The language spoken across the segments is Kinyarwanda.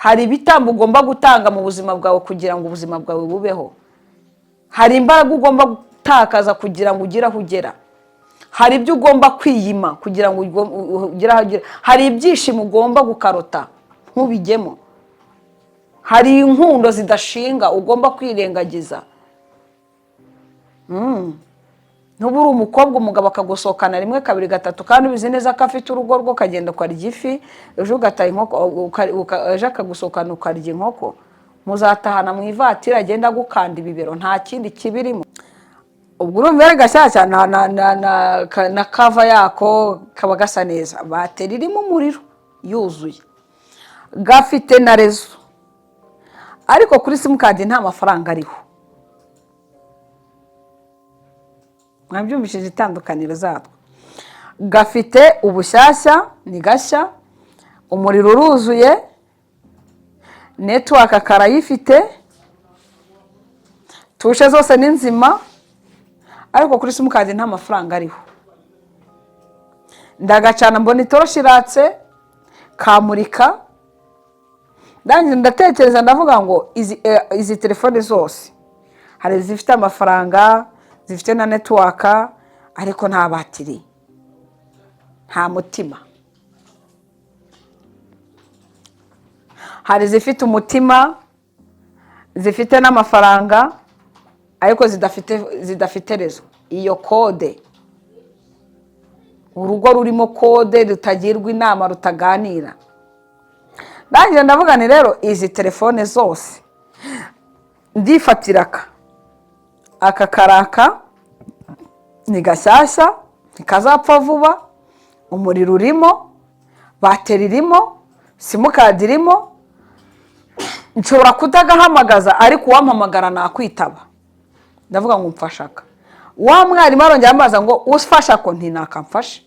Hari ibitambo ugomba gutanga mu buzima bwawe kugira ngo ubuzima bwawe bubeho. Hari imbaraga ugomba gutakaza kugira ngo ugere aho ugera. Hari ibyo ugomba kwiyima kugira ngo ugere aho ugera. Hari ibyishimo ugomba gukarota ntubijyemo. Hari inkundo zidashinga ugomba kwirengagiza. Ntuba uri umukobwa, umugabo akagusohokana rimwe, kabiri, gatatu, kandi ubizi neza ko afite urugo rwo, ukagenda ukarya ifi, ejo ugataha inkoko, ejo akagusohokana ukarya inkoko, muzatahana mu ivatiri agenda agukanda ibibero, nta kindi kibirimo. Ubwo urumva ari gashyashya na cover yako kaba gasa neza, bateri irimo umuriro yuzuye, gafite na réseau, ariko kuri simukadi nta mafaranga ariho. Mwabyumvishije itandukaniro zatwo? Gafite ubushyashya, ni gashya, umuriro uruzuye, network karayifite, touches zose ni nzima, ariko kuri simukadi nta mafaranga ariho. Ndagacana, mbona itoroshi iratse, kamurika. Ndangije ndatekereza, ndavuga ngo izi telefone zose, hari izifite amafaranga, zifite na network, ariko nta batiri, nta mutima. Hari izifite umutima, zifite n'amafaranga, ariko zidafite réseau. Iyo code, urugo rurimo code rutagirwa inama, rutaganira. Ndangije ndavuga ni rero izi telefone zose ndifatira aka karaka, ni gashyashya, ntikazapfa vuba, umuriro urimo, bateri irimo, simukadi irimo, nshobora kutagahamagaza ariko uwampamagara nakwitaba. Ndavuga ngo mfashe aka. Wa mwarimu arongera ambaza ngo ufashe ako? Ntinakamfashe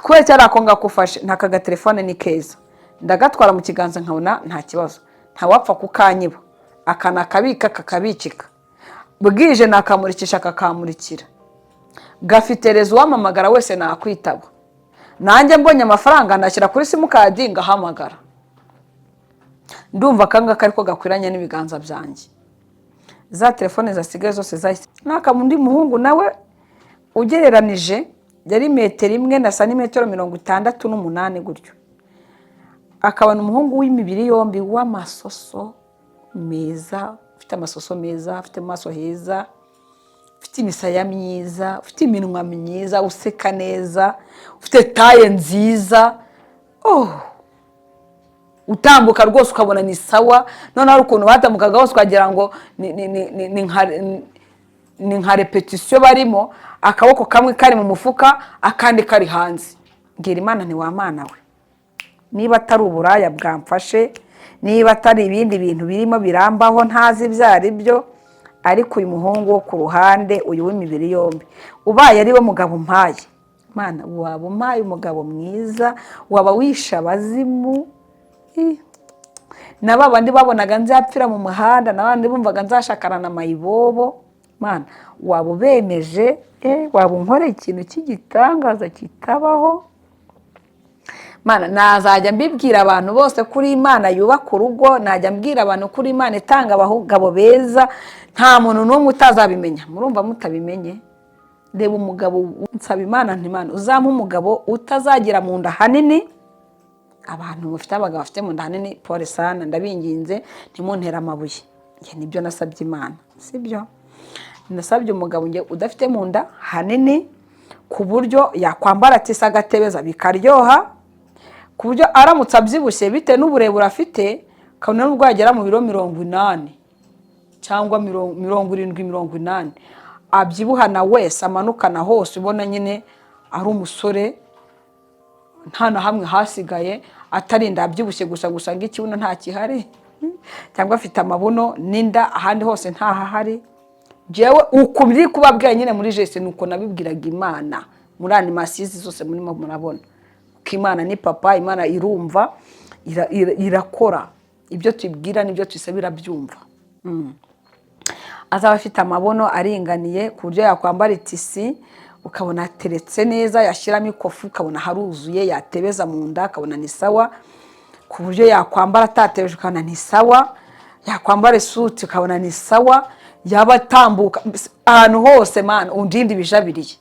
kubera cyari ako ngako ufashe. Ntaka gatelefone ni keza, ndagatwara mu kiganza nkabona nta kibazo, ntawapfa kukanyiba, aka nakabika kakabikika, bwije nakamurikisha kakamurikira, gafite réseau, uwampamagara wese nakwitaba, nanjye mbonye amafaranga nashyira kuri simukadi ngahamagara. Ndumva aka ngaka ariko gakwiranye n'ibiganza byanjye. Za telefone zasigaye zose zahise naka. Undi muhungu nawe ugereranije yari metero 1 na santimetero 68 gutyo, akabona umuhungu w'imibiri yombi, w'amasoso meza, ufite amasoso meza, ufite mu maso heza, ufite imisaya myiza, ufite iminwa myiza, useka neza, ufite taille nziza, oh, utambuka rwose ukabona ni sawa. Noneho hari ukuntu batambukaga hose ukagira ngo ni nka répétition barimo, akaboko kamwe kari mu mufuka, akandi kari hanze. Mbwira Imana nti: "Wa Mana we, niba atari uburaya bwamfashe, niba atari ibindi bintu birimo birambaho ntazi ibyo ari byo, ariko uyu muhungu wo ku ruhande, uyu w'imibiri yombi, ubaye ari we mugabo umpaye, Mana, waba umpaye umugabo mwiza, waba wishe abazimu." Ih. Na ba bandi babonaga nzapfira mu muhanda, na bandi bumvaga nzashakana na mayibobo, Mana, waba ubemeje, waba unkoreye ikintu cy'igitangaza kitabaho. Mana, nazajya mbibwira abantu bose kuri Imana yubaka urugo, najya mbwira abantu kuri Imana itanga abagabo beza, nta muntu n'umwe utazabimenya. Murumva mutabimenye? Reba umugabo. Nsaba Imana nti: "Imana, uzampe umugabo utazagira mu nda hanini." Abantu bafite abagabo bafite mu nda hanini, pole sana, ndabinginze ntimuntere amabuye. Njye nibyo nasabye Imana, sibyo? Nasabye umugabo njye udafite mu nda hanini, ku buryo yakwambara tissu agatebeza bikaryoha, ku buryo aramutse abyibushye bitewe n'uburebure afite, kabone n'ubwo yagera mu biro 80 cyangwa 70, 80, abyibuhana wese, amanukana hose, ubona nyine ari umusore, nta na hamwe hasigaye, atarinda abyibushye gusa gusa ngo ikibuno nta kihari, cyangwa afite amabuno n'inda ahandi hose ntahahari. Jewe uku biri kubabwira nyine muri geste, ni uko nabibwiraga Imana muri animation zose murimo murabona, kuko Imana ni papa, Imana irumva, irakora ibyo tubwira n'ibyo tuyisaba irabyumva. Azaba afite amabono aringaniye, ku buryo yakwambara itissu ukabona ateretse neza, yashyiramo ikofi ukabona haruzuye, yatebeza mu nda akabona ni sawa. Ku buryo yakwambara atatebeje ukabona ni sawa, yakwambara isuti ukabona ni sawa, yaba atambuka mbese ahantu hose, Mana undinde ibijabiriye.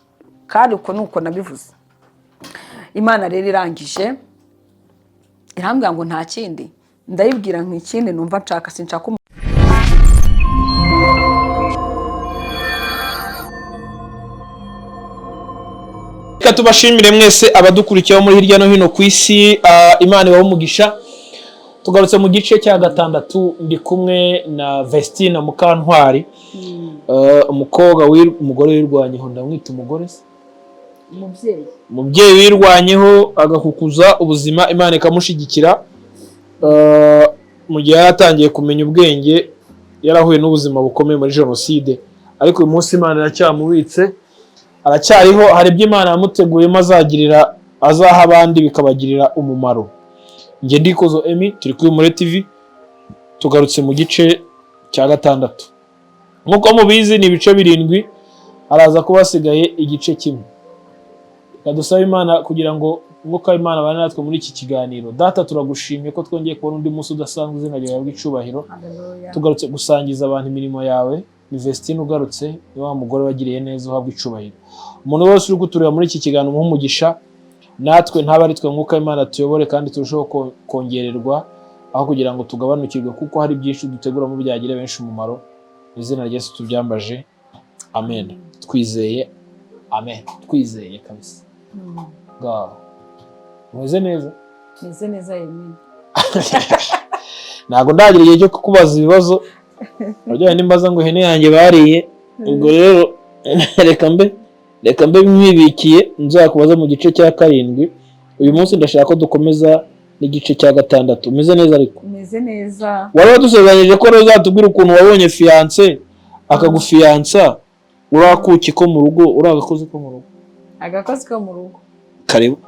Kandi uko ni uko nabivuze. Imana rero irangije irambwira ngo nta kindi. Ndayibwira nk'ikindi numva nshaka, sinshaka. Reka tubashimire mwese abadukurikiye muri hirya no hino ku isi. Imana ibahe umugisha. Tugarutse mu gice cya gatandatu, ndi kumwe na Vestine Mukantwari. Umukobwa umugore wirwanyeho, ndamwita umugore se? Umubyeyi. Umubyeyi wirwanyeho agakukuza ubuzima, Imana ikamushyigikira. Mu gihe yari atangiye kumenya ubwenge, yarahuye n'ubuzima bukomeye muri jenoside, ariko uyu munsi Imana iracyamubitse, aracyariho. Hari ibyo Imana yamuteguyemo azagirira, azaha abandi bikabagirira umumaro. Njye ndikozo Emi, turi kuri Muri TV. Tugarutse mu gice cya gatandatu. Nk'uko mubizi ni ibice 7, haraza kuba hasigaye igice kimwe. Reka dusabe Imana kugira ngo Umwuka w'Imana abane natwe muri iki kiganiro. Data, turagushimye ko twongeye kubona undi munsi udasanzwe, izina ryawe ry'icubahiro. Tugarutse gusangiza abantu imirimo yawe. Ni Vestine ugarutse, ni wa mugore wagiriye neza, uhabwa icubahiro. Umuntu wese uri kutureba muri iki kiganiro umuhe umugisha, natwe ntabe ari twe, Mwuka w'Imana tuyobore kandi turusheho kongererwa aho kugira ngo tugabanukirwe, kuko hari byinshi duteguramo byagira benshi umumaro. Mu izina rya Yesu tubyambaje, amen. Twizeye, amen, twizeye kabisa. Ngaho umeze neza? Meze neza, Yemini. Ntabwo ndagira igihe cyo kukubaza ibibazo urajyanye n'imbaza ngo ihene yanjye bariye. Ubwo rero reka mbe mwibikiye, nzakubaza mu gice cya karindwi. Uyu munsi ndashaka ko dukomeza n'igice cya gatandatu. Umeze neza ariko? Meze neza. Wari wadusezeranyije ko rero uzatubwira ukuntu wabonye fiancé akagufiyansa, urakuki ko mu rugo, uri agakozi ko mu rugo. Agakozi ko mu rugo. Karibu.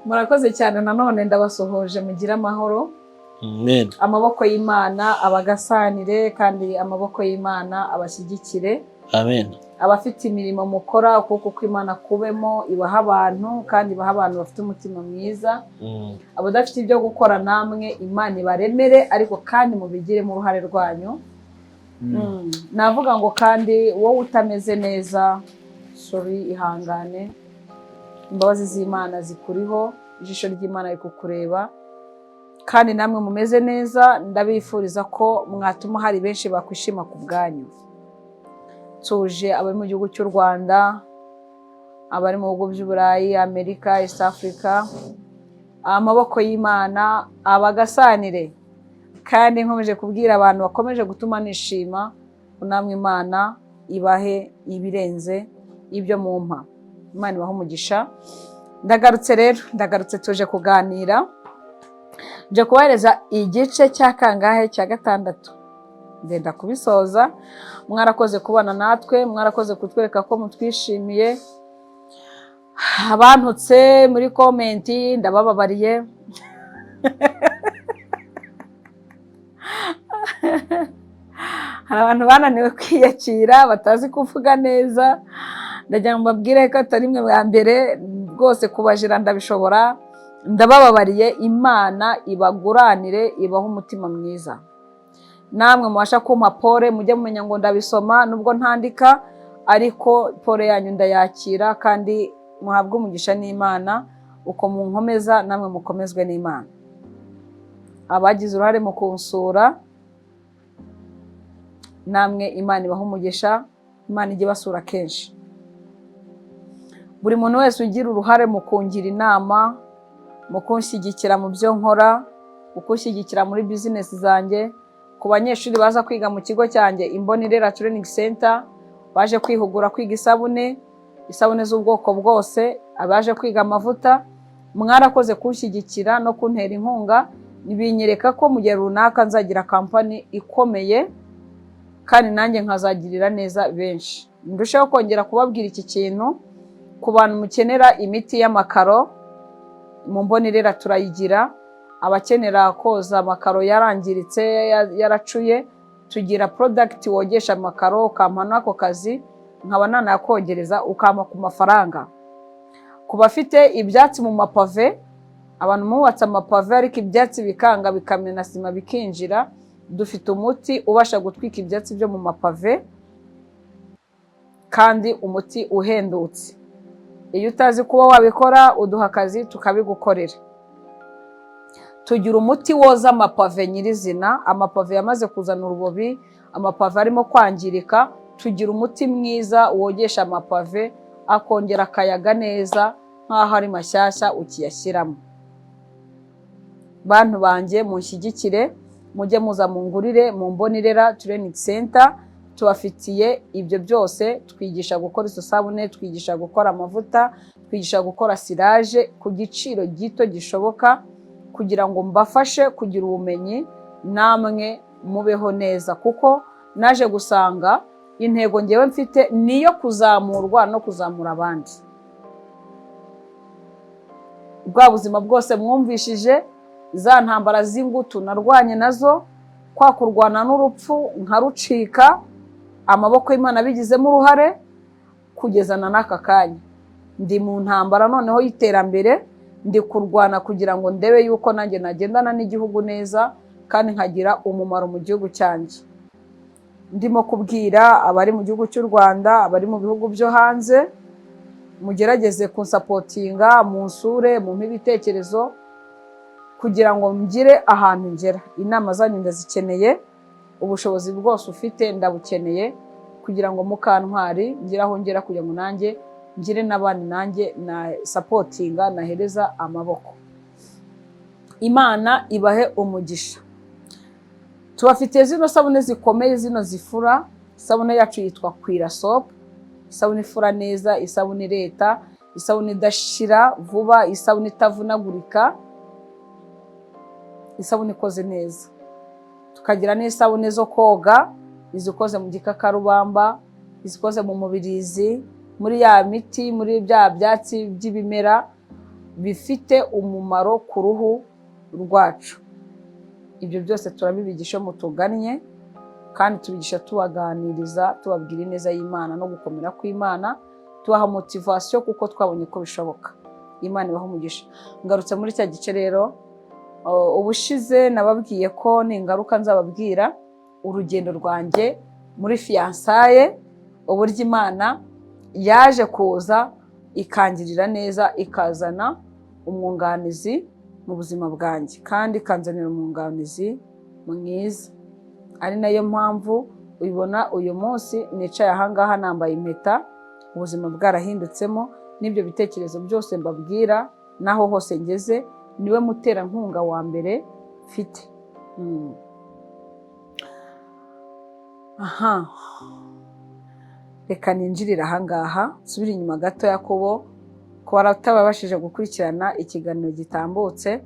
Murakoze cyane nanone, ndabasuhuje, mugire amahoro. Amen. Amaboko y'Imana abagasanire kandi amaboko y'Imana abashyigikire. Amen. Abafite imirimo mukora, ukuboko kw'Imana kubemo, ibaha abantu kandi ibaha abantu bafite umutima mwiza. Abadafite ibyo gukora namwe Imana ibaremere, ariko kandi mubigiremo uruhare rwanyu. Navuga ngo kandi wowe utameze neza, sorry, ihangane, imbabazi z'Imana zikuriho, ijisho ry'Imana riri kukureba. Kandi namwe mumeze neza, ndabifuriza ko mwatuma hari benshi bakwishima ku bwanyu. Tuje abari mu gihugu cy'u Rwanda, abari mu bihugu by'Uburayi, Amerika, East Africa, amaboko y'Imana abagasanire. Kandi nkomeje kubwira abantu bakomeje gutuma nishima, namwe Imana ibahe ibirenze ibyo mumpa. Imana ibahe umugisha. Ndagarutse rero, ndagarutse, tuje kuganira. Nje kubahereza igice cya kangahe? Cya gatandatu. Ndenda kubisoza. Mwarakoze kubana natwe, mwarakoze kutwereka ko mutwishimiye. Abantutse muri comment ndabababariye. Hari abantu bananiwe kwiyakira, batazi kuvuga neza. Ndagira ngo mbabwire ko atari mwe bwa mbere rwose, kubajira ndabishobora. Ndabababariye, Imana ibaguranire, ibahe umutima mwiza. Namwe mubasha kumpa pole, mujye mumenya ngo ndabisoma nubwo ntandika, ariko pole yanyu ndayakira. Kandi muhabwe umugisha n'Imana, uko munkomeza namwe mukomezwe n'Imana. Abagize uruhare mu kunsura, namwe Imana ibahe umugisha, Imana ijye ibasura kenshi. Buri muntu wese ugira uruhare mu kungira inama, mu kunshyigikira mu byo nkora, mu kunshyigikira muri bizinesi zanjye, ku banyeshuri baza kwiga mu kigo cyanjye Imboni Irera Training Center, baje kwihugura kwiga isabune, isabune z'ubwoko bwose, abaje kwiga amavuta, mwarakoze kunshyigikira no kuntera inkunga. Binyereka ko mu gihe runaka nzagira kampani ikomeye kandi nanjye nkazagirira neza benshi. Ndushaho kongera kubabwira iki kintu, ku bantu mukenera imiti y'amakaro, mu Mboni Irera turayigira. Abakenera koza amakaro yarangiritse, yaracuye, tugira product wogesha amakaro, ukampa n'ako kazi nkaba nanayakogereza, ukampa ku mafaranga. Ku bafite ibyatsi mu mapave, Abantu mubatse amapave ariko ibyatsi bikanga, bikamena sima bikinjira, dufite umuti ubasha gutwika ibyatsi byo mu mapave kandi umuti uhendutse. Iyo utazi kuba wabikora, uduha akazi tukabigukorera. Tugira umuti woza amapave nyirizina, amapave yamaze kuzana urubobi, amapave arimo kwangirika. Tugira umuti mwiza wogesha amapave, akongera akayaga neza nk'aho ari mashyashya ukiyashyiramo. Bantu banjye, munshyigikire, mujye muza mungurire mu Mbonirera Training Center. Tubafitiye ibyo byose: twigisha gukora izo sabune, twigisha gukora amavuta, twigisha gukora cirage ku giciro gito gishoboka, kugira ngo mbafashe kugira ubumenyi namwe mubeho neza, kuko naje gusanga intego ngewe mfite niyo kuzamurwa no kuzamura abandi. Bwa buzima bwose mwumvishije, za ntambara z'ingutu narwanye nazo, kwa kurwana n'urupfu nkarucika, amaboko y'Imana abigizemo uruhare, kugezana n'aka kanya ndi mu ntambara noneho y'iterambere. Ndi kurwana kugira ngo ndebe yuko nanjye nagendana n'igihugu neza kandi nkagira umumaro mu gihugu cyanjye. Ndimo kubwira abari mu gihugu cy'u Rwanda, abari mu bihugu byo hanze, mugerageze kunsupportinga, munsure, mumpe ibitekerezo kugira ngo ngire ahantu ngera. Inama zanyu ndazikeneye, ubushobozi bwose ufite ndabukeneye kugira ngo Mukantwari ngire aho ngera, kugira ngo nanjye ngire n'abandi nanjye na supportinga, nahereza amaboko. Imana ibahe umugisha. Tubafitiye zino sabune zikomeye, zino zifura. Isabune yacu yitwa Kwira Soap, isabune ifura neza, isabune ireta, isabune idashira vuba, isabune itavunagurika, isabune ikoze neza. Tukagira n'isabune zo koga, izikoze mu gikakarubamba, izikoze mu mubirizi, muri ya miti, muri bya byatsi by'ibimera bifite umumaro ku ruhu rwacu. Ibyo byose turabibigisha iyo mutugannye, kandi tubigisha tubaganiriza, tubabwira ineza y'Imana no gukomera kw'Imana, tubaha motivation kuko twabonye ko bishoboka. Imana ibaha umugisha. Ngarutse muri cya gice rero. Ubushize nababwiye ko ningaruka nzababwira urugendo rwanjye muri fiançailles, uburyo Imana yaje kuza ikangirira neza, ikazana umwunganizi mu buzima bwanjye, kandi ikanzanira umwunganizi mwiza, ari nayo mpamvu ubibona uyu munsi nicaye ahangaha nambaye impeta, ubuzima bwarahindutsemo n'ibyo bitekerezo byose mbabwira n'aho hose ngeze, niwe muterankunga wa mbere mfite. Aha reka ninjirire ahangaha, nsubire inyuma gato. Yakobo, ku batababashije gukurikirana ikiganiro gitambutse,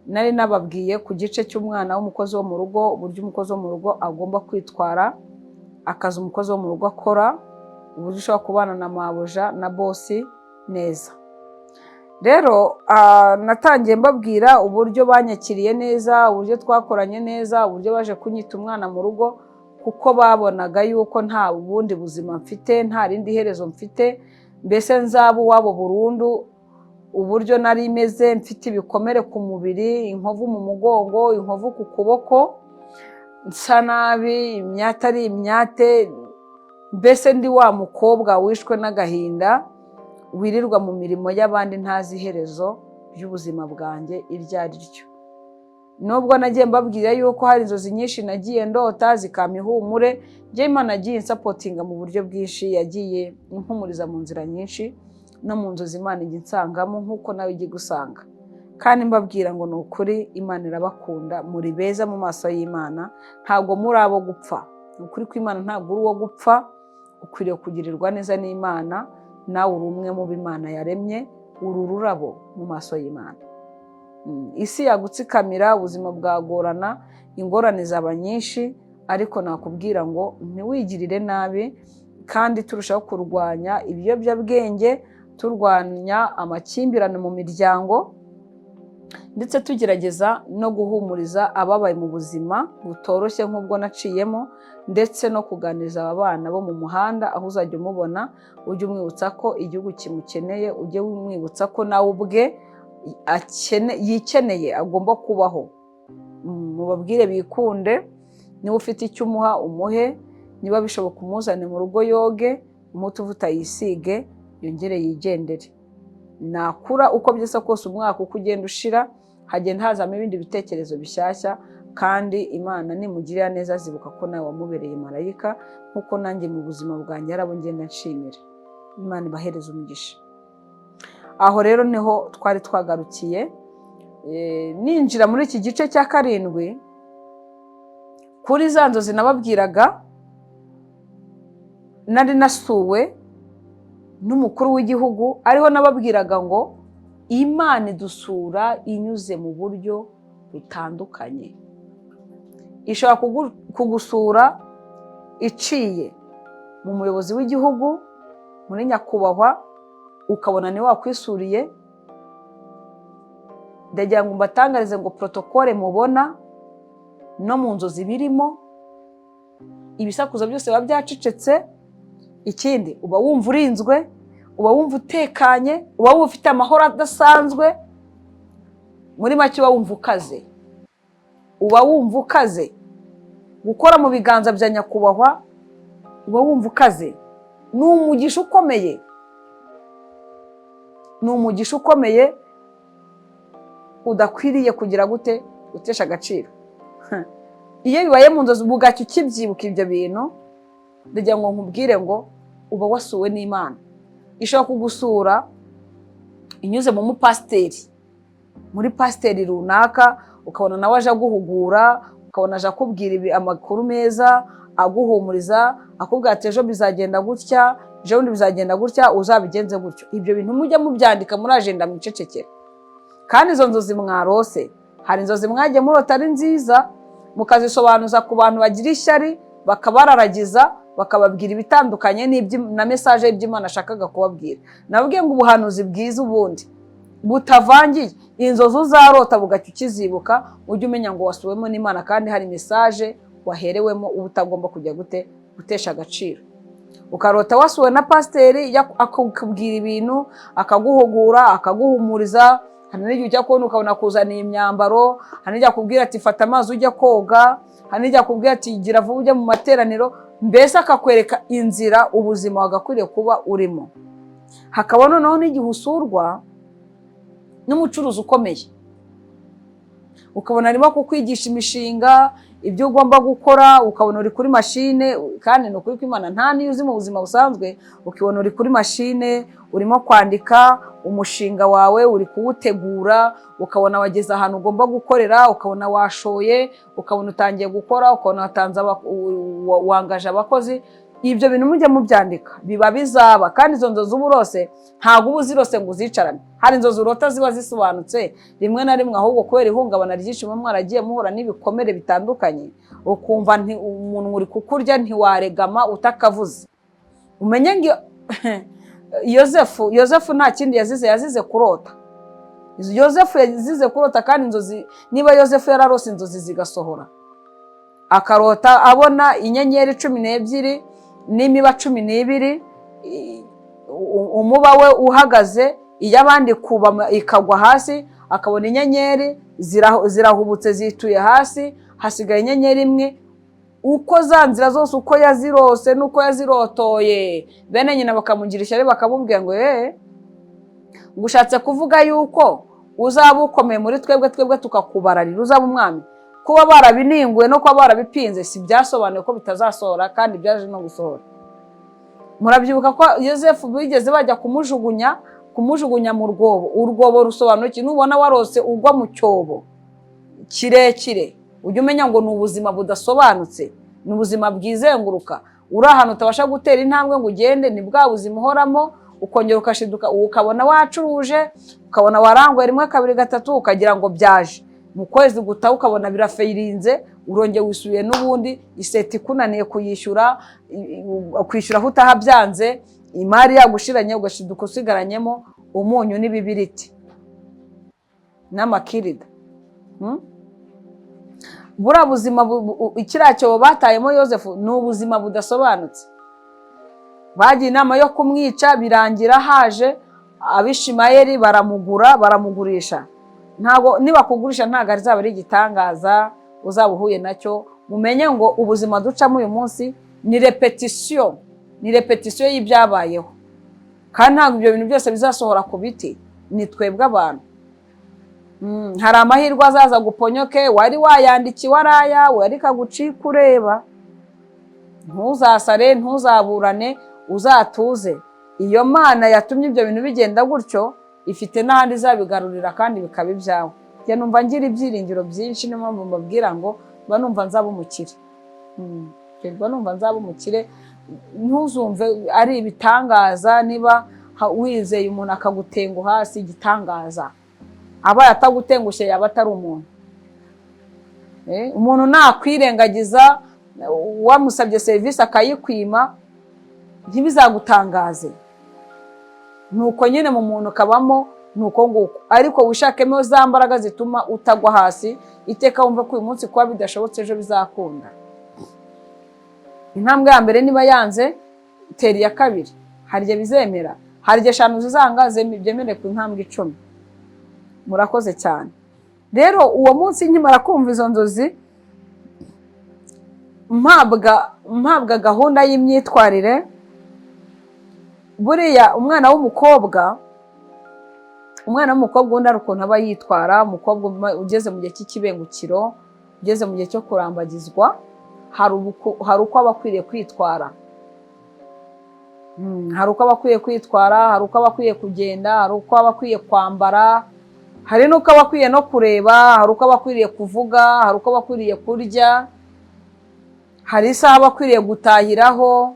nari nababwiye ku gice cy'umwana w'umukozi wo mu rugo, uburyo umukozi wo mu rugo agomba kwitwara, akazi umukozi wo mu rugo akora, uburyo ushobora kubana na mabuja na boss neza. Rero natangiye mbabwira uburyo banyakiriye neza, uburyo twakoranye neza, uburyo baje kunyita umwana mu rugo, kuko babonaga yuko nta bundi buzima mfite, nta rindi herezo mfite, mbese nzaba uwabo burundu. Uburyo nari meze, mfite ibikomere ku mubiri, inkovu mu mugongo, inkovu ku kuboko, nsa nabi, imyate ari imyate, mbese ndi wa mukobwa wishwe n'agahinda, wirirwa mu mirimo y'abandi, ntazi iherezo ry'ubuzima bwanjye iryo ari ryo. Nubwo nagiye mbabwira yuko hari inzozi nyinshi nagiye ndota zikampa ihumure, njye Imana yagiye insupportinga mu buryo bwinshi, yagiye impumuriza mu nzira nyinshi, no mu nzozi Imana ijya insangamo nk'uko nawe ijya igusanga. Kandi mbabwira ngo ni ukuri Imana irabakunda, muri beza mu maso y'Imana, ntabwo muri abo gupfa. Ni ukuri ko Imana, ntabwo uri uwo gupfa, ukwiriye kugirirwa neza n'Imana. Nawe uri umwe mu bo Imana yaremye, uri ururabo mu maso y'Imana. Isi yagutsikamira, ubuzima bwagorana, ingorane zaba nyinshi, ariko nakubwira ngo ntiwigirire nabi. Kandi turushaho kurwanya ibiyobyabwenge, turwanya amakimbirane mu miryango, ndetse tugerageza no guhumuriza ababaye mu buzima butoroshye nk'ubwo naciyemo, ndetse no kuganiriza aba bana bo mu muhanda. Aho uzajya umubona, ujye umwibutsa ko igihugu kimukeneye, ujye umwibutsa ko nawe ubwe Yikeneye, agomba kubaho. Mubabwire bikunde. Niba ufite icyo umuha, umuhe. Niba bishoboka, umuzane mu rugo yoge, umuhe utuvuta yisige, yongere yigendere. Nakura, uko byose kose, umwaka uko ugenda ushira hagenda hazamo ibindi bitekerezo bishyashya. Kandi Imana nimugirira neza, azibuka ko nawe wamubereye marayika, nk'uko nanjye mu buzima bwanjye hari abo ngenda nshimira. Imana ibahereza umugisha. Aho rero niho twari twagarukiye. Ninjira muri iki gice cya karindwi, kuri za nzozi nababwiraga, nari nasuwe n'umukuru w'igihugu, ariho nababwiraga ngo Imana idusura inyuze mu buryo butandukanye. Ishobora kugusura iciye mu muyobozi w'igihugu, muri nyakubahwa, ukabona niwe wakwisuriye. Ndagira ngo mbatangarize ngo protocole mubona no mu nzozi birimo, ibisakuzo byose biba byacecetse. Ikindi, uba wumva urinzwe, uba wumva utekanye, uba wumva ufite amahoro adasanzwe. Muri make, uba wumva ukaze, uba wumva ukaze. Gukora mu biganza bya nyakubahwa, uba wumva ukaze. Ni umugisha ukomeye, ni umugisha ukomeye udakwiriye kugira gute? Gutesha agaciro. Iyo bibaye mu nzozi, bugacya ukibyibuka ibyo bintu, ndagira ngo nkubwire ngo uba wasuwe n'Imana. Ishobora kugusura inyuze mu mupasiteri, muri pasiteri runaka, ukabona nawe aje aguhugura, ukabona aje akubwira amakuru meza, aguhumuriza, akubwira ati: "Ejo bizagenda gutya, ejo bundi bizagenda gutya, uzabigenze gutyo." Ibyo bintu mujya mubyandika muri agenda, mwicecekera. Kandi izo nzozi mwarose, hari inzozi mwagiye murota ari nziza, mukazisobanuza ku bantu bagira ishyari, bakabararagiza, bakababwira ibitandukanye na message y'ibyo ashakaga kubabwira. Nababwiye ngo ubuhanuzi bwiza ubundi butavangiye, inzozi uzarota bugacya ukizibuka, ujye umenya ngo wasuwemo n'Imana, kandi hari message waherewemo uba utagomba kujya gute? Gutesha agaciro. Ukarota wasuwe na pasiteri, akakubwira ibintu, akaguhugura, akaguhumuriza. Hari n'igihe ujya kubona ukabona akuzaniye imyambaro, hari n'igihe akubwira ati: "Fata amazi ujya koga", hari n'igihe akubwira ati: "Gira vuba ujye mu materaniro", mbese akakwereka inzira ubuzima wagakwiriye kuba urimo. Hakaba noneho n'igihe usurwa n'umucuruzi ukomeye, ukabona arimo kukwigisha imishinga, ibyo ugomba gukora, ukabona uri kuri mashine. Kandi ni ukuri kw'Imana, nta niyo uzi mu buzima busanzwe, ukibona uri kuri mashine, urimo kwandika umushinga wawe, uri kuwutegura, ukabona wageze ahantu ugomba gukorera, ukabona washoye, ukabona utangiye gukora, ukabona watanze wangaje abakozi. Ibyo bintu mujye mubyandika, biba bizaba. Kandi izo nzozi uba urose, ntabwo uba uzirose ngo uzicarane. Hari inzozi urota ziba zisobanutse rimwe na rimwe, ahubwo kubera ihungabana ryinshi muba mwaragiye muhura n'ibikomere bitandukanye, ukumva umuntu uri kukurya, ntiwaregama utakavuze. Umenye ngo Yosefu nta kindi yazize, yazize kurota. Yosefu yazize kurota. Kandi inzozi, niba Yosefu yararose inzozi zigasohora, akarota abona inyenyeri 12 n'imiba 12, umuba we uhagaze, iy'abandi kuba ikagwa hasi, akabona inyenyeri zirahubutse, zituye hasi, hasigaye inyenyeri imwe, uko za nzira zose uko yazirose n'uko yazirotoye, bene nyina bakamugira ishyari, bakamubwira ngo: "Eee, ushatse kuvuga yuko uzaba ukomeye muri twebwe, twebwe tukakubararira, uzaba umwami?" Kuba barabininguye no kuba barabipinze si byasobanuye ko bitazasohora, kandi byaje no gusohora. Murabyibuka ko Yosefu bigeze bajya kumujugunya mu rwobo. Urwobo rusobanuye iki? Nubona warose ugwa mu cyobo kirekire, ujye umenya ngo ni ubuzima budasobanutse, ni ubuzima bwizenguruka, uri ahantu utabasha gutera intambwe ngo ugende. Ni bwa buzima uhoramo, ukongera ukashiduka, ukabona wacuruje, ukabona waranguye rimwe, kabiri, gatatu, ukagira ngo byaje. Mu kwezi gutaha ukabona birafeyirinze, urongera wisubiye n'ubundi, iseta ikunaniye kuyishyura, kwishyura aho utaha byanze, imari yagushiranye, ugashiduka usigaranyemo umunyu n'ibibiriti n'amakirida. Buriya buzima, kiriya cyobo batayemo Yosefu, ni ubuzima budasobanutse. Bagiye inama yo kumwica, birangira haje Abishimayeli baramugura, baramugurisha. Ntabwo nibakugurisha, ntabwo azaba ari igitangaza uzaba uhuye nacyo. Mumenye ngo ubuzima ducamo uyu munsi ni répétition, ni répétition y'ibyabayeho, kandi ntabwo ibyo bintu byose bizasohora ku biti, ni twebwe abantu. Hari amahirwe azaza guponyoke wari wayandikiwe ari ayawe, ariko agucika ureba. Ntuzasare, ntuzaburane, uzatuze. Iyo Mana yatumye ibyo bintu bigenda gutyo ifite n'ahandi izabigarurira kandi bikaba ibyawe. Njye numva ngira ibyiringiro byinshi, niyo mpamvu mbabwira ngo mba numva nzaba umukire. Mba numva nzaba umukire. Ntuzumve ari ibitangaza niba wizeye umuntu akagutenguha, si igitangaza. Abaye atagutengushye yaba atari umuntu. Umuntu nakwirengagiza, wamusabye serivisi akayikwima, ntibizagutangaze. Nuko nyine mu muntu kabamo nuko nguko, ariko wishakemo za mbaraga zituma utagwa hasi. Iteka wumve ko uyu munsi kuba bidashobotse, ejo bizakunda. Intambwe ya mbere niba yanze, tera iya kabiri, hari igihe bizemera. Hari igihe eshanu zizanga, byemere ku ntambwe 10. Murakoze cyane. Rero uwo munsi nkimara kumva izo nzozi, mpabwa gahunda y'imyitwarire. Buriya umwana w'umukobwa ubundi hari ukuntu aba yitwara. Umukobwa ugeze mu gihe cy'ikibengukiro, ugeze mu gihe cyo kurambagizwa, hari uko aba akwiriye kwitwara. Hari uko aba akwiye kwitwara, hari uko aba akwiye kugenda, hari uko aba akwiye kwambara, hari n'uko aba akwiye no kureba, hari uko aba akwiriye kuvuga, hari uko aba akwiriye kurya, hari isaha aba akwiriye gutahiraho.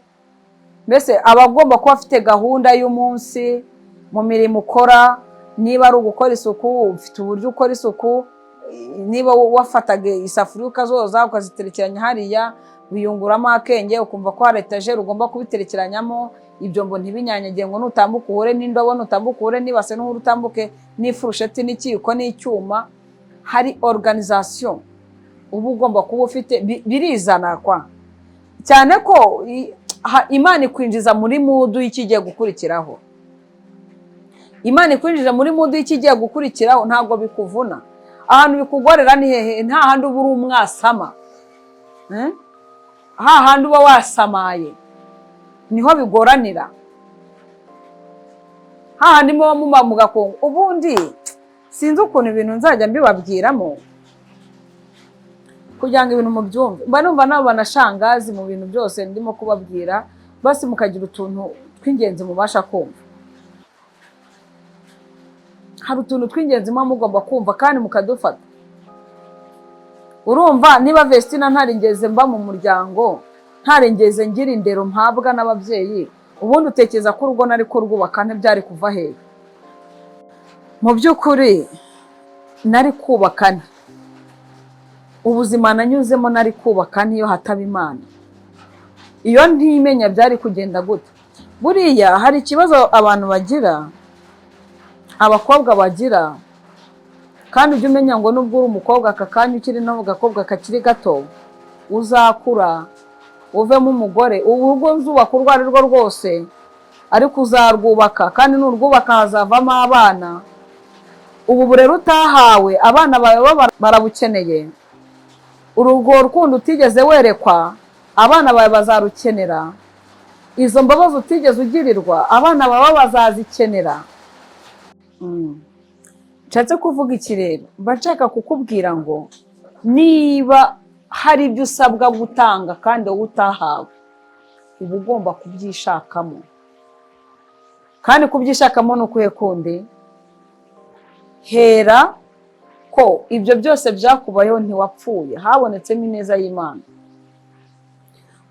Mbese aba agomba kuba afite gahunda y'umunsi mu mirimo ukora. Niba ari ugukora isuku, ufite uburyo ukora isuku. Niba wafataga isafuriya ukazoza ukaziterekeranya hariya, wiyunguramo akenge, ukumva ko hari etajeri ugomba kubiterekeranyamo, ibyombo ntibinyanyagiye, ngo nutambuka uhure n'indobo, nutambuka uhure n'ibase, n'uhure utambuke n'ifurusheti n'ikiyiko n'icyuma. Hari organisation uba ugomba kuba ufite, birizana kwa cyane ko Imana ikwinjiza muri mood y'ikigiye gukurikiraho. Imana ikwinjiza muri mood y'ikigiye gukurikiraho, ntabwo bikuvuna. Ahantu bikugorera ni hehe? Nta handi uba uri umwasama. Hahandi uba wasamaye niho bigoranira, hahandi muba muba mu gakungu. Ubundi sinzi ukuntu ibintu nzajya mbibabwiramo kugira ngo ibintu mubyumve. Mba numva nabo banashangazi mu bintu byose ndimo kubabwira, basi mukagira utuntu tw'ingenzi mubasha kumva. Hari utuntu tw'ingenzi muba mugomba kumva kandi mukadufata. Urumva, niba Vestina ntarigeze mba mu muryango, ntarigeze ngira indero mpabwa n'ababyeyi, ubundi utekereza ko urugo nari kurwubaka ntibyari kuva hehe? Mu by'ukuri nari kubaka nte? Ubuzima nanyuzemo nari kubaka niyo hataba Imana? Iyo ntimenya byari kugenda gute? Buriya hari ikibazo abantu bagira, abakobwa bagira, kandi ujye umenya ngo nubwo uri umukobwa aka kanya, ukiri no gakobwa kakiri gato, uzakura uvemo umugore. Urugo uzubaka urwo ari rwo rwose, ariko uzarwubaka, kandi nurwubaka hazavamo abana. Ubu burere utahawe, abana bawe bo barabukeneye. Urwo rukundo utigeze werekwa, abana bawe bazarukenera. Izo mbabazi utigeze ugirirwa, abana bawe bazazikenera. Nshatse kuvuga iki rero? Mba nshaka kukubwira ngo niba hari ibyo usabwa gutanga kandi wowe utahawe, uba ugomba kubyishakamo. Kandi kubyishakamo ni ukuhe kundi? Hera ko ibyo byose byakubayeho ntiwapfuye, habonetsemo ineza y'Imana.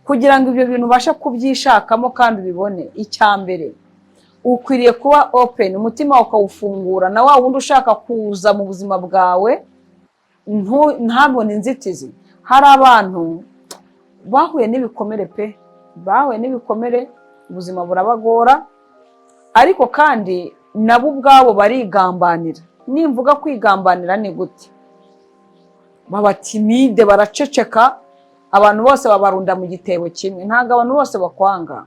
Kugira ngo ibyo bintu ubashe kubyishakamo kandi ubibone, icya mbere ukwiriye kuba open, umutima wawe ukawufungura, na wa wundi ushaka kuza mu buzima bwawe ntabone inzitizi. Hari abantu bahuye n'ibikomere pe, bahuye n'ibikomere, ubuzima burabagora, ariko kandi nabo ubwabo barigambanira. Nimvuga kwigambanira ni gute? Baba timide, baraceceka, abantu bose babarunda mu gitebo kimwe. Ntabwo abantu bose bakwanga.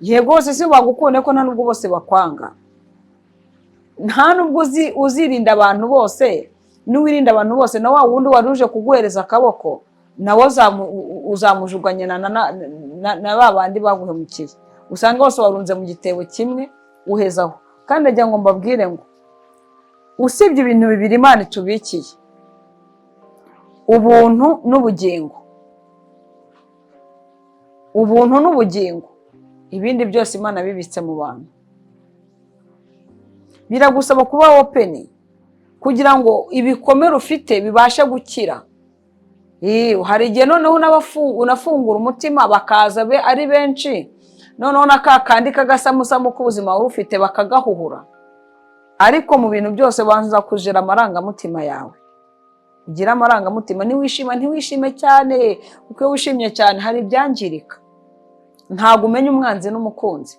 Yego, bose si bagukunda, ko nta nubwo bose bakwanga. Nta nubwo uzirinda abantu bose. N'uwirinda abantu bose, na wa wundi wari uje kuguhereza akaboko, nawe uzamujuganya na ba bandi baguhemukiye. Usanga bose warunze mu gitebo kimwe, uhezaho. Kandi ndagira ngo mbabwire ngo usibye ibintu bibiri Imana itubikiye, ubuntu n'ubugingo, ubuntu n'ubugingo, ibindi byose Imana bibitse mu bantu. Biragusaba kuba open kugira ngo ibikomere ufite bibashe gukira. Hari igihe noneho unafungura umutima, bakaza be ari benshi, noneho na ka kandi k'agasamusamu k'ubuzima wari ufite bakagahuhura. Ariko mu bintu byose, banza kujera amarangamutima yawe. Ugire amarangamutima. Niwishima, ntiwishime cyane, kuko iyo wishimye cyane hari ibyangirika. Ntabwo umenya umwanzi n'umukunzi.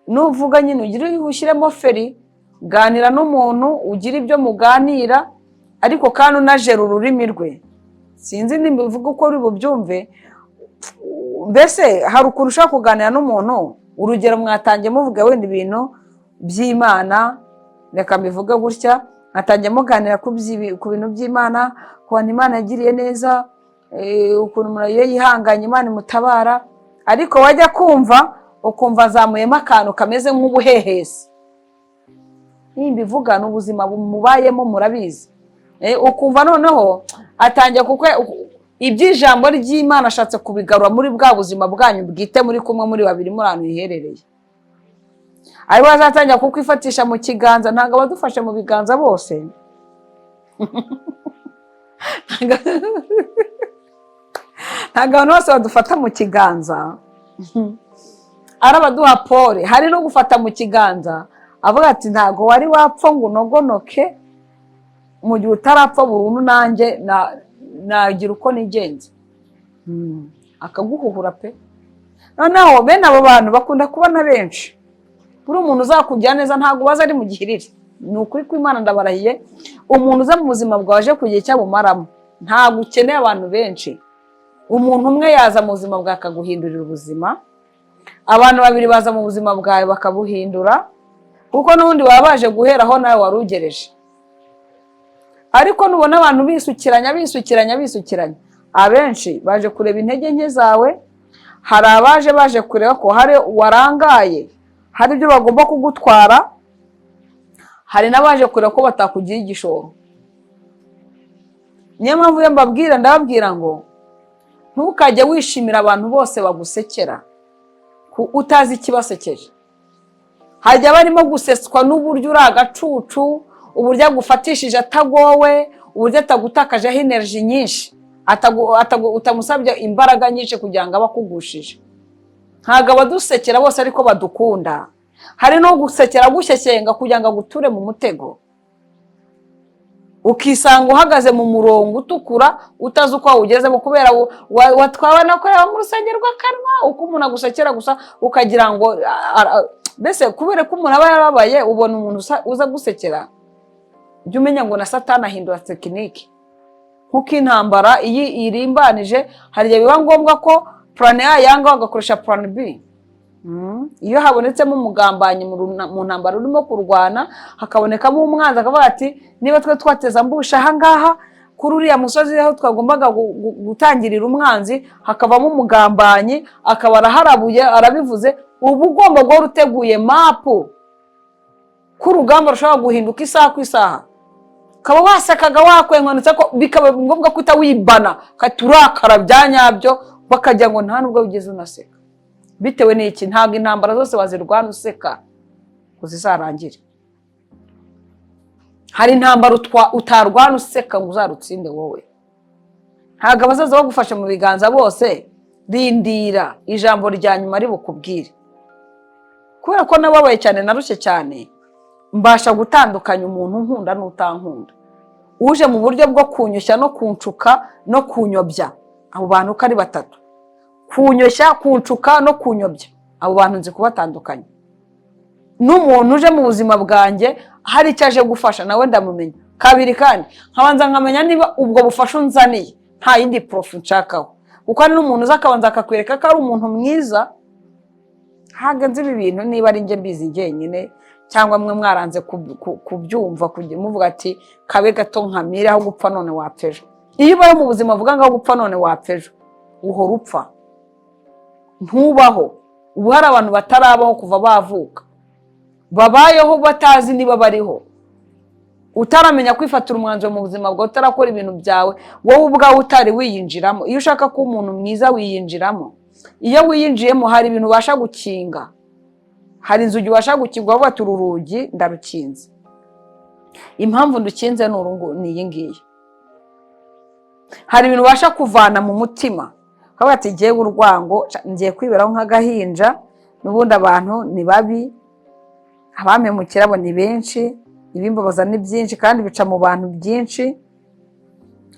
Nuvuga nyine, ugire ushyiremo feri, ganira n'umuntu, ugire ibyo muganira, ariko kandi unajera ururimi rwe. Sinzi nimba uvuga uko uri bubyumve. Mbese hari ukuntu ushobora kuganira n'umuntu, urugero mwatangiye muvuga wenda ibintu by'Imana, reka mbivuge gutya, mwatangiye muganira ku bintu by'Imana, ku bantu Imana yagiriye neza, ukuntu umuntu iyo yihanganye Imana imutabara, ariko wajya kumva ukumva azamuyemo akantu kameze nk'ubuhehesi. Nimba ivuga ni ubuzima mubayemo, murabizi. Ukumva noneho atangiye kuko iby'ijambo ry'Imana ashatse kubigarura muri bwa buzima bwanyu bwite, muri kumwe, muri babiri, muri ahantu hiherereye, ariko azatangira kukwifatisha mu kiganza. Ntabwo abadufashe mu biganza bose, ntabwo abantu bose badufata mu kiganza ari abaduha pole. Hari no gufata mu kiganza avuga ati: "Ntabwo wari wapfa ngo unogonoke. Mu gihe utarapfa burundu, nanjye nagira uko nigenza." Akaguhuhura pe. Noneho bene abo bantu bakunda kubona benshi. Buri umuntu uzakugira neza ntabwo ubaza ari mu gihiriri. Ni ukuri kw'Imana, ndabarahiye, umuntu uza mu buzima bwawe aje kugira icyo abumaramo, ntabwo ukeneye abantu benshi. Umuntu umwe yaza mu buzima bwawe akaguhindurira ubuzima, abantu babiri baza mu buzima bwawe bakabuhindura, kuko n'ubundi baba baje guhera aho nawe wari ugereje. Ariko nubona abantu bisukiranya, bisukiranya, bisukiranya, abenshi baje kureba intege nke zawe. Hari abaje baje kureba ko hari warangaye, hari ibyo bagomba kugutwara. Hari n'abaje kureba ko batakugira igishoro. Niyo mpamvu iyo mbabwira, ndababwira ngo ntukajye wishimira abantu bose bagusekera, utazi ikibasekeje. Hajya barimo guseswa n'uburyo uri agacucu, uburyo agufatishije atagowe, uburyo atagutakajeho energy nyinshi, utamusabye imbaraga nyinshi kugira ngo abe akugushije. Ntabwo abadusekera bose ariko badukunda. Hari no gusekera agushyeshyenga kugira ngo aguture mu mutego, ukisanga uhagaze mu murongo utukura, utazi uko wawugezemo, kubera watwawe no kureba mu rusengero rw'akanwa, uko umuntu agusekera gusa ukagira ngo mbese kubera ko umuntu aba yarababaye, ubona umuntu uza gusekera. Jya umenya ngo na Satani ahindura technique. Nk'uko intambara iyo irimbanije, hari igihe biba ngombwa ko plan A yanga, bagakoresha plan B. Iyo habonetsemo umugambanyi mu ntambara urimo kurwana, hakabonekamo umwanzi, akavuga ati: "Niba twe twateza ambush ahangaha kuri uriya musozi aho twagombaga gutangirira umwanzi, hakavamo umugambanyi akaba araharabuye, arabivuze," uba ugomba guhora uteguye map ko urugamba rushobora guhinduka isaha ku isaha. Ukaba wasekaga, wakwenkwanutse, ko bikaba ngombwa ko wibana ukahita urakara bya nyabyo, bakagira ngo nta nubwo wigeze unaseka. Bitewe n'iki? Ntabwo intambara zose wazirwana useka ngo zizarangire. Hari intambara utarwana useka ngo uzarutsinde wowe. Ntabwo abazaza bagufashe mu biganza bose. Rindira ijambo rya nyuma ribukubwire. Kubera ko nababaye cyane, narushye cyane, mbasha gutandukanya umuntu nkunda n'utankunda, uje mu buryo bwo kunyoshya no kunshuka no kunyobya. Abo bantu uko ari batatu, kunyoshya, kunshuka no kunyobya, abo bantu nzi kubatandukanya. N'umuntu uje mu buzima bwanjye hari icyo aje gufasha, nawe ndamumenya kabiri, kandi nkabanza nkamenya niba ubwo bufasha unzaniye nta yindi profit nshakaho, kuko hari n'umuntu uza akabanza akakwereka ko ari umuntu mwiza. Ntabwo nzi ibi bintu niba ari njye mbizi njyenyine. Cyangwa mwe mwaranze kubyumva, muvuga ati kabe gato nkamire, aho gupfa none wapfa ejo. Iyo ubaye mu buzima uvuga ngo aho gupfa none wapfa ejo, uhora upfa, ntubaho. Ubu hari abantu batarabaho kuva bavuka, babayeho batazi niba bariho. Utaramenya kwifatira umwanzuro mu buzima bwawe, utarakora ibintu byawe wowe ubwawe, utari wiyinjiramo. Iyo ushaka kuba umuntu mwiza, wiyinjiramo. Iyo wiyinjiyemo, hari ibintu ubasha gukinga, hari inzugi ubasha gukinga, ukavuga ati uru rugi ndarukinze, impamvu ndukinze ni uru, ni iyi ngiyi. Hari ibintu ubasha kuvana mu mutima, ukavuga ati ngewe urwango ngiye kwiberaho nk'agahinja, n'ubundi abantu ni babi, abampemukira bo ni benshi, ibimbabaza ni byinshi kandi bica mu bantu byinshi.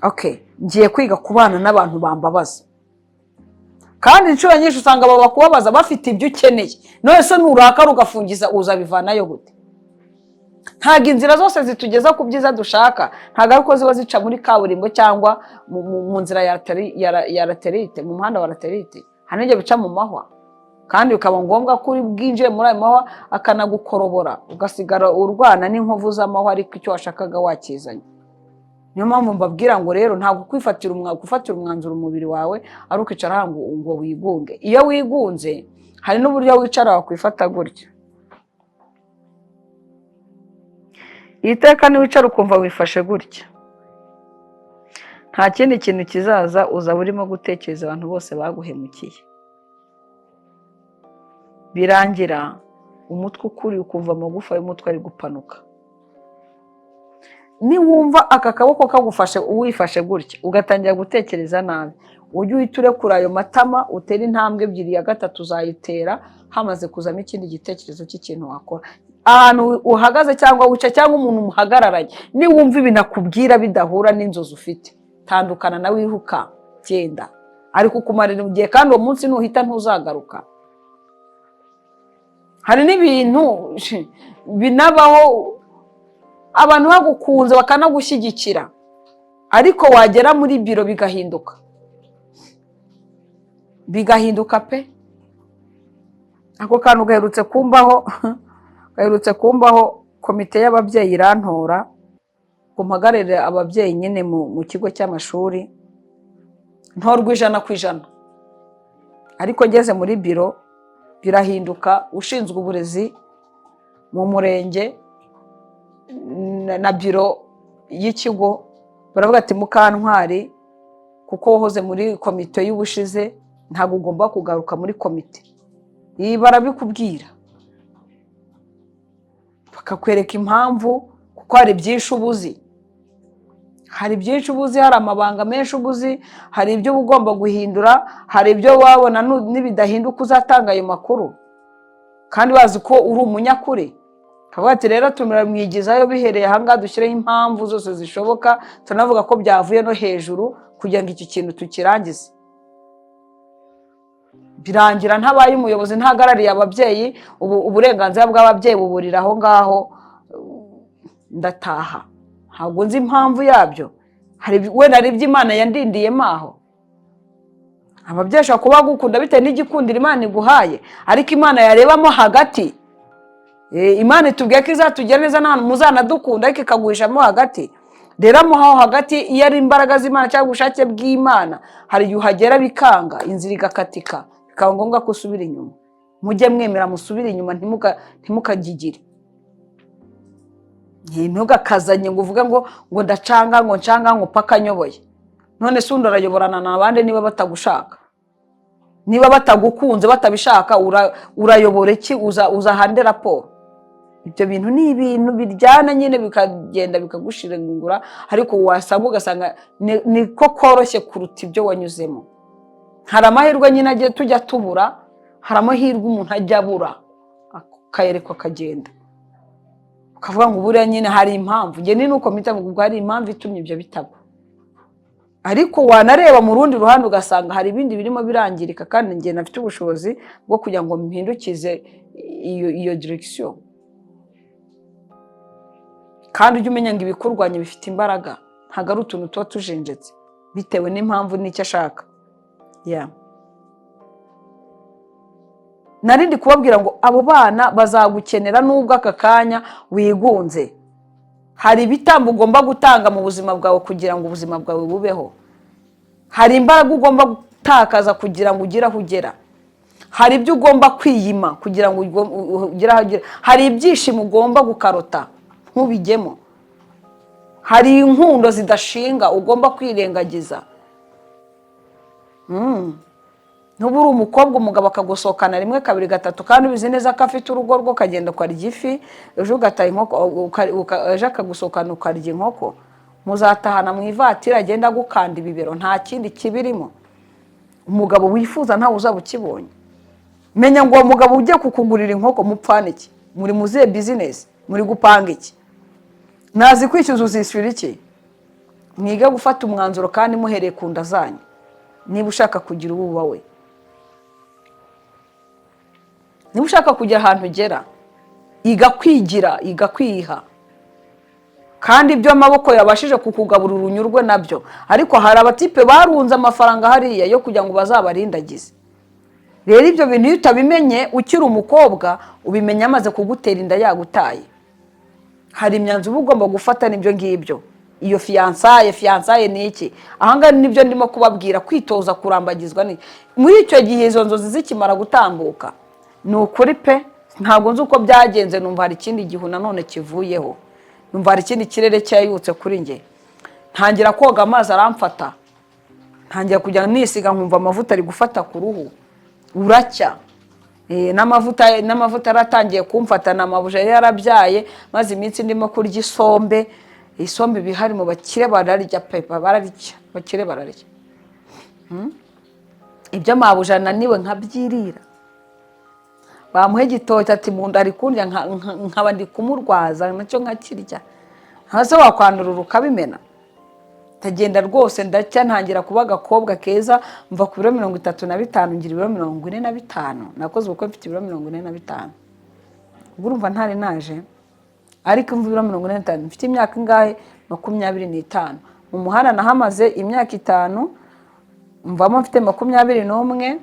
Okay, ngiye kwiga kubana n'abantu bambabaza. Kandi inshuro nyinshi usanga abo bakubabaza bafite ibyo ukeneye. None se nurakara ugafungiza, uzabivanayo gute? Ntabwo inzira zose zitugeza ku byiza dushaka, ntabwo ari uko ziba zica muri kaburimbo cyangwa mu nzira ya latérite, mu muhanda wa latérite. Hari n'igihe bica mu mahwa, kandi bikaba ngombwa ko uri bwinjire muri ayo mahwa akanagukorobora, ugasigara urwana n'inkovu z'amahwa, ariko icyo washakaga wakizanye. Niyo mpamvu mbabwira ngo rero ntabwo gufatira umwanzuro umubiri wawe ari ukwicara aha ngo wigunge. Iyo wigunze, hari n'uburyo wicara wakwifata gutya. Iteka niwicara ukumva wifashe gutya, nta kindi kintu kizaza, uzaba urimo gutekereza abantu bose baguhemukiye. Birangira umutwe ukuriye, ukumva amagufa y'umutwe ari gupanuka. Niwumva aka kaboko kagufashe, uwifashe gutya, ugatangira gutekereza nabi, ujye uhita urekura ayo matama, utere intambwe ebyiri, ya gatatu uzayitera hamaze kuzamo ikindi gitekerezo cy'ikintu wakora. Ahantu uhagaze cyangwa wicaye cyangwa umuntu muhagararanye, niwumva ibintu akubwira bidahura n'inzozi ufite, tandukana nawe, wihuka, genda. Ari kukumarira igihe, kandi uwo munsi nuhita ntuzagaruka. Hari n'ibintu binabaho, abantu bagukunze bakanagushyigikira, ariko wagera muri biro bigahinduka, bigahinduka pe. Ako kantu gaherutse kumbaho, gaherutse kumbaho. Komite y'ababyeyi irantora ngo mpagararire ababyeyi nyine mu kigo cy'amashuri. Ntorwa 100%, ariko ngeze muri biro birahinduka. Ushinzwe uburezi mu murenge na biro y'ikigo baravuga ati Mukantwari, kuko wahoze muri komite y'ubushize, ntabwo ugomba kugaruka muri komite. Ibi barabikubwira, bakakwereka impamvu, kuko hari byinshi uba uzi, hari byinshi uba uzi, hari amabanga menshi uba uzi, hari ibyo uba ugomba guhindura, hari ibyo wabona nibidahinduka uzatanga ayo makuru, kandi bazi ko uri umunyakuri. Kavuga ati rero turamwigizayo bihereye ahangaha, dushyireho impamvu zose zishoboka, tunavuga ko byavuye no hejuru kugira ngo iki kintu tukirangize. Birangira ntabaye umuyobozi, ntahagarariye ababyeyi. Ubu uburenganzira bw'ababyeyi buburira aho ngaho, ndataha. Ntabwo nzi impamvu yabyo. Hari wenda hari ibyo Imana yandindiyemo aho. Ababyeyi bashobora kuba bagukunda bitewe n'igikundiro Imana iguhaye, ariko Imana yarebamo hagati. Imana itubwiye ko izatugira neza n'ahantu muzanadukunda, ariko ikaguhishamo hagati. Rero aho hagati, iyo ari imbaraga z'Imana cyangwa ubushake bw'Imana, hari igihe uhagera bikanga, inzira igakatika, bikaba ngombwa ko usubira inyuma. Mujye mwemera musubire inyuma, ntimukagigire, ntugakazanye ngo uvuge ngo ndacanga, ngo ncanga, ngo paka nyoboye. None se undi arayoborana n'abandi niba batagushaka, niba batagukunze, batabishaka, urayobora iki? Uza hande raporo? Ibyo bintu ni ibintu biryana nyine, bikagenda bikagushirengura, ariko wasanga ugasanga niko koroshye kuruta ibyo wanyuzemo. Hari amahirwe nyine agiye tujya tubura, hari amahirwe umuntu ajya abura akayerekwa akagenda, ukavuga ngo buriya nyine hari impamvu. Njye ni nuko mpita mvuga, hari impamvu itumye ibyo bitaba. Ariko wanareba mu rundi ruhande, ugasanga hari ibindi birimo birangirika, kandi njye nafite ubushobozi bwo kugira ngo mpindukize iyo direction. Kandi ujye umenya ngo ibikurwanya bifite imbaraga, ntabwo ari utuntu tuba tujenjetse, bitewe n'impamvu n'icyo ashaka. Yeah. Nari ndi kubabwira ngo abo bana bazagukenera nubwo aka kanya wigunze. Hari ibitambo ugomba gutanga mu buzima bwawe kugira ngo ubuzima bwawe bubeho. Hari imbaraga ugomba gutakaza kugira ngo ugere aho ugera. Hari ibyo ugomba kwiyima kugira ngo ugere aho ugera. Hari ibyishimo ugomba gukarota ntubijyemo. Hari inkundo zidashinga ugomba kwirengagiza. Ntuba uri umukobwa, umugabo akagusohokana rimwe, kabiri, gatatu, kandi ubizi neza ko afite urugo rwe, ukagenda ukarya ifi, ejo ugataha inkoko, ejo akagusohokana ukarya inkoko, muzatahana mu ivatiri, agenda agukanda ibibero, nta kindi kibirimo. Umugabo wifuza ntawe uzaba ukibonye. Menya ngo uwo mugabo ugiye kukugurira inkoko mupfana iki? Muri muzihe business? Muri gupanga iki? Nazi kwishyuza, uzishyura iki? Mwige gufata umwanzuro kandi muhereye ku nda zanyu. Niba ushaka kugira uwo uba we, niba ushaka kugira ahantu ugera, iga kwigira, iga kwiha. Kandi ibyo amaboko yabashije kukugaburira unyurwe nabyo. Ariko hari abatipe barunze amafaranga hariya yo kugira ngo bazabarindagize. Rero ibyo bintu iyo utabimenye ukiri umukobwa, ubimenya amaze kugutera inda, yagutaye. Hari imyanzuro uba ugomba gufata n'ibyo ngibyo. Iyo fiançailles, fiançailles ni iki? Ahangaha nibyo ndimo kubabwira, kwitoza kurambagizwa. Ni muri icyo gihe izo nzozi zikimara gutambuka, ni ukuri pe, ntabwo nzi uko byagenze, numva hari ikindi gihu nanone kivuyeho, numva hari ikindi kirere cyayutse kuri njye. Ntangira koga, amazi aramfata, ntangira kujya nisiga nkumva amavuta ari gufata ku ruhu. Uracya. N'amavuta yaratangiye kumfata, na mabuja yari yarabyaye. Maze iminsi ndimo kurya isombe. Isombe ibihari mu bakire bararya pe, bararya, abakire bararya. Ibyo mabuja ananiwe nkabyirira, bamuha igitoki ati mu nda ari kundya, nkaba ndi kumurwaza nacyo nkakirya. Hasi wakwandurura ukabimena. Ndagenda rwose ndacya, ntangira kuba agakobwa keza. Mva ku biro 35 ngira ibiro 45. Nakoze ubukwe mfite ibiro 45. Ubwo urumva ntari naje, ariko imva ibiro 45 mfite imyaka ingahe? 25. Mu muhanda nahamaze imyaka 5, mvamo mfite 21.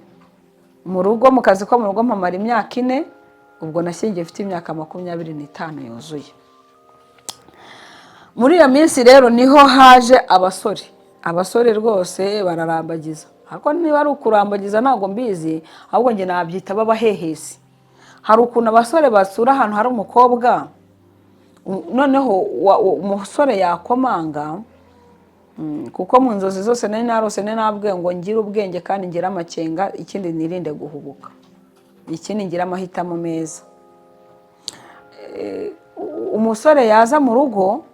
Mu rugo, mu kazi ko mu rugo mpamara imyaka 4. Ubwo nashyingiye mfite imyaka 25 yuzuye. Muri iyo minsi rero niho haje abasore. Abasore rwose bararambagiza, ariko niba ari ukurambagiza ntabwo mbizi, ahubwo njye nabyita b'abahehesi. Hari ukuntu abasore basura ahantu hari umukobwa, noneho umusore yakomanga, kuko mu nzozi zose nari narose nari nabwiwe ngo ngire ubwenge kandi ngire amakenga, ikindi nirinde guhubuka, ikindi ngire amahitamo meza. Umusore yaza mu rugo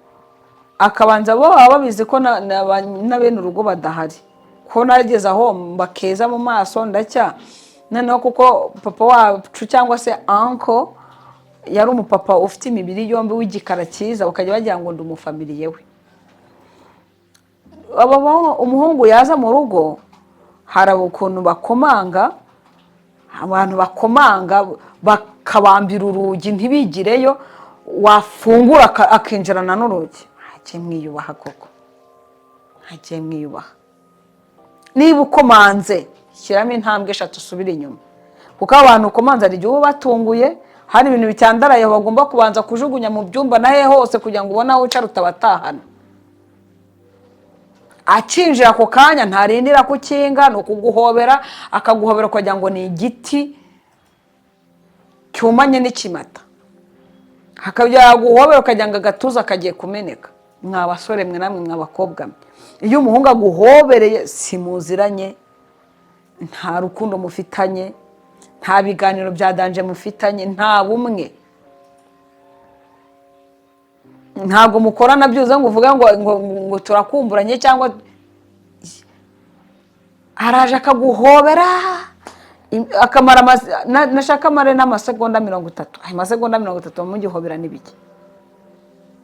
akabanza, bo baba babizi ko na bene urugo badahari, ko nageze aho mbakeza mu maso ndacya. Noneho kuko papa wacu cyangwa se uncle yari umupapa ufite imibiri yombi w'igikara cyiza, bakajya bagira ngo ndi umufamiliye we. Umuhungu yaza mu rugo, hari ukuntu bakomanga, abantu bakomanga bakabambira urugi ntibigireyo, wafungura akinjirana n'urugi. Ntagiye mwiyubaha koko, ntagiye mwiyubaha. Niba ukomanze, shyiramo intambwe eshatu usubire inyuma, kuko abantu ukomanze hari igihe uba ubatunguye, hari ibintu bicyandaraye bagomba kubanza kujugunya mu byumba na he hose kugira ngo ubone aho wicara utabatahana. Akinjira ako kanya ntarindira kukinga, ni ukuguhobera, akaguhobera ukagira ngo ni igiti cyumanye n'ikimata, hakabya yaguhobera ukagira ngo agatuza kagiye kumeneka. Mwa basore mwe, namwe mwa bakobwa mwe, iyo umuhungu aguhobereye, si muziranye, nta rukundo mufitanye, nta biganiro bya danger mufitanye, nta bumwe, ntabwo mukorana byuze ngo uvuge ngo turakumburanye, cyangwa araje akaguhobera, akamara nashaka amare n'amasegonda 30. Ayo masegonda 30 mugihobera n'ibiki?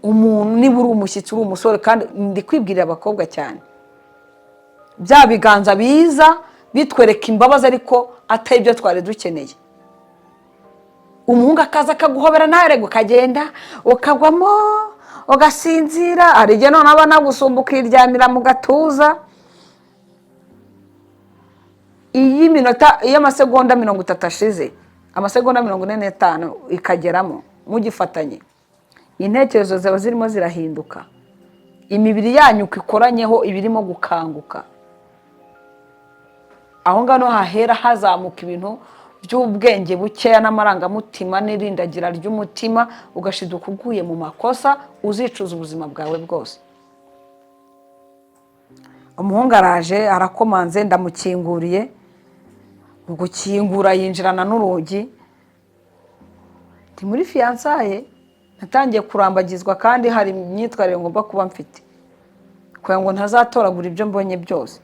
Umuntu niba uri umushyitsi, uri umusore, kandi ndi kwibwirira abakobwa cyane, bya biganza biza bitwereka imbabazi ariko atari ibyo twari dukeneye. Umuhungu akaza akaguhobera, nawe ukagenda ukagwamo ugasinzira. Hari igihe noneho aba anagusumba ukiryamira mu gatuza. Iyo iminota, iyo amasegonda 30 ashize, Amasegonda 45 ikageramo mugifatanye, intekerezo ziba zirimo zirahinduka, imibiri yanyu uko ikoranyeho iba irimo gukanguka. Aho ngaho niho hahera hazamuka ibintu by'ubwenge bukeya n'amarangamutima n'irindagira ry'umutima, ugashiduka uguye mu makosa uzicuza ubuzima bwawe bwose. Umuhungu araje, arakomanze, ndamukinguriye. Mu gukingura yinjirana n'urugi. Ndi muri fiançailles, natangiye kurambagizwa kandi hari imyitwarire ngomba kuba mfite kugira ngo ntazatoragura ibyo mbonye byose.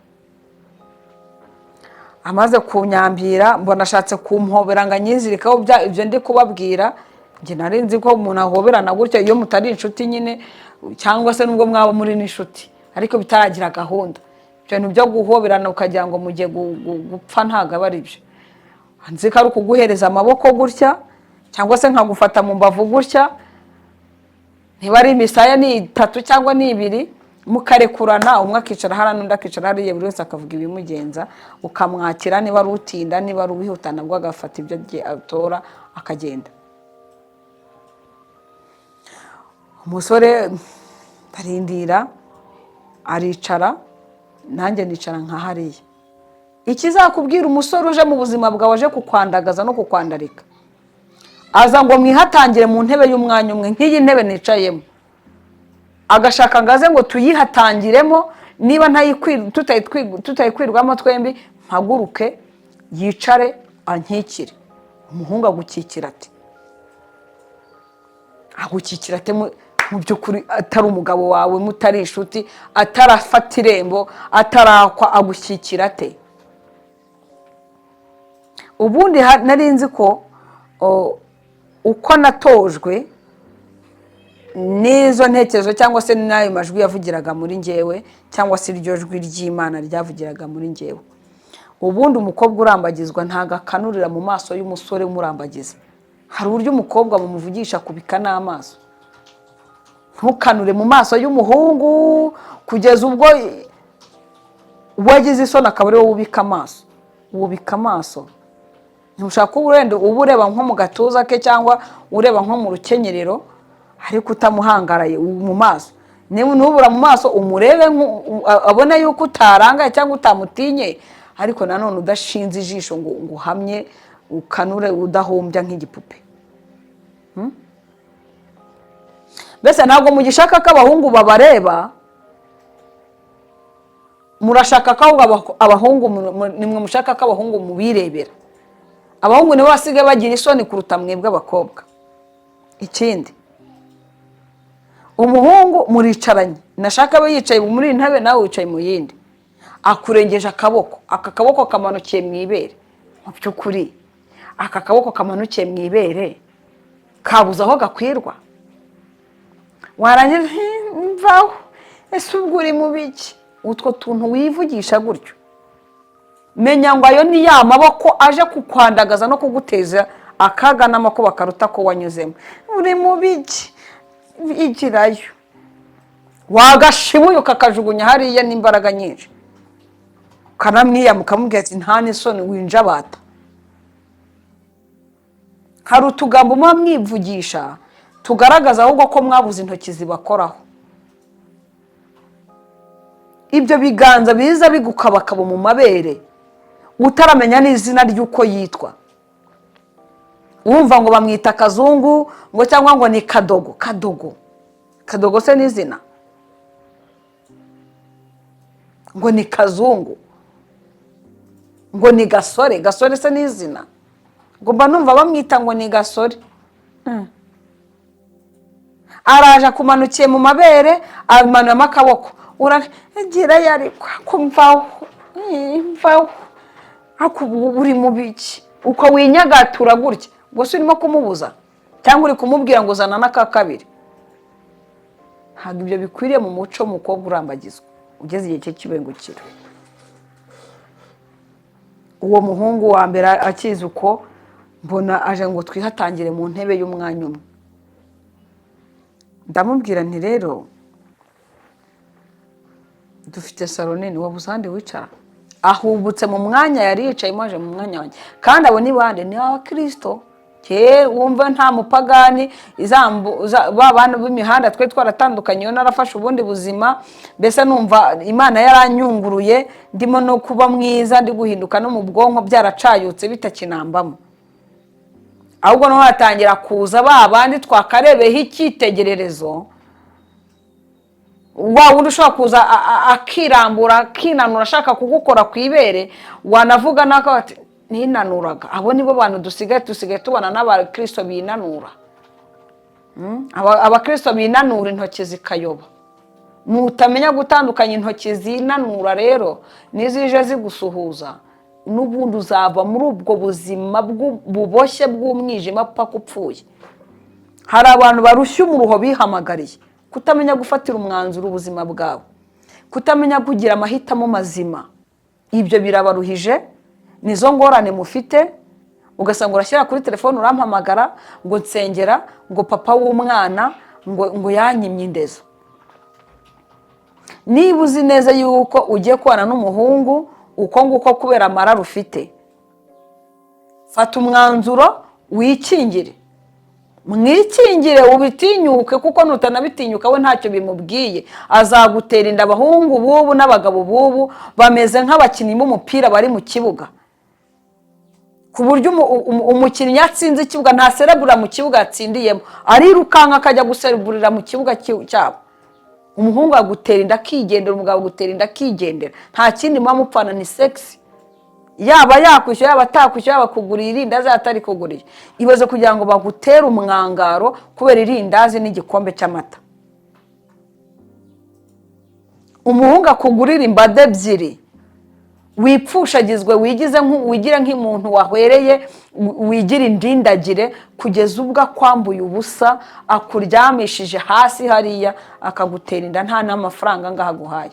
Amaze kunyambira, mbona ashatse kumpobera ngo anyizirikeho ibyo ndi kubabwira. Njye nari nzi ko umuntu ahoberana gutya iyo mutari inshuti nyine, cyangwa se nubwo mwaba muri n'inshuti ariko bitaragira gahunda. Ibyo bintu byo guhoberana ukagira ngo mugiye gupfa ntabwo aba ari byo. Nzi ko ari ukuguhereza amaboko gutya, cyangwa se nkagufata mu mbavu gutya, niba ari imisaya ni itatu cyangwa ni ibiri, mukarekurana, umwe akicara hariya n'undi akicara hariya, buri wese akavuga ibimugenza, ukamwakira, niba ari utinda, niba ari uwihuta, nabwo agafata ibyo agiye atora akagenda. Umusore arindira, aricara, nanjye nicara nka hariya. Ikizakubwira umusore uje mu buzima bwawe aje kukwandagaza no kukwandarika, aza ngo mwihatangire mu ntebe y'umwanya umwe nk'iyi ntebe nicayemo, agashaka ngo aze ngo tuyihatangiremo, niba tutayikwirwamo twembi, mpaguruke yicare ankikire. Umuhungu agukikira ati, agukikira ate mu by'ukuri atari umugabo wawe, mutari inshuti, atarafata irembo, atarakwa, agushyikira ate? Ubundi nari nzi ko uko natojwe n'izo ntekerezo cyangwa se n'ayo majwi yavugiraga muri njyewe, cyangwa se iryo jwi ry'Imana ryavugiraga muri njyewe, ubundi umukobwa urambagizwa ntabwo akanurira mu maso y'umusore umurambagiza. Hari uburyo umukobwa bumuvugisha kubika n'amaso. Ntukanure mu maso y'umuhungu kugeza ubwo wagize isoni akaba ari wowe ubika amaso. Wubika amaso, ntushaka kuba wenda uba ureba nko mu gatuza ke cyangwa ureba nko mu rukenyerero, ariko utamuhangaraye mu maso. Niba nubura mu maso umurebe abone yuko utarangaye cyangwa utamutinye, ariko nanone udashinze ijisho ngo uhamye ukanure udahumbya nk'igipupe. Mbese ntabwo mugishaka ko abahungu babareba, murashaka ko ahubwo abahungu nimwe mushaka ko abahungu mubirebera. Abahungu nibo basigaye bagira isoni kuruta mwebwe abakobwa. Ikindi, umuhungu muricaranye, nashaka abe yicaye muri iyi ntebe, nawe wicaye mu yindi, akurengeje akaboko, aka kaboko kamanukiye mu ibere. Mu by'ukuri aka kaboko kamanukiye mu ibere kabuze aho gakwirwa? Warangiza, "Mvaho, ese ubwo uri mu biki?" Utwo tuntu wivugisha gutyo, menya ngo ayo ni ya maboko aje kukwandagaza no kuguteza akaga n'amakuba karuta ko wanyuzemo. Uri mu biki? Igirayo wagashibuye ukakajugunya hariya n'imbaraga nyinshi, ukanamwiyama, ukamubwira ati: "Nta n'isoni, winjabata." Hari utugambo muba mwivugisha tugaragaza ahubwo ko mwabuze intoki zibakoraho. Ibyo biganza biza bigukabakaba mu mabere utaramenya n'izina ry'uko yitwa, wumva ngo bamwita Kazungu, ngo cyangwa ngo ni Kadogo. Kadogo, Kadogo se n'izina? Ngo ni Kazungu, ngo ni Gasore. Gasore se n'izina? Ngo mba numva bamwita ngo ni Gasore. Araje akumanukiye mu mabere, amanuramo akaboko, uragira ariko kumvaho mvaho, uri mu biki? Uko winyagatura gutya, ubwo se urimo kumubuza cyangwa uri kumubwira ngo zana n'aka kabiri? Ntabwo ibyo bikwiriye mu muco w'umukobwa urambagizwa ugeze igihe cye cy'ibengukiro. Uwo muhungu wa mbere akizi uko, mbona aje ngo twihatangire mu ntebe y'umwanya umwe. Ndamubwira nti: "Rero dufite salon nini, wabuze ahandi wicara?" Ahubutse mu mwanya yari yicayemo, aje mu mwanya wanjye. Kandi abo ni bande? Ni abakirisito. Ke wumva nta mupagani ba bantu b'imihanda twe twaratandukanye, iyo narafashe ubundi buzima, mbese numva Imana yaranyunguruye, ndimo no kuba mwiza, ndi guhinduka no mu bwonko byaracayutse bitakinambamo. Ahubwo noneho hatangira kuza ba bandi twakarebeho icyitegererezo, wa wundi ushobora kuza akirambura, akinanura, ashaka kugukora ku ibere, wanavuga nako ati ninanuraga. Abo nibo bantu dusigaye tubona n'abakirisito binanura. Abakirisito binanura intoki zikayoba. Nutamenya gutandukanya intoki zinanura rero n'izije zigusuhuza, n'ubundi uzava muri ubwo buzima buboshye bw'umwijima paka upfuye. Hari abantu barushya umuruho bihamagariye kutamenya gufatira umwanzuro ubuzima bwawe, kutamenya kugira amahitamo mazima. Ibyo birabaruhije, nizo ngorane mufite. Ugasanga urashyira kuri telefone, urampamagara ngo nsengera, ngo papa w'umwana ngo yanyimye indezo. Niba uzi neza yuko ugiye kubana n'umuhungu uko nguko kubera amarara ufite, fata umwanzuro wikingire, mwikingire, ubitinyuke, kuko nutanabitinyuka we ntacyo bimubwiye, azagutera inda. Abahungu b'ubu n'abagabo b'ubu bameze nk'abakinnyi b'umupira bari mu kibuga, ku buryo umukinnyi yatsinze ikibuga ntaserebura mu kibuga yatsindiyemo, arirukanka akajya gusereburira mu kibuga cyabo. Umuhungu agutera inda akigendera, umugabo agutera inda akigendera. Nta kindi muba mupfana, ni sex. Yaba yakwishyura, yaba atakwishyura, yaba kugurira irindazi atari kuguriye. Ibaze kugira ngo bagutere umwangaro kubera irindazi n'igikombe cy'amata. Umuhungu akugurira imbada ebyiri, wipfushagizwe, wigize wigire nk'umuntu wahwereye, wigira indindagire, kugeza ubwo akwambuye ubusa, akuryamishije hasi hariya, akagutera inda nta n'amafaranga ngaho aguhaye,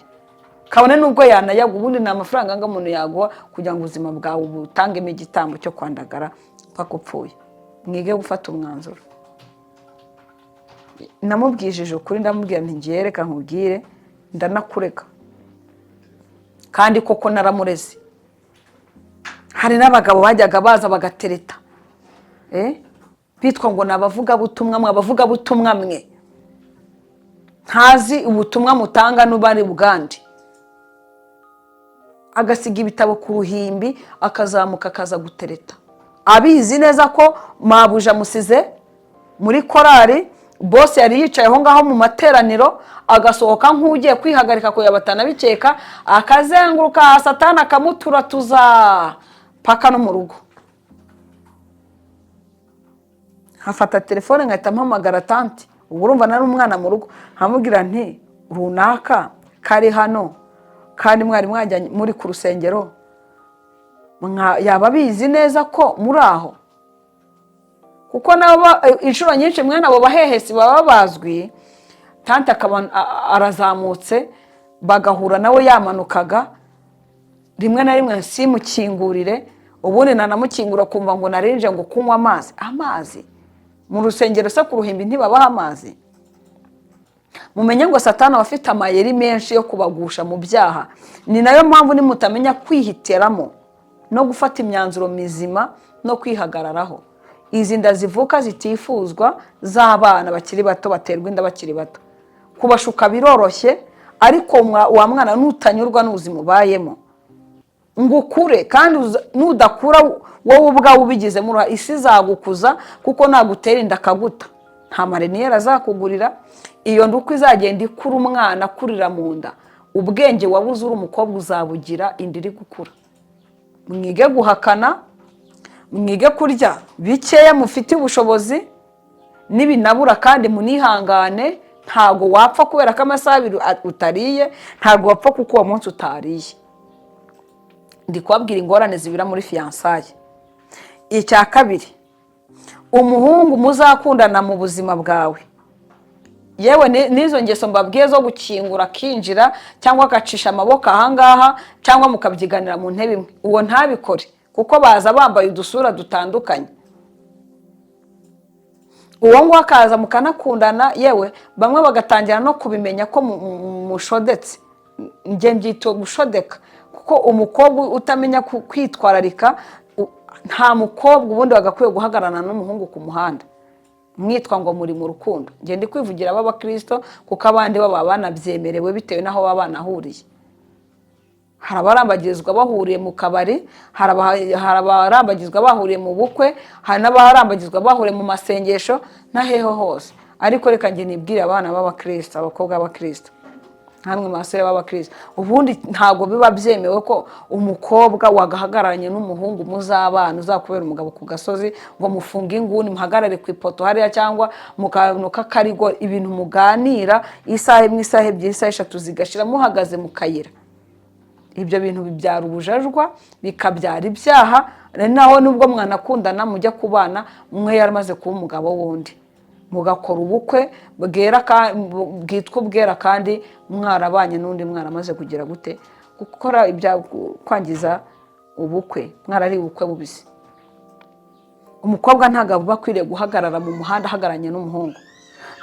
kabone n'ubwo yanayaguha. Ubundi ni amafaranga anga umuntu yaguha kugira ngo ubuzima bwawe butangemo igitambo cyo kwandagara mpaka upfuye? Mwige gufata umwanzuro. Namubwijije ukuri, ndamubwira nti: "Ngiye, reka nkubwire, ndanakureka." Kandi koko naramureze. Hari n'abagabo bajyaga baza bagatereta, bitwa ngo ni abavugabutumwa. Mwe abavugabutumwa mwe, ntazi ubutumwa mutanga n'ubari bugande. Agasiga ibitabo ku ruhimbi, akazamuka akaza gutereta, abizi neza ko mabuja amusize muri korari, bose yari yicaye aho ngaho mu materaniro, agasohoka nk'ugiye kwihagarika kugira batanabikeka, akazenguruka, Satani akamuturatuza paka no mu rugo. Nkafata telefone nkahita mpamagara tante, ubwo urumva nari umwana mu rugo, nkamubwira nti: "Runaka kari hano kandi mwari mwajyanye muri ku rusengero, yaba abizi neza ko muri aho?" Kuko nabo inshuro nyinshi mwene abo bahehesi baba bazwi. Tante akaba arazamutse, bagahura nawe yamanukaga. Rimwe na rimwe simukingurire, ubundi nanamukingura kumva ngo narinje ngo kunywa amazi. Amazi mu rusengero se ku ruhimbi ntibabaha amazi? Mumenye ngo Satani aba afite amayeri menshi yo kubagusha mu byaha. Ni nayo mpamvu nimutamenya kwihitiramo no gufata imyanzuro mizima no kwihagararaho, izi nda zivuka zitifuzwa z'abana bakiri bato, baterwa inda bakiri bato, kubashuka biroroshye. Ariko wa mwana, nutanyurwa n'ubuzima ubayemo ngo ukure, kandi nudakura wowe ubwawe ubigizemo uruhare, isi izagukuza, kuko nagutera inda akaguta, nta mariniyeri azakugurira. Iyo nda uko izagenda ikura, umwana akurira mu nda, ubwenge wabuze uri umukobwa uzabugira inda iri gukura. Mwige guhakana, mwige kurya bikeya mufite ubushobozi, nibinabura kandi munihangane. Ntabwo wapfa kubera ko amasaha 2 utariye, ntabwo wapfa kuko uwo munsi utariye. Ndi kubabwira ingorane zibira muri fiançailles. Icya kabiri, umuhungu muzakundana mu buzima bwawe, yewe n'izo ngeso mbabwiye zo gukingura akinjira, cyangwa agacisha amaboko ahangaha, cyangwa mukabyiganira mu ntebe imwe, uwo ntabikore, kuko baza bambaye udusura dutandukanye. Uwo nguwo akaza mukanakundana, yewe bamwe bagatangira no kubimenya ko mushodetse. Njye mbyita gushodeka. Kuko umukobwa utamenya kwitwararika, nta mukobwa ubundi wagakwiye guhagararana n'umuhungu ku muhanda mwitwa ngo muri mu rukundo. Ngenda kwivugira b'abakirisito, kuko abandi baba banabyemerewe bitewe n'aho baba banahuriye. Hari abarambagizwa bahuriye mu kabari, hari abarambagizwa bahuriye mu bukwe, hari n'abarambagizwa bahuriye mu masengesho n'aheho hose. Ariko reka njye nibwire abana b'abakirisito, abakobwa b'abakirisito, namwe basore b'abakirisito, ubundi ntabwo biba byemewe ko umukobwa wagahagararanye n'umuhungu muzabana, uzakubera umugabo, ku gasozi ngo mufunge inguni, muhagarare ku ipoto hariya cyangwa mu kantu k'akarigo, ibintu muganira isaha imwe, isaha ebyiri, isaha eshatu zigashira muhagaze mu kayira. Ibyo bintu bibyara ubujajwa, bikabyara ibyaha. Naho nubwo mwanakundana, mujya kubana umwe yaramaze kuba umugabo w'undi, mugakora ubukwe bwera bwitwa ubwera kandi mwarabanye n'undi, mwaramaze kugira gute? Gukora ibya kwangiza ubukwe, mwarari ubukwe bubisi. Umukobwa ntabwo aba akwiriye guhagarara mu muhanda ahagararanye n'umuhungu.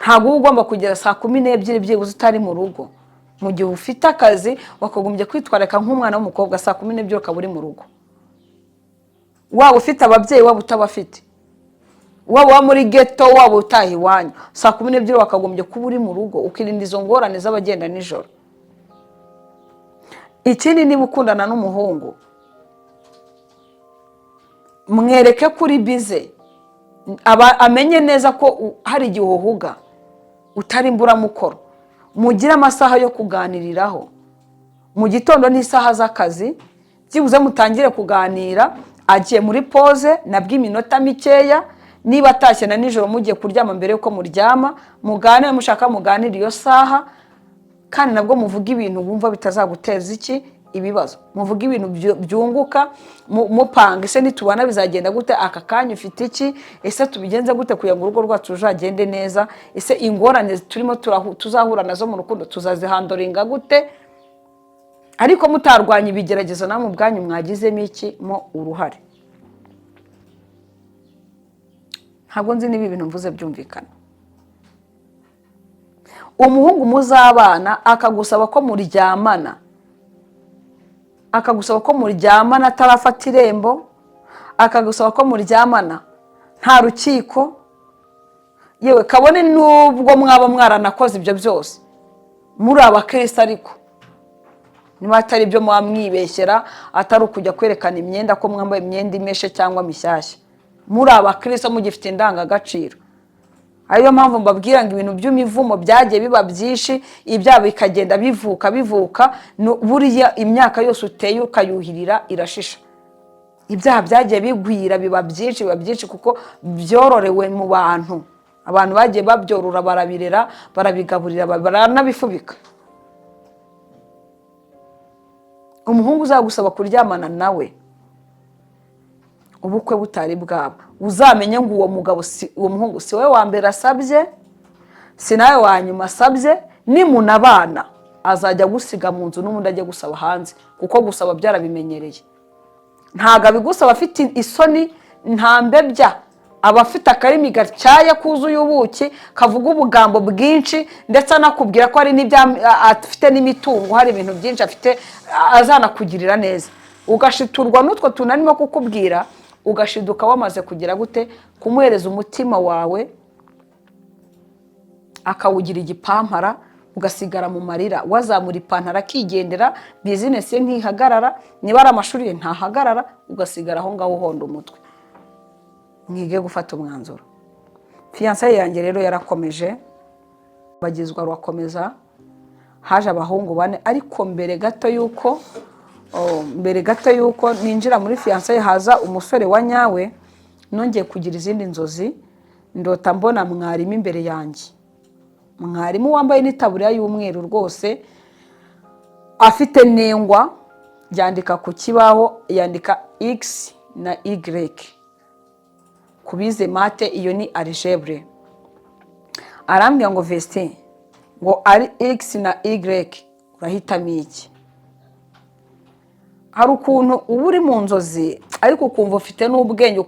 Ntabwo uba ugomba kugera saa 12 byibuze utari mu rugo. Mu gihe ufite akazi, wakagombye kwitwararika nk'umwana w'umukobwa, saa 12 ukaba uri mu rugo, waba ufite ababyeyi, waba utabafite, waba uba muri geto, waba utaha iwanyu, saa 12 wakagombye kuba uri mu rugo, ukirinda izo ngorane z'abagenda nijoro. Ikindi, niba ukundana n'umuhungu, mwereke ko uri busy, amenye neza ko hari igihe uhuga, utari imburamukoro. Mugire amasaha yo kuganiriraho mu gitondo n'isaha z'akazi. Byibuze mutangire kuganira agiye muri pause, nabwo iminota mikeya. Niba atashye na nijoro, mugiye kuryama, mbere yuko muryama muganire, mushaka muganire iyo saha. Kandi nabwo muvuge ibintu wumva bitazaguteza iki? Ibibazo. Muvuge ibintu byunguka, mupanga: ese nitubana bizagenda gute? Aka kanya ufite iki? Ese tubigenze gute kugira ngo urugo rwacu ruzagende neza? Ese ingorane turimo tuzahura nazo mu rukundo tuzazihandlinga gute? Ariko mutarwanya ibigeragezo namwe ubwanyu mwagizemo iki? Mo uruhare. Ntabwo nzi niba ibintu mvuze byumvikana. Umuhungu muzabana akagusaba ko muryamana, akagusaba ko muryamana atarafata irembo, akagusaba ko muryamana nta rukiko, yewe kabone n'ubwo mwaba mwaranakoze ibyo byose muri abakirisitu, ariko niba atari ibyo muba mwibeshyera, atari ukujya kwerekana imyenda ko mwambaye imyenda imeshe cyangwa mishyashya, muri abakirisitu mugifite indangagaciro. Ariyo mpamvu mbabwira ngo ibintu by'imivumo byagiye biba byinshi, ibyaha bikagenda bivuka bivuka. Buriya imyaka yose uteye ukayuhirira irashisha. Ibyaha byagiye bigwira, biba byinshi, biba byinshi kuko byororewe mu bantu. Abantu bagiye babyorora, barabirera, barabigaburira, baranabifubika. Umuhungu uzagusaba kuryamana nawe ubukwe butari bwabo, uzamenye ngo uwo mugabo si uwo muhungu, si wowe wa mbere asabye, si nawe wa nyuma asabye. Nimunabana azajya agusiga mu nzu, n'ubundi ajya gusaba hanze, kuko gusaba byarabimenyereye. Ntabwo abigusaba afite isoni, nta mbebya, aba afite akarimi gatyaye kuzuye ubuki, kavuga ubugambo bwinshi, ndetse anakubwira ko hari n'ibya afite n'imitungo, hari ibintu byinshi afite, azanakugirira neza. Ugashiturwa n'utwo tuntu arimo kukubwira, ugashiduka wamaze kugira gute? Kumuhereza umutima wawe, akawugira igipampara, ugasigara mu marira. Wazamura ipantaro akigendera, business ye ntihagarara, niba ari amashuri ye ntahagarara, ugasigara aho ngaho uhonda umutwe. Mwige gufata umwanzuro. Fiançailles yanjye rero yarakomeje, bagizwa rurakomeza, haje abahungu bane. Ariko mbere gato y'uko ninjira muri fiançailles, haza umusore wa nyawe, nongeye kugira izindi nzozi. Ndota mbona mwarimu imbere yanjye, mwarimu wambaye n'itaburiya y'umweru rwose, afite n'ingwa, yandika ku kibaho, yandika x na y. Ku bize maths, iyo ni algèbre. Arambwira ngo: "Vestine," ngo, "ari x na y, urahitamo iki?" Hari ukuntu uba uri mu nzozi ariko ukumva ufite n'ubwenge,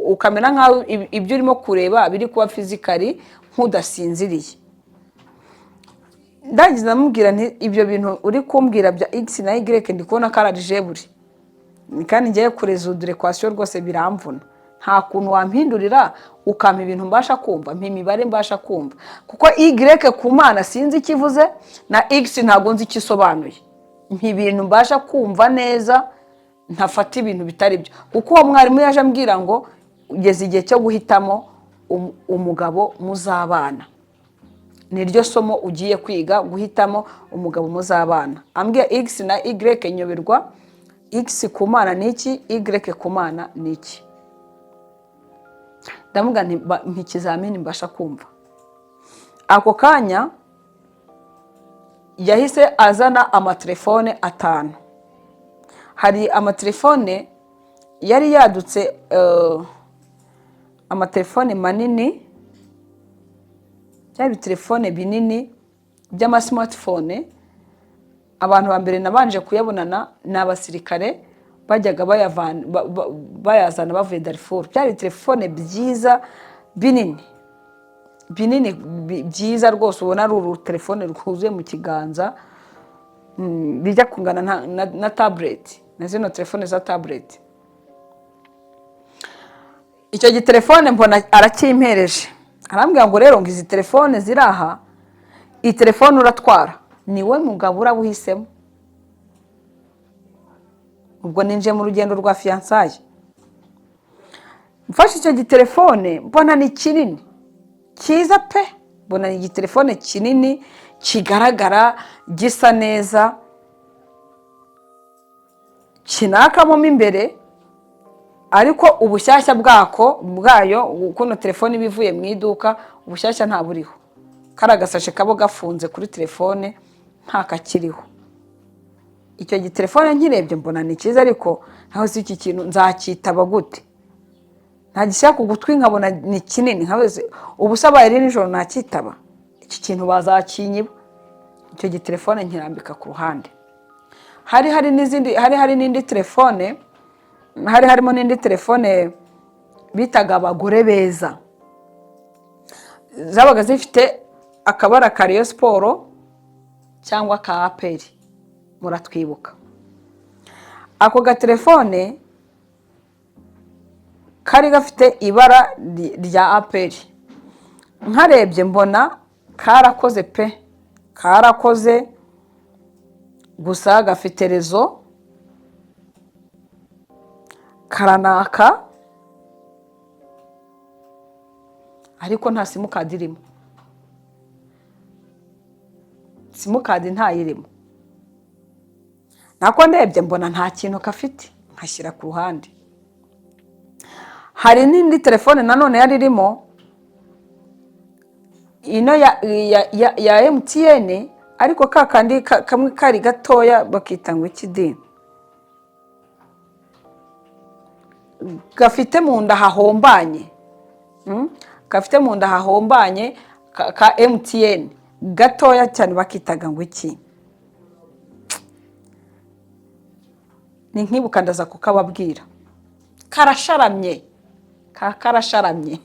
ukamera nk'aho ibyo urimo kureba biri kuba physically, nk'udasinziriye. Ndangiza ndamubwira nti: "Ibyo bintu uri kumbwira bya x na y, ndi kubona ko ari algèbre, kandi ngiye ku résoudre équation rwose biramvuna. Nta kuntu wampindurira ukampa ibintu mbasha kumva, mpa imibare mbasha kumva, kuko y ku Mana sinzi icyo ivuze, na x ntabwo nzi icyo isobanuye. Mpa ibintu mbasha kumva neza, ntafata ibintu bitari byo." Kuko uwo mwarimu yaje ambwira ngo: "Ugeze igihe cyo guhitamo umugabo muzabana, niryo somo ugiye kwiga, guhitamo umugabo muzabana." Ambwiye x na y, nyoberwa x ku Mana ni iki, y ku Mana ni iki. Ndavuga nti: "Mpa ikizamini mbasha kumva." Ako kanya yahise azana amatelefone 5. Hari amatelefone yari yadutse, amatelefone manini, byaba ibitelefone binini by'ama smartphone. Abantu ba mbere nabanje kuyabonana ni abasirikare bajyaga bayazana bavuye Darfur. Byari telefone byiza, binini binini, byiza rwose, ubona ari urutelefone rwuzuye mu kiganza, bijya kungana na tablet, na zino telefone za tablet. Icyo gitelefone mbona aracyimpereje, arambwira ngo: "Rero ngo izi telefone ziri aha, iyi telefone uratwara niwe mugabo uraba uhisemo." Ubwo ninjiye mu rugendo rwa fiançailles. Mfashe icyo gitelefone, mbona ni kinini cyiza pe, mbona ni igitelefone kinini kigaragara, gisa neza, kinakamo mo imbere, ariko ubushyashya bwako bwayo, kuno telefone iba ivuye mu iduka, ubushyashya ntaburiho. Kari agasashe kaba gafunze kuri telefone, nta kakiriho. Icyo gitelefone nkirebye mbona ni cyiza, ariko naho si iki kintu nzacyitaba gute? Ntagishyira ku gutwi nkabona ni kinini, nkabaze ubu se abaye ari nijoro nacyitaba? Iki kintu bazakinyiba. Icyo gitelefone nkirambika ku ruhande. Hari hari n'izindi, hari hari n'indi telefone, hari harimo n'indi telefone bitaga abagore beza, zabaga zifite akabara ka Rayon Sports cyangwa ka APR, muratwibuka. Ako gatelefone kari gafite ibara rya APR. Nkarebye mbona karakoze pe, karakoze, gusa gafite réseau, karanaka, ariko nta simukadi irimo, simukadi ntayirimo. Nako ndebye mbona nta kintu gafite, nkashyira ku ruhande. Hari n'indi telefone nanone yari irimo ino ya MTN, ariko ka kandi kamwe kari gatoya, bakita ngo iki di, gafite mu nda hahombanye, Gafite mu nda hahombanye ka MTN gatoya cyane, bakitaga ngo iki? Ni nkibuka ndaza kukababwira. Karasharamye, ka karasharamye,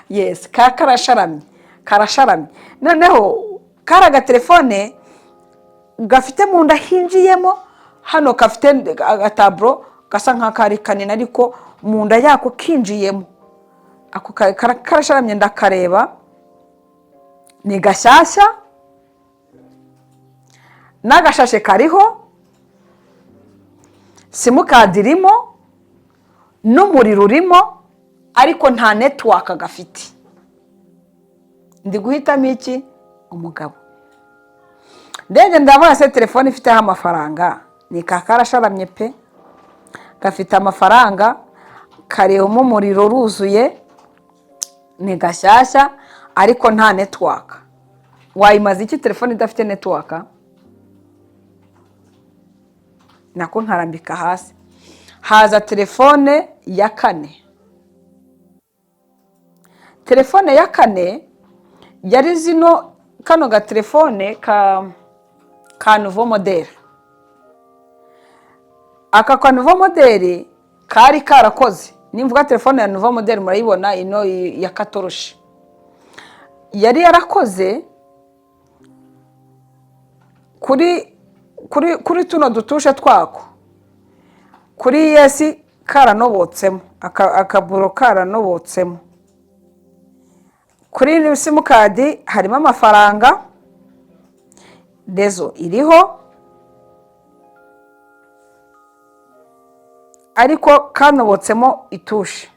yes, ka karasharamye, karasharamye. Noneho kari agatelefone gafite mu nda hinjiyemo hano, gafite agataburo gasa nk'akari kanini, ariko mu nda yako kinjiyemo. Ako karasharamye, ndakareba ni gashyashya, n'agashashe kariho, simukadi irimo, n'umuriro urimo, ariko nta network gafite. Ndi guhitamo iki? Umugabo. Ndebye ndabona se telefone ifiteho amafaranga ni ka karasharamye pe, gafite amafaranga, karimo umuriro uruzuye, ni gashyashya, ariko nta network. Wayimaze iki telefone idafite network? Nako nkarambika hasi. Haza telefone ya kane. Telefone ya kane yari zino, kano gatelefone ka nouveau modèle. Aka ka nouveau modèle kari karakoze. Nimvuga telefone ya nouveau modèle murayibona, ino ya katoroshi yari yarakoze. Kuri tuno dutushe twako, kuri yes karanobotsemo, akaburo karanobotsemo. Kuri simukadi harimo amafaranga, réseau iriho, ariko kanobotsemo itushe.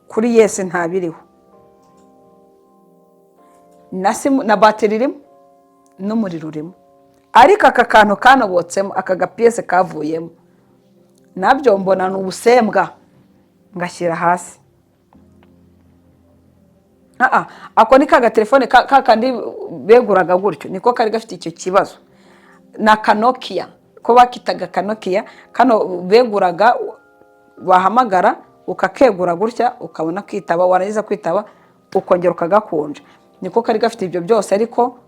Kuri yes ntabiriho, na simu na bateri irimo n'umuriro urimo, ariko aka kantu kanobotsemo, aka gapiyese kavuyemo, nabyo mbona ni ubusembwa, ngashyira hasi. Ah, ako ni ka gatelefone ka kandi beguraga gutyo, niko kari gafite icyo kibazo. Ni akanokiya ko bakitaga kanokiya kano beguraga, wahamagara ukakegura gutya ukabona kwitaba, warangiza kwitaba ukongera ukagakunja. Niko kari gafite ibyo byose, ariko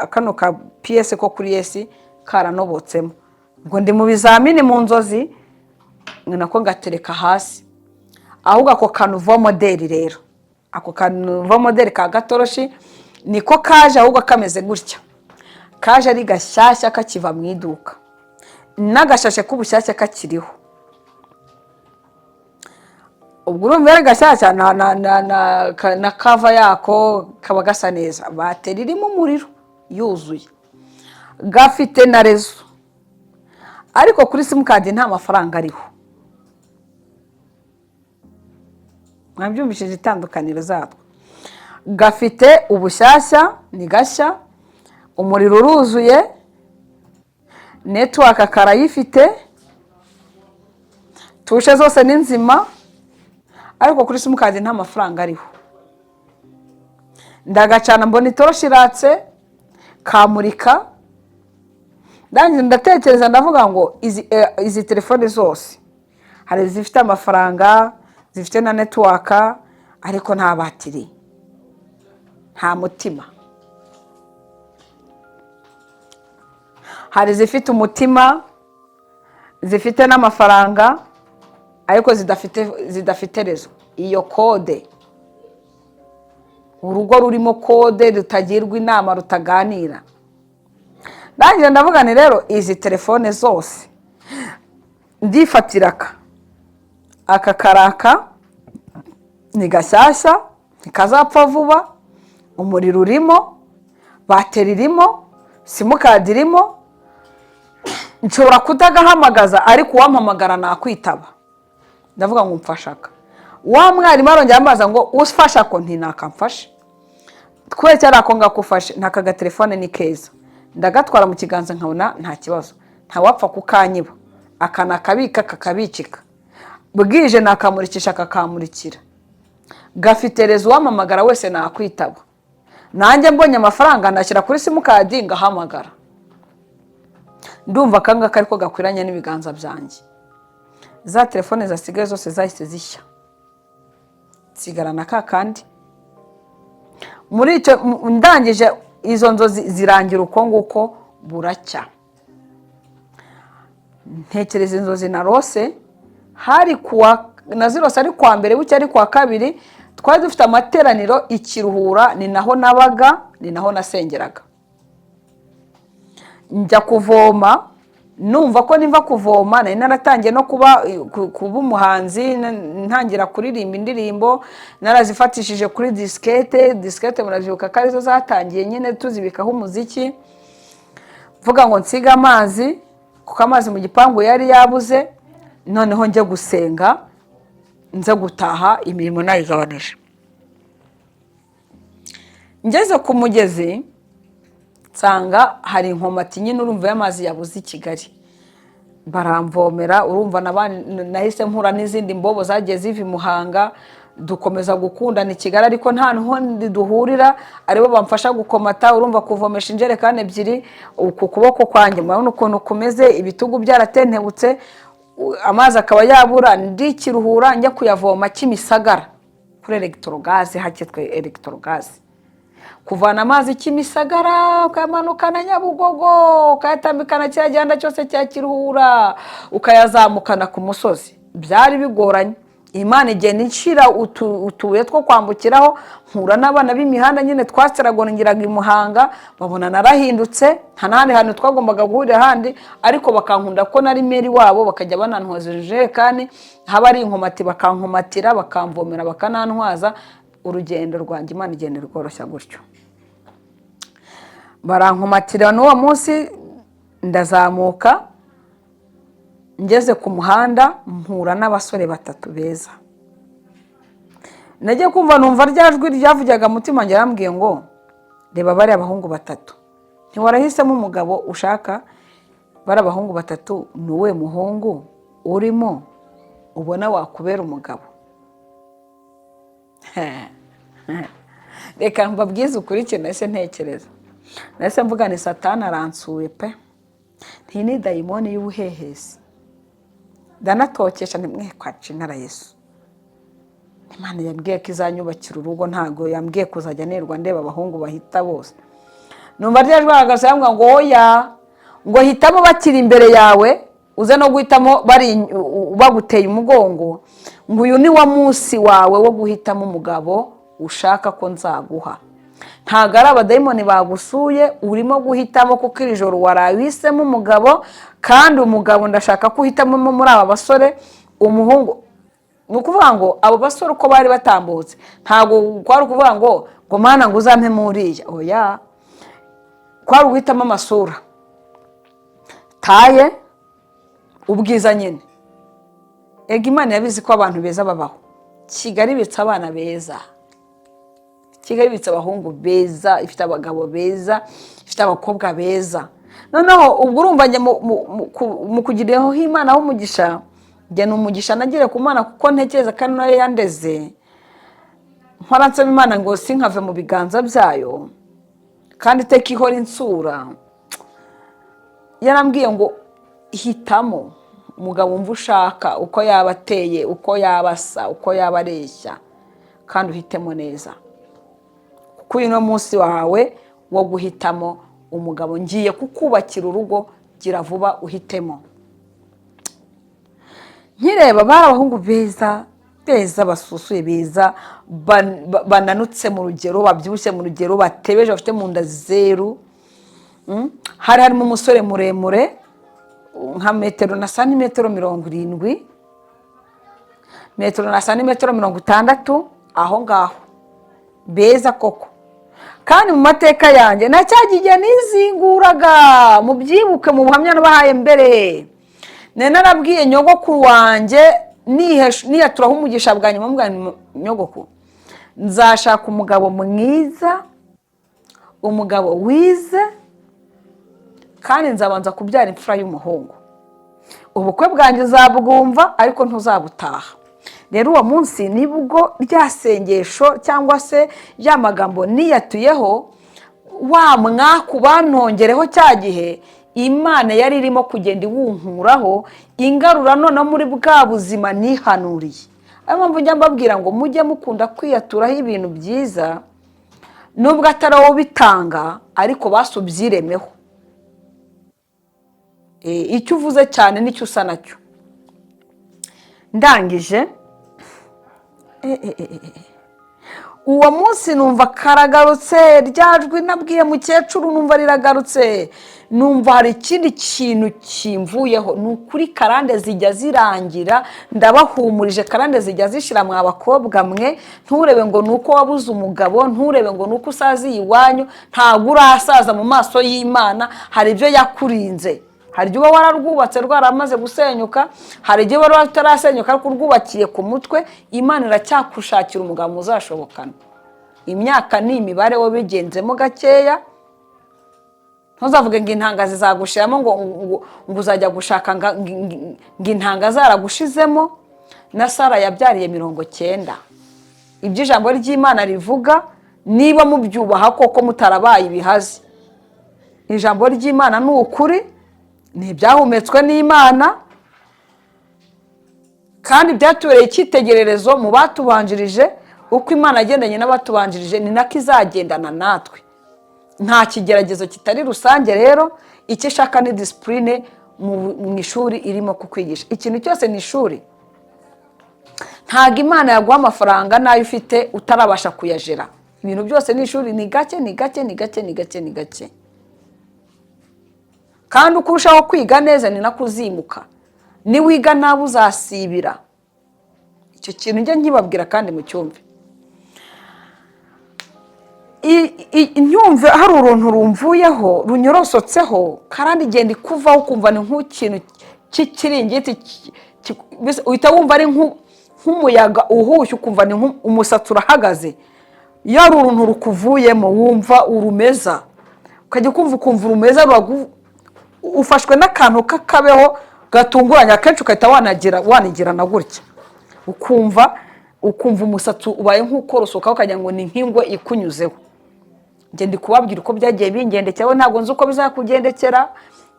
kano ka piyese ko kuri yes karanobotsemo. Ngo ndi mu bizamini mu nzozi, nako ngatereka hasi. Ahubwo ako kantu modèle rero, ako kantu modèle ka gatoroshi niko kaje, ahubwo kameze gutya, kaje ari gashyashya kakiva mu iduka, n'agashashe k'ubushyashya kakiriho. Ubwo urumva ari gashyashya na cover yako kaba gasa neza, bateri irimo umuriro yuzuye, gafite na réseau, ariko kuri simukadi nta mafaranga ariho. Mwabyumvishije itandukaniro zatwo? Gafite ubushyashya, ni gashya, umuriro uruzuye, network karayifite, touches zose ni nzima, ariko kuri simukadi nta mafaranga ariho. Ndagacana, mbona itoroshi iratse, kamurika. Ndangije ndatekereza, ndavuga ngo izi telefoni zose hari izifite amafaranga, zifite na network, ariko nta batiri, nta mutima. Hari izifite umutima, zifite n'amafaranga, ariko zidafite réseau. Iyo code, urugo rurimo code rutagirwa inama, rutaganira. Ndangije ndavuga ni rero izi telefone zose ndifatira aka karaka, ni gashyashya, ntikazapfa vuba, umuriro urimo, bateri irimo, simukadi irimo, nshobora kutagahamagaza ariko uwampamagara nakwitaba. Ndavuga ngo mfashaka. Wa mwarimu arongera ambaza ngo ufasha ko ntinakamfashe kubera cyari ako ngako ufashe. Ntaka gatelefone ni keza, ndagatwara mu kiganza nkabona nta kibazo, ntawapfa kukanyiba, aka nakabika kakabikika, bwije nakamurikisha kakamurikira, gafite réseau, uwampamagara wese nakwitaba, nanjye mbonye amafaranga nashyira kuri simukadi ngahamagara. Ndumva aka ngaka ariko gakwiranye n'ibiganza byanjye. Za telefone zasigaye zose zahise zishya, nsigarana ka kandi. Muri icyo ndangije izo nzozi zirangira uko nguko. Buracya ntekereza inzozi narose, hari kuwa nazirose ari kuwa mbere, bucya ari kuwa kabiri twari dufite amateraniro i Kiruhura, ni naho nabaga, ni naho nasengeraga. Njya kuvoma, numva ko nimva kuvoma, nari naratangiye no kuba umuhanzi, ntangira kuririmba indirimbo narazifatishije kuri disikete. Disikete murabyibuka ko arizo zatangiye nyine tuzibikaho umuziki. Mvuga ngo nsige amazi kuko amazi mu gipangu yari yabuze, noneho njye gusenga, nze gutaha imirimo nayigabanije. Ngeze ku mugezi nsanga hari inkomati nyine, urumva y'amazi yabuze i Kigali, baramvomera. Urumva nahise mpura n'izindi mbobo zagiye ziva i Muhanga, dukomeza gukundana i Kigali, ariko nta n'undi duhurira, aribo bamfasha gukomata. Urumva kuvomesha injerekani ebyiri, uku kuboko kwanjye murabona ukuntu kumeze, ibitugu byaratentebutse, amazi akaba yabura ndi Kiruhura, njya kuyavoma Kimisagara kuri Electrogaz, hakitwa Electrogaz. Kuvana amazi Kimisagara ukayamanukana Nyabugogo, ukayatambikana kiriya gihanda cyose cya Kiruhura, ukayazamukana ku musozi, byari bigoranye. Imana igenda inshyira utubuye two kwambukiraho, mpura n'abana b'imihanda nyine twasiragongeraga i Muhanga, babona narahindutse, nta n'ahandi hantu twagombaga guhurira ahandi, ariko bakankunda ko nari meri wabo, bakajya banantwaza ijerekani, haba ari inkomati bakankomatira, bakamvomera, bakanantwaza. Urugendo rwanjye Imana igenda irworoshya gutyo. Barankomatira n'uwo munsi ndazamuka, ngeze ku muhanda mpura n'abasore batatu beza. Nagiye kumva numva rya jwi ryavugiraga mutima wanjye yarambwiye ngo: "Reba bariya abahungu batatu, ntiwarahisemo umugabo ushaka? Bariya abahungu batatu, ni uwe muhungu urimo ubona wakubera umugabo?" Reka mbabwize ukuri, ikintu nahise ntekereza, nahise mvuga ni Satani aransuye pe, nti ni dayimoni y'ubuhehesi. Ndanatokesha ntimwe kwaca intara Yesu. Imana yambwiye ko izanyubakira urugo, ntabwo yambwiye kuzajya nirwa ndeba abahungu bahita bose. Numva rya jwi rihagaze yambwira ngo: "Oya," ngo, "hitamo bakiri imbere yawe, uze no guhitamo bari baguteye umugongo," ngo, "uyu ni wo munsi wawe wo guhitamo umugabo ushaka ko nzaguha. Ntabwo ari abadayimoni bagusuye, urimo guhitamo, kuko iri joro waraye uhisemo umugabo, kandi umugabo ndashaka ko uhitamo muri aba basore umuhungu." Ni ukuvuga ngo abo basore uko bari batambutse, ntabwo kwari ukuvuga ngo "Mana, ngo uzampe muriya," oya, kwari uguhitamo amasura, taille, ubwiza nyine. Ega Imana yabizi ko abantu beza babaho. Kigali ibitse abana beza, Kigali ibitse abahungu beza, ifite abagabo beza, ifite abakobwa beza. Noneho ubwo urumva njye mu kugiriraho Imana h'umugisha, njye ni umugisha nagiriye ku Mana, kuko ntekereza ko ari nayo yandeze. Mpora nsaba Imana ngo sinkave mu biganza byayo, kandi iteka ihora insura. Yarambwiye ngo: "Hitamo umugabo wumva ushaka, uko yaba ateye, uko yaba asa, uko yaba areshya, kandi uhitemo neza, kuko uyu ni munsi wawe wo guhitamo umugabo. Ngiye kukubakira urugo, gira vuba uhitemo." Nkireba bari abahungu beza beza, basusuye, beza, bananutse mu rugero, babyibushye mu rugero, batebeje, bafite mu nda zeru. Hari harimo umusore muremure nka metero na santimetero 70, metero na santimetero 60 aho ngaho. Beza koko. Kandi mu mateka yanjye na cya gihe nizinguraga, mubyibuke mu buhamya nabahaye mbere, nari narabwiye nyogokuru wanjye, niyaturaho umugisha bwa nyuma, mubwira nti: "Nyogokuru, nzashaka umugabo mwiza, umugabo wize, kandi nzabanza kubyara imfura y'umuhungu. Ubukwe bwanjye uzabwumva ariko ntuzabutaha." Rero uwo munsi nibwo rya sengesho cyangwa se ya magambo niyatuyeho wa mwaku bantongereho cya gihe, Imana yari irimo kugenda iwunkuraho, ingarura noneho muri bwa buzima nihanuriye. Ariyo mpamvu njya mbabwira ngo mujye mukunda kwiyaturaho ibintu byiza, nubwo atari wowe ubitanga, ariko basi ubyiremeho. Icyo uvuze cyane nicyo usa nacyo. Ndangije, uwo munsi numva karagarutse, rya jwi nabwiye mukecuru numva riragarutse, numva hari ikindi kintu kimvuyeho. Ni ukuri karande zijya zirangira, ndabahumurije, karande zijya zishira mwa bakobwa mwe. Nturebe ngo ni uko wabuze umugabo, nturebe ngo ni uko usaziye iwanyu, ntabwo urasaza mu maso y'Imana. Hari ibyo yakurinze. Hari igihe uba wararwubatse rwaramaze gusenyuka, hari igihe uba rutarasenyuka ariko urwubakiye ku mutwe. Imana iracyakushakira umugabo muzashobokana. Imyaka ni imibare, wowe bigenzemo gakeya. Ntuzavuge ngo intanga zizagushiramo, ngo uzajya gushaka ngo intanga zaragushizemo. Na Sara yabyariye 90. Ibyo ijambo ry'Imana rivuga, niba mubyubaha koko, mutarabaye ibihazi, ijambo ry'Imana ni ukuri, ni ibyahumetswe n'Imana, kandi byatubereye icyitegererezo mu batubanjirije. Uko Imana yagendanye n'abatubanjirije ni nako izagendana natwe. Nta kigeragezo kitari rusange. Rero icyo ishaka ni discipline mu ishuri irimo kukwigisha. Ikintu cyose ni ishuri. Ntabwo Imana yaguha amafaranga n'ayo ufite utarabasha kuyajera. Ibintu byose ni ishuri, ni gake, ni gake, ni gake, ni gake, ni gake. Kandi uko urushaho kwiga neza ni nako uzimuka. Niwiga nabi uzasibira. Icyo kintu njye nkibabwira kandi mucyumve. Ntyumve hari uruntu rumvuyeho runyorosotseho, kandi igenda ikuvaho ukumva ni nk'ikintu cy'ikiringiti, mbese uhita wumva ari nk'umuyaga uhushye, ukumva ni umusatsi urahagaze. Iyo hari uruntu rukuvuyemo wumva urumeza, ukajya kumva ukumva urumeza ufashwe n'akantu k'akabeho gatunguranye, akenshi ugahita wanagira na gutya, ukumva umusatsi ubaye nk'ukorosoka, ukagira ngo ni nk'ingwe ikunyuzeho. Njye ndi kubabwira uko byagiye bingendekera, ntabwo nzi uko bizakugendekera.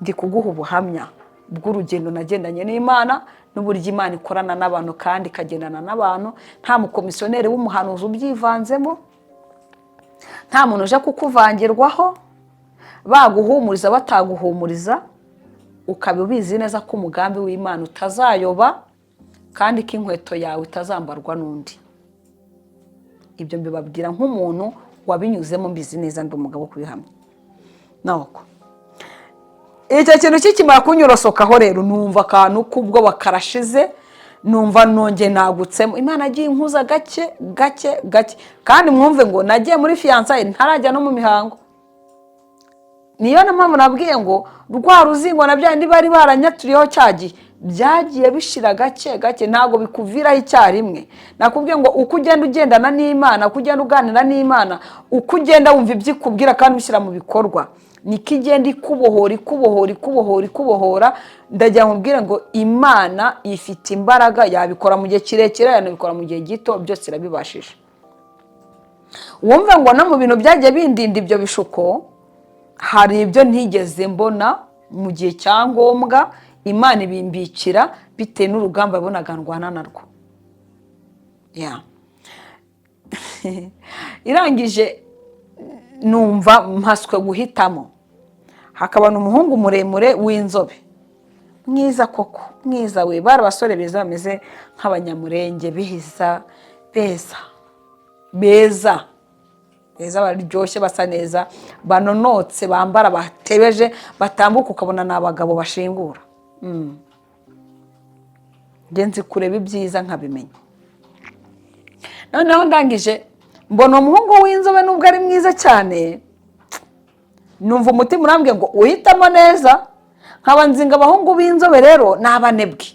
Ndi kuguha ubuhamya bw'urugendo nagendanye n'Imana n'uburyo Imana ikorana n'abantu kandi ikagendana n'abantu, nta mukomisiyoneri w'umuhanuzi ubyivanzemo, nta muntu uje kukuvangirwaho, baguhumuriza bataguhumuriza, ukaba ubizi neza ko umugambi w'Imana utazayoba kandi ko inkweto yawe itazambarwa n'undi. Ibyo mbibabwira nk'umuntu wabinyuzemo, mbizi neza, ndi umugabo wo kubihamya. Nuko icyo kintu kikimara kunyorosokaho rero, numva akantu k'ubwoba karashize, numva nongeye nagutsemo. Imana agiye inkuza gake gake gake. Kandi mwumve ngo nagiye muri fiançailles ntarajya no mu mihango. Niyo na mpamvu nabwiye ngo rwa ruzingo na bya bindi bari baranyaturiyeho cya gihe byagiye bishira gake gake, ntabwo bikuviraho icyarimwe. Nakubwiye ngo uko ugenda ugendana n'Imana, uko ugenda uganira n'Imana, uko ugenda wumva ibyo ikubwira kandi ubishyira mu bikorwa, niko igenda ikubohora, ikubohora, ikubohora, ikubohora. Ndagira ngo nkubwire ngo Imana ifite imbaraga, yabikora mu gihe kirekire, yanabikora mu gihe gito, byose irabibashije. Wumve ngo no mu bintu byagiye bindinda ibyo bishuko, hari ibyo ntigeze mbona mu gihe cya ngombwa, Imana ibimbikira bitewe n'urugamba yabonaga ndwana narwo. Ya. Irangije numva mpaswe guhitamo. Hakaba umuhungu muremure w'inzobe, mwiza koko, mwiza we. Bari abasore beza bameze nk'Abanyamurenge, beza beza beza beza, baryoshye, basa neza, banonotse, bambara batebeje, batambuka ukabona ni abagabo bashingura. Njye nzi kureba ibyiza nkabimenya. Noneho ndangije mbona umuhungu w'inzobe, nubwo ari mwiza cyane, numva umutima urambwiye ngo uhitamo neza. Nkaba nzinga abahungu b'inzobe rero ni abanebwe.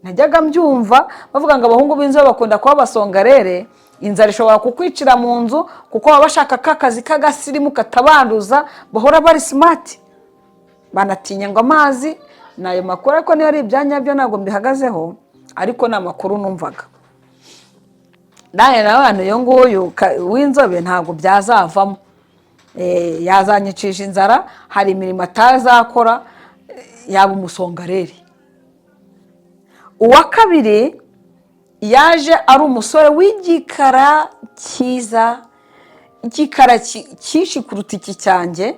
Najyaga mbyumva bavuga ngo abahungu b'inzobe bakunda kuba abasongarere, inzara ishobora kukwicira mu nzu kuko baba bashaka ka kazi k'agasirimu katabanduza, bahora bari smart, banatinya ngo amazi. Ni ayo makuru, ariko niba ari ibyanya byo ntabwo mbihagazeho, ariko ni amakuru numvaga. Nanjye nawe uyu nguyu w'inzobe ntabwo byazavamo, yazanyicisha inzara, hari imirimo atazakora, yaba umusongareri. Uwa kabiri yaje ari umusore w'igikara cyiza, igikara cyinshi kuruta iki cyanjye.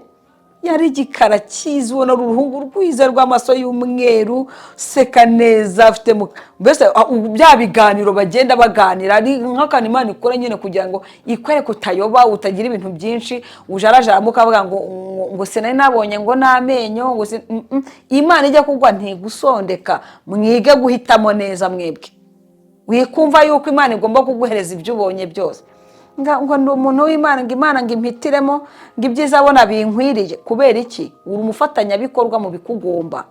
Yari igikara cyiza, ubona ari uruhungu rwiza rw'amaso y'umweru, useka neza, afite mbese bya biganiro bagenda baganira ari nk'akantu Imana ikora nyine kugira ngo ikwereke utayoba, utagira ibintu byinshi ujarajara ukavuga ngo sinari nabonye ngo n'amenyo ngo Imana ijya kugwa ntigusondeka. Mwige guhitamo neza mwebwe. Wikumva yuko Imana igomba kuguhereza ibyo ubonye byose, ngo ndi umuntu w'Imana, ngo Imana ngo impitiremo, ngo ibyiza abona binkwiriye. Kubera iki? Uri umufatanyabikorwa mu bikugomba,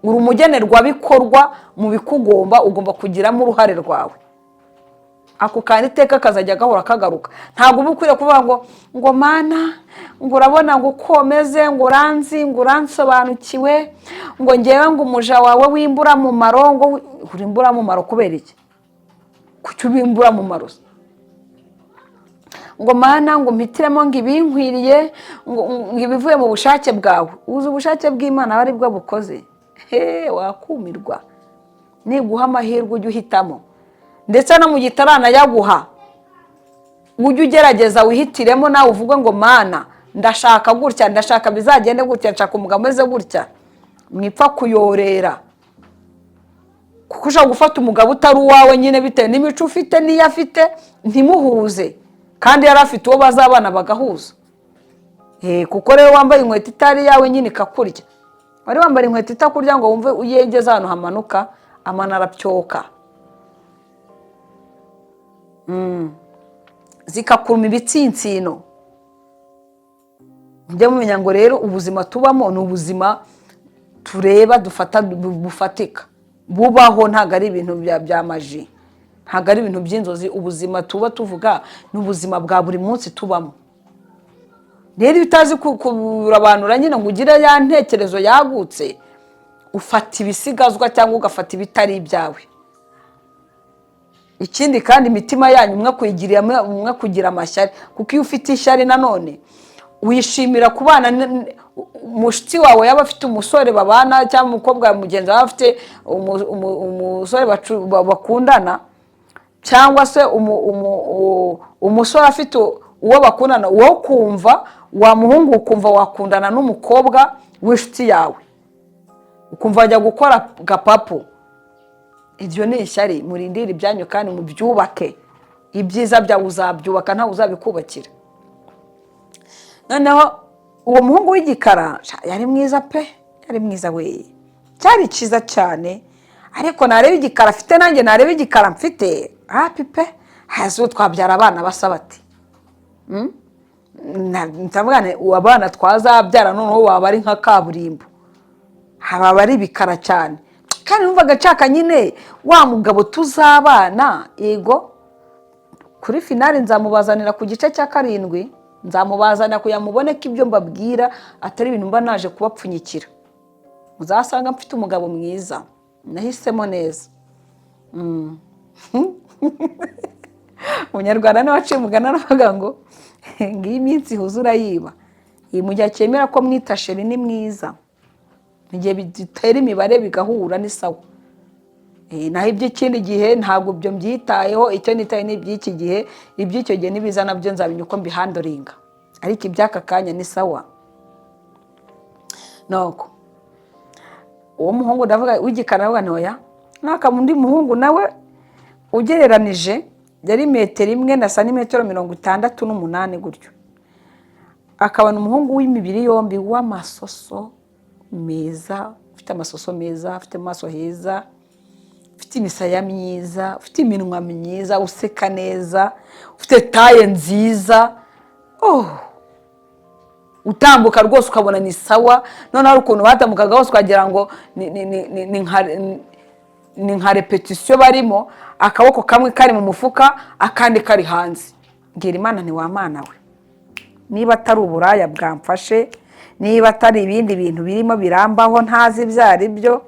uri umugenerwabikorwa mu bikugomba, ugomba kugiramo uruhare rwawe. Ako kandi iteka kazajya gahora kagaruka. Ntabwo uba ukwiriye kuvuga ngo "Mana," ngo "urabona," ngo "uko umeze," ngo "uranzi," ngo "uransobanukiwe," ngo "ngewe," ngo "umuja wawe w'imburamumaro," ngo uri imburamumaro kubera iki? Kuki uba imburamumaro se? Ngo "Mana," ngo "mpitiremo," ngo "ibinkwiriye," ngo "ibivuye mu bushake bwawe." Uzi ubushake bw'Imana aba ari bwo bukoze he, wakumirwa. Niguha amahirwe ujye uhitamo, ndetse no mu gihe itaranayaguha ujye ugerageza wihitiremo nawe, uvuge ngo "Mana, ndashaka gutya, ndashaka bizagende gutya, nshaka umugabo umeze gutya." Mwipfa kuyorera. Kuko ushobora gufata umugabo utari uwawe nyine, bitewe n'imico ufite n'iyo afite, ntimuhuze, kandi yari afite uwo bazabana bagahuza. Kuko rero wambaye inkweto itari iyawe nyine ikakurya. Wari wambara inkweto itakurya ngo wumve uyegeze ahantu hamanuka, amano arapyoka, zikakuruma ibitsinsino. Mujye mumenya ngo rero ubuzima tubamo ni ubuzima tureba, dufata, bufatika, bubaho. Ntabwo ari ibintu bya magie, ntabwo ari ibintu by'inzozi. Ubuzima tuba tuvuga ni ubuzima bwa buri munsi tubamo. Rero iyo utazi kurabanura nyine ngo ugire ya ntekerezo yagutse, ufata ibisigazwa cyangwa ugafata ibitari ibyawe. Ikindi kandi, imitima yanyu umwe kuyigirira, umwe kugira amashyari, kuko iyo ufite ishyari nanone wishimira kubana mushiki wawe yaba afite umusore babana, cyangwa umukobwa mugenzi wawe afite umusore bakundana, cyangwa se umusore afite uwo bakundana, wowe ukumva wa muhungu ukumva wakundana n'umukobwa w'inshuti yawe, ukumva wajya gukora gapapu. Iryo ni ishyari. Murindire ibyanyu kandi mubyubake. Ibyiza byawe uzabyubaka, ntawe uzabikubakira. Noneho uwo muhungu w'igikara, sha, yari mwiza pe, yari mwiza we, cyari cyiza cyane. Ariko nareba igikara afite, nanjye nareba igikara mfite, hapi pe, hasi ubu twabyara abana basa bati. Ndavuga nti ubu abana twazabyara noneho waba ari nka kaburimbo, haba ari ibikara cyane. Kandi numvaga nshaka nyine wa mugabo tuzabana. Yego, kuri finale nzamubazanira ku gice cya 7, nzamubazanira kugira ngo mubone ko ibyo mbabwira atari ibintu mba naje kubapfunyikira. Muzasanga mfite umugabo mwiza, nahisemo neza. Umunyarwanda niwe waciye umugani aravuga ngo ngiyi iminsi ihuze urayiba. Iyi mu gihe cyemera ko mwita chéri ni mwiza, mu gihe bitera imibare bigahura ni sawa. Naho iby'ikindi gihe ntabwo ibyo mbyitayeho. Icyo nitaye ni iby'iki gihe. Iby'icyo gihe nibiza nabyo nzamenya uko mbihandlinga, ariko iby'aka kanya ni sawa. Nuko uwo muhungu ndavuga w'igikara, ndavuga nti oya. Naka undi muhungu nawe ugereranije yari metero 1 na santimetero 68 gutyo, akabona umuhungu w'imibiri yombi, w'amasoso meza, ufite amasoso meza, ufite amaso heza, ufite imisaya myiza, ufite iminwa myiza, useka neza, ufite taille nziza, oh, utambuka rwose ukabona ni sawa. Noneho hari ukuntu batambukaga hose ukagira ngo ni nka répétition barimo, akaboko kamwe kari mu mufuka, akandi kari hanze. Mbwira Imana nti wa Mana we, niba atari uburaya bwamfashe, niba atari ibindi bintu birimo birambaho ntazi ibyo ari byo,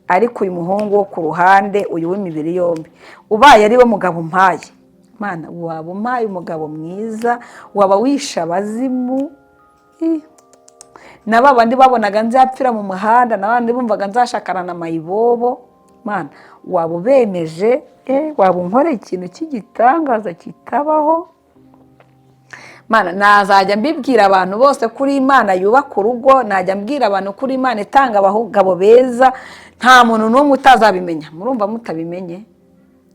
ariko uyu muhungu wo ku ruhande, uyu w'imibiri yombi, ubaye ari we mugabo umpaye, Mana, waba umpaye umugabo mwiza, waba wishe abazimu. Ih. Na ba bandi babonaga nzapfira mu muhanda, na bandi bumvaga nzashakana na mayibobo, Mana, waba ubemeje, waba unkoreye ikintu cy'igitangaza kitabaho. Mana, nazajya mbibwira abantu bose kuri Imana yubaka urugo, najya mbwira abantu kuri Imana itanga abagabo beza, nta muntu n'umwe utazabimenya. Murumva mutabimenye?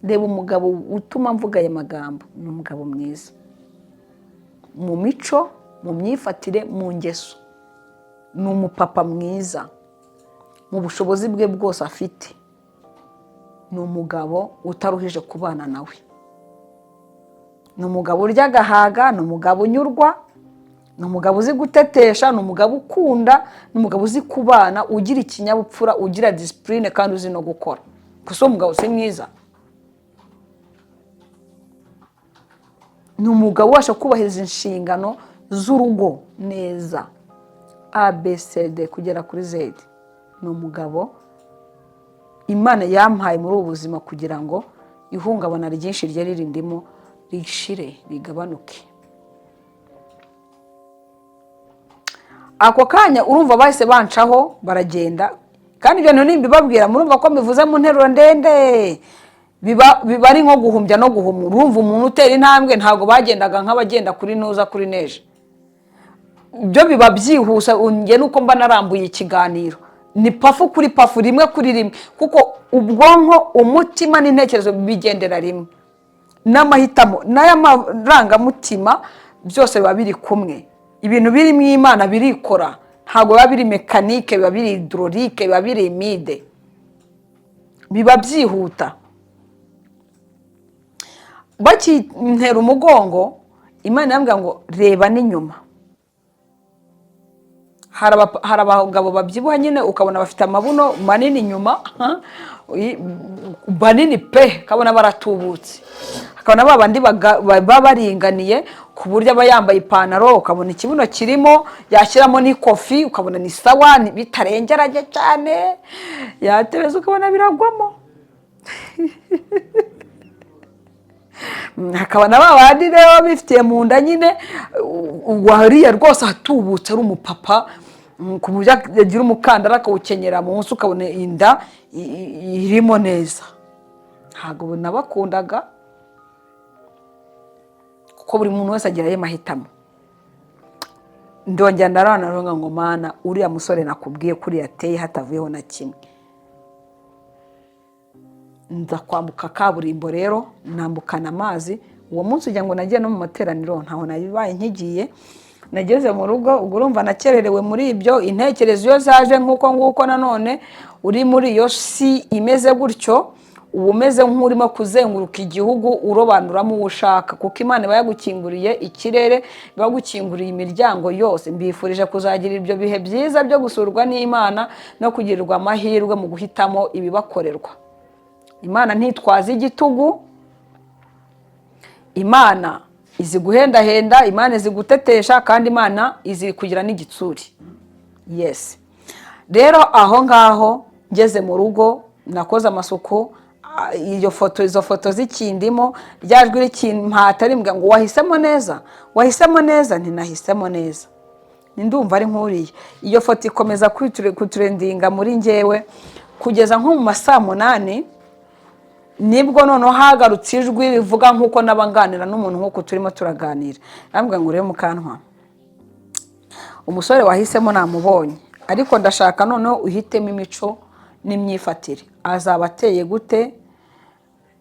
Reba umugabo utuma mvuga aya magambo, ni umugabo mwiza mu mico, mu myifatire, mu ngeso. Ni umupapa mwiza mu bushobozi bwe bwose afite. Ni umugabo utaruhije kubana nawe, ni umugabo urya agahaga, ni umugabo unyurwa, ni umugabo uzi gutetesha, ni umugabo ukunda, ni umugabo uzi kubana, ugira ikinyabupfura, ugira discipline kandi uzi no gukora. Gusa uwo mugabo si mwiza? Ni umugabo ubasha kubahiriza inshingano z'urugo neza, A B C D kugera kuri Z. Ni umugabo Imana yampaye muri ubu buzima kugira ngo ihungabana ryinshi ryari rindimo rishire, rigabanuke. Ako kanya urumva bahise bancaho baragenda. Kandi ibyo bintu nimbibabwira murumva ko mbivuze mu nteruro ndende, biba ari nko guhumbya no guhumura. Urumva umuntu utera intambwe, ntabwo bagendaga nk'abagenda kuri nuza kuri neje, ibyo biba byihuse. Njye nuko mba narambuye ikiganiro. Ni pafu kuri pafu, rimwe kuri rimwe, kuko ubwonko, umutima n'intekerezo bigendera rimwe, n'amahitamo n'aya marangamutima, byose biba biri kumwe. Ibintu biri mu Imana birikora, ntabwo biba biri mécanique, biba biri hydraulique, biba biri imide, biba byihuta. Bakintera umugongo, Imana irambwira ngo reba n'inyuma. Hari abagabo babyibuha nyine, ukabona bafite amabuno manini inyuma, manini pe, ukabona baratubutse. Hakabona ba bandi baba baringaniye, ku buryo aba yambaye ipantaro ukabona ikibuno kirimo, yashyiramo n'ikofi ukabona ni sawa, bitarengeranye cyane, yatebeza ukabona biragwamo. Hakaba na ba bandi rero bifitiye mu nda nyine, wariya rwose atubutse ari umupapa, ku buryo agira umukandara akawukenyera munsi, ukabona inda irimo neza. Ntabwo nabakundaga, kuko buri muntu wese agira aye mahitamo. Ndongera ndarana ngo: "Mana, uriya musore nakubwiye kuriya ateye hatavuyeho na kimwe." Nza kwambuka kaburimbo rero, nambukana amazi uwo munsi, ugira ngo nagiye no mu materaniro? Ntaho nabibaye nkigiye. Nageze mu rugo, ubwo urumva nakererewe muri ibyo. Intekerezo iyo zaje nk'uko nguko, nanone uri muri iyo si imeze gutyo, uba umeze nk'urimo kuzenguruka igihugu urobanuramo uwo ushaka, kuko Imana iba yagukinguriye ikirere, iba yagukinguriye imiryango yose. Mbifurije kuzagira ibyo bihe byiza byo gusurwa n'Imana no kugirirwa amahirwe mu guhitamo ibibakorerwa. Imana ntitwaza igitugu, Imana izi guhendahenda, Imana izi gutetesha, kandi Imana izi kugira n'igitsuri. Yes, rero aho ngaho ngeze mu rugo nakoze amasuku, iyo foto, izo foto zikindimo, rya jwi rikimpata rimbwira ngo: "Wahisemo neza, wahisemo neza." Ntinahisemo neza, ndumva ari nk'uriya. Iyo foto ikomeza kutrendinga muri njyewe kugeza nko mu ma saa 8, nibwo noneho hagarutse ijwi rivuga nk'uko naba nganira n'umuntu, nk'uko turimo turaganira. Arambwira ngo: "Rero mukantwa, umusore wahisemo namubonye, ariko ndashaka noneho uhitemo imico n'imyifatire. Azaba ateye gute?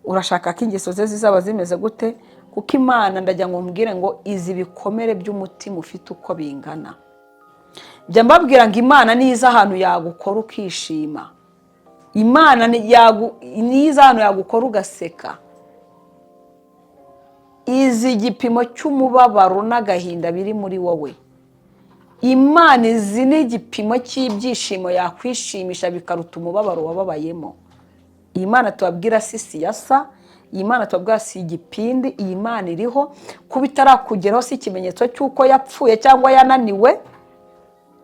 Urashaka ko ingeso ze zizaba zimeze gute? Kuko Imana, ndagira ngo mbwire ngo izi bikomere by'umutima ufite uko bingana." Njya mbabwira ngo Imana niza ahantu yagukora ukishima, Imana niza ahantu yagukora ugaseka. Izi igipimo cy'umubabaro n'agahinda biri muri wowe. Imana izi n'igipimo cy'ibyishimo yakwishimisha bikaruta umubabaro wababayemo. Iyi Mana tubabwira si siyasa, iyi Mana tubabwira si igipindi. Iyi Mana iriho. Kuba itarakugeraho si ikimenyetso cy'uko yapfuye cyangwa yananiwe.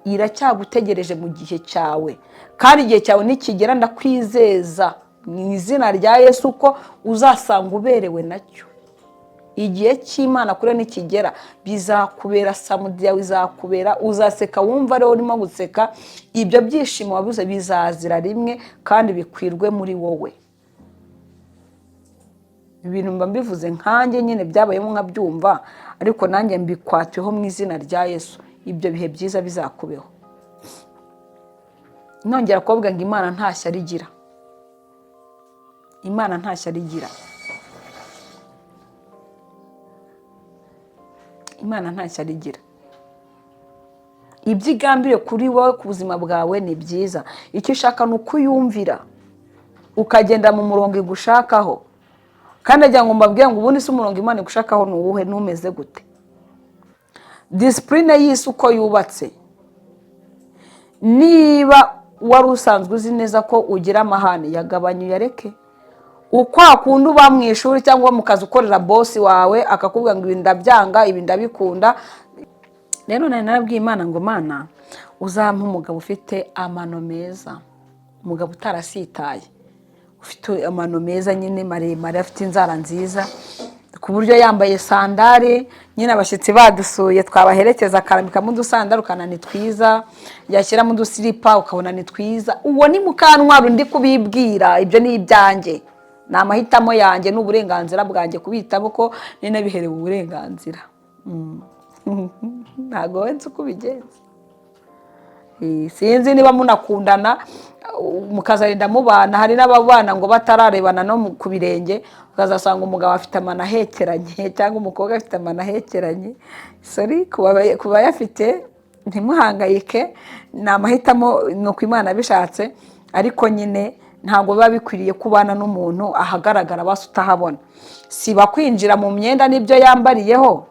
Iracyagutegereje mu gihe cyawe, kandi igihe cyawe nikigera, ndakwizeza mu izina rya Yesu ko uzasanga uberewe nacyo. Igihe cy'Imana kuri nikigera, bizakubera samudi yawe, izakubera, uzaseka wumva ariwo urimo guseka. Ibyo byishimo wabuze bizazira rimwe kandi bikwirwe muri wowe. Ibintu mba mbivuze nkanjye nyine byabayemo nkabyumva, ariko nanjye mbikwatiweho mu izina rya Yesu. Ibyo bihe byiza bizakubeho. Nongera kubavuga ngo Imana nta shyari igira, Imana nta shyari igira, Imana nta shyari igira. Ibyo igambiriye kuri wowe, ku buzima bwawe, ni byiza. Icyo ushaka ni ukuyumvira, ukagenda mu murongo igushakaho. Kandi agira ngo mbabwire ngo ubundi si umurongo Imana igushakaho ni uwuhe? Numeze gute? Discipline y'isi uko yubatse, niba wari usanzwe uzi neza ko ugira amahane, yagabanya, uyareke. Ukwa kundi uba mu ishuri cyangwa mu kazi ukorera boss wawe, akakubwira ngo ibi ndabyanga, ibi ndabikunda. Rero nari narabwiye Imana ngo: "Mana, uzampe umugabo ufite amano meza, umugabo utarasitaye, ufite amano meza nyine maremare, afite inzara nziza, ku buryo yambaye sandari nyine, abashyitsi badusuye twabaherekeza akarambikamo udusandari ukabona ni twiza, yashyiramo udusiripa ukabona ni twiza." Uwo ni Mukantwari undi kubibwira. Ibyo ni ibyanjye, ni amahitamo yanjye, ni uburenganzira bwanjye kubitamo, ko ninabiherewe uburenganzira. Ntabwo wowe nzi uko ubigenza. Sinzi niba munakundana, mukazarinda mubana. Hari n'ababana ngo batararebana no ku birenge, ukazasanga umugabo afite amano ahekeranye cyangwa umukobwa afite amano ahekeranye. Sorry ku bayafite, ntimuhangayike, ni amahitamo, ni uko Imana bishatse. Ariko nyine ntabwo biba bikwiriye kubana n'umuntu ahagaragara basi utahabona. Siba kwinjira mu myenda n'ibyo yambariyeho,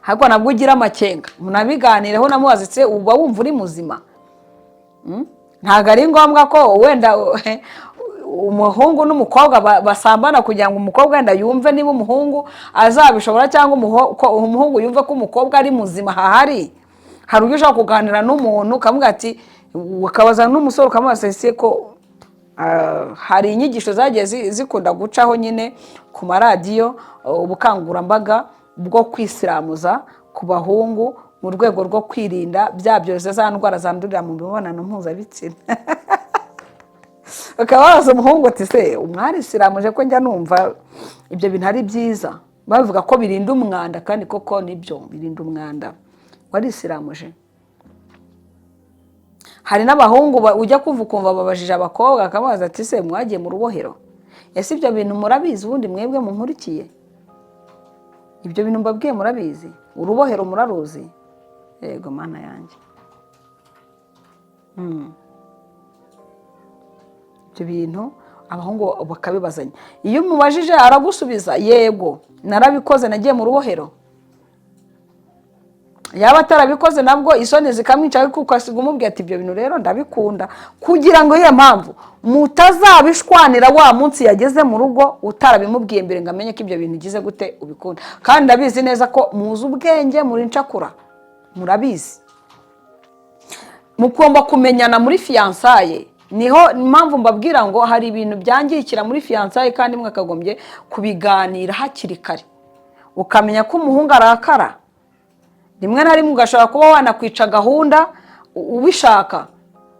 ahubwo nabwo ugira amakenga, munabiganireho, namubaze: "Se uba wumva uri muzima?" Ntabwo ari ngombwa ko wenda umuhungu n'umukobwa basambana kugira ngo umukobwa wenda yumve niba umuhungu azabishobora, cyangwa ko umuhungu yumve ko umukobwa ari muzima. Hahari hari uburyo ushobora kuganira n'umuntu, ukamubwira ati, ukabaza n'umusore, ukamubaza ese ko hari inyigisho zagiye zikunda gucaho nyine ku maradiyo, ubukangurambaga bwo kwisiramuza ku bahungu mu rwego rwo kwirinda bya byorezo, za ndwara zandurira mu mibonano mpuzabitsina. Ukaba wabaza umuhungu ati: "Se umwarisiramuje, ko njya numva ibyo bintu ari byiza, bavuga ko birinda umwanda, kandi koko nibyo birinda umwanda, warisiramuje?" Hari n'abahungu ujya kumva ukumva babajije abakobwa, akabaza ati: "Se mwagiye mu rubohero? Ese ibyo bintu murabizi?" Ubundi mwebwe munkurikiye, ibyo bintu mbabwiye murabizi? Urubohero muraruzi? Yego Mana yanjye. Ibyo bintu abahungu bakabibazanya. Iyo umubajije aragusubiza: "Yego, narabikoze, nagiye mu rubohero." Yaba atarabikoze nabwo isoni zikamwica, ariko ukasiga umubwira ati: "Ibyo bintu rero ndabikunda," kugira ngo iyo mpamvu mutazabishwanira wa munsi yageze mu rugo utarabimubwiye mbere ngo amenye ko ibyo bintu ugize gute ubikunda. Kandi ndabizi neza ko muzi ubwenge, muri incakura, murabizi. Mugomba kumenyana muri fiançailles. Niho impamvu mbabwira ngo hari ibintu byangirikira muri fiançailles, kandi mwakagombye kubiganira hakiri kare. Ukamenya ko umuhungu arakara rimwe na rimwe, ugashobora kuba wanakwica gahunda ubishaka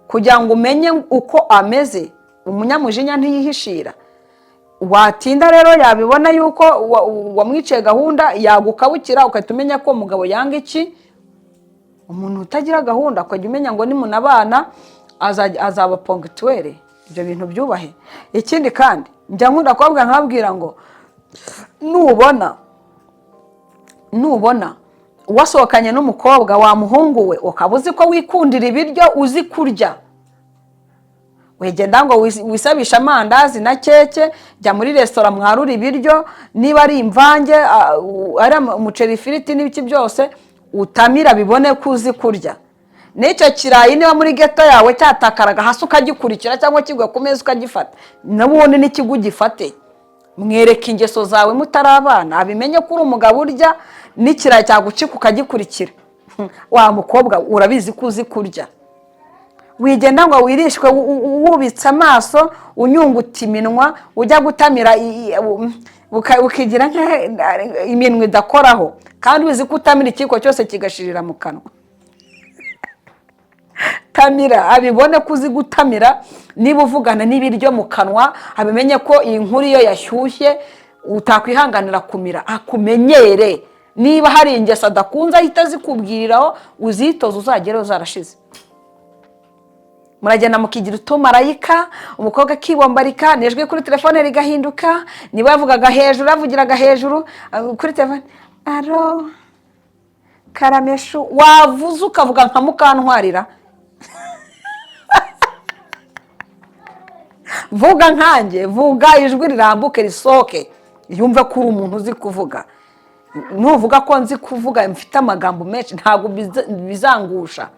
kugira ngo umenye uko ameze. Umunyamujinya ntiyihishira. Watinda rero yabibona yuko wamwiciye gahunda, yagukabukira, ugahita umenya ko umugabo yanga iki, umuntu utagira gahunda. Ukajya umenya ngo nimunabana azaba ponctuel. Ibyo bintu byubahe. Ikindi kandi njya nkunda kubabwira, nkababwira ngo nubona wasohokanye n'umukobwa wa muhungu we, ukaba uzi ko wikundira ibiryo, uzi kurya, wegenda ngo wisabishe amandazi na keke. Jya muri resitora mwarura ibiryo, niba ari imvange, ari umuceri, ifiriti n'ibiki byose, utamira bibone ko uzi kurya. N'icyo kirayi niba muri geto yawe cyatakaraga hasi ukagikurikira, cyangwa kigwa ku meza ukagifata, n'ubundi n'ikigo ugifate. Mwereke ingeso zawe mutarabana, abimenye ko uri umugabo urya, n'ikirayi cyagucika ukagikurikira. Wa mukobwa, urabizi ko uzi kurya. Wigenda ngo wirishwe wubitse amaso, unyunguta iminwa, ujya gutamira ukigira iminwa idakoraho, kandi uzi ko utamira ikiyiko cyose kigashirira mu kanwa. Tamira abibone ko uzi gutamira. Niba uvugana n'ibiryo mu kanwa, abimenye ko iyi nkuru iyo yashyushye utakwihanganira kumira, akumenyere. Niba hari ingeso adakunze, ahita azikubwiriraho, uzitoze, uzagereho zarashize. Muragenda mukigira utumarayika, umukobwa akibombarika, n'ijwi kuri telefone rigahinduka. Niba yavugaga hejuru, yavugiraga hejuru kuri telefone: "Allô, karame chou." Wavuze ukavuga nka mukantwarira. Vuga nkanjye, vuga ijwi rirambuke, risohoke, yumve ko uri umuntu uzi kuvuga. Nuvuga ko nzi kuvuga, mfite amagambo menshi, ntabwo bizangusha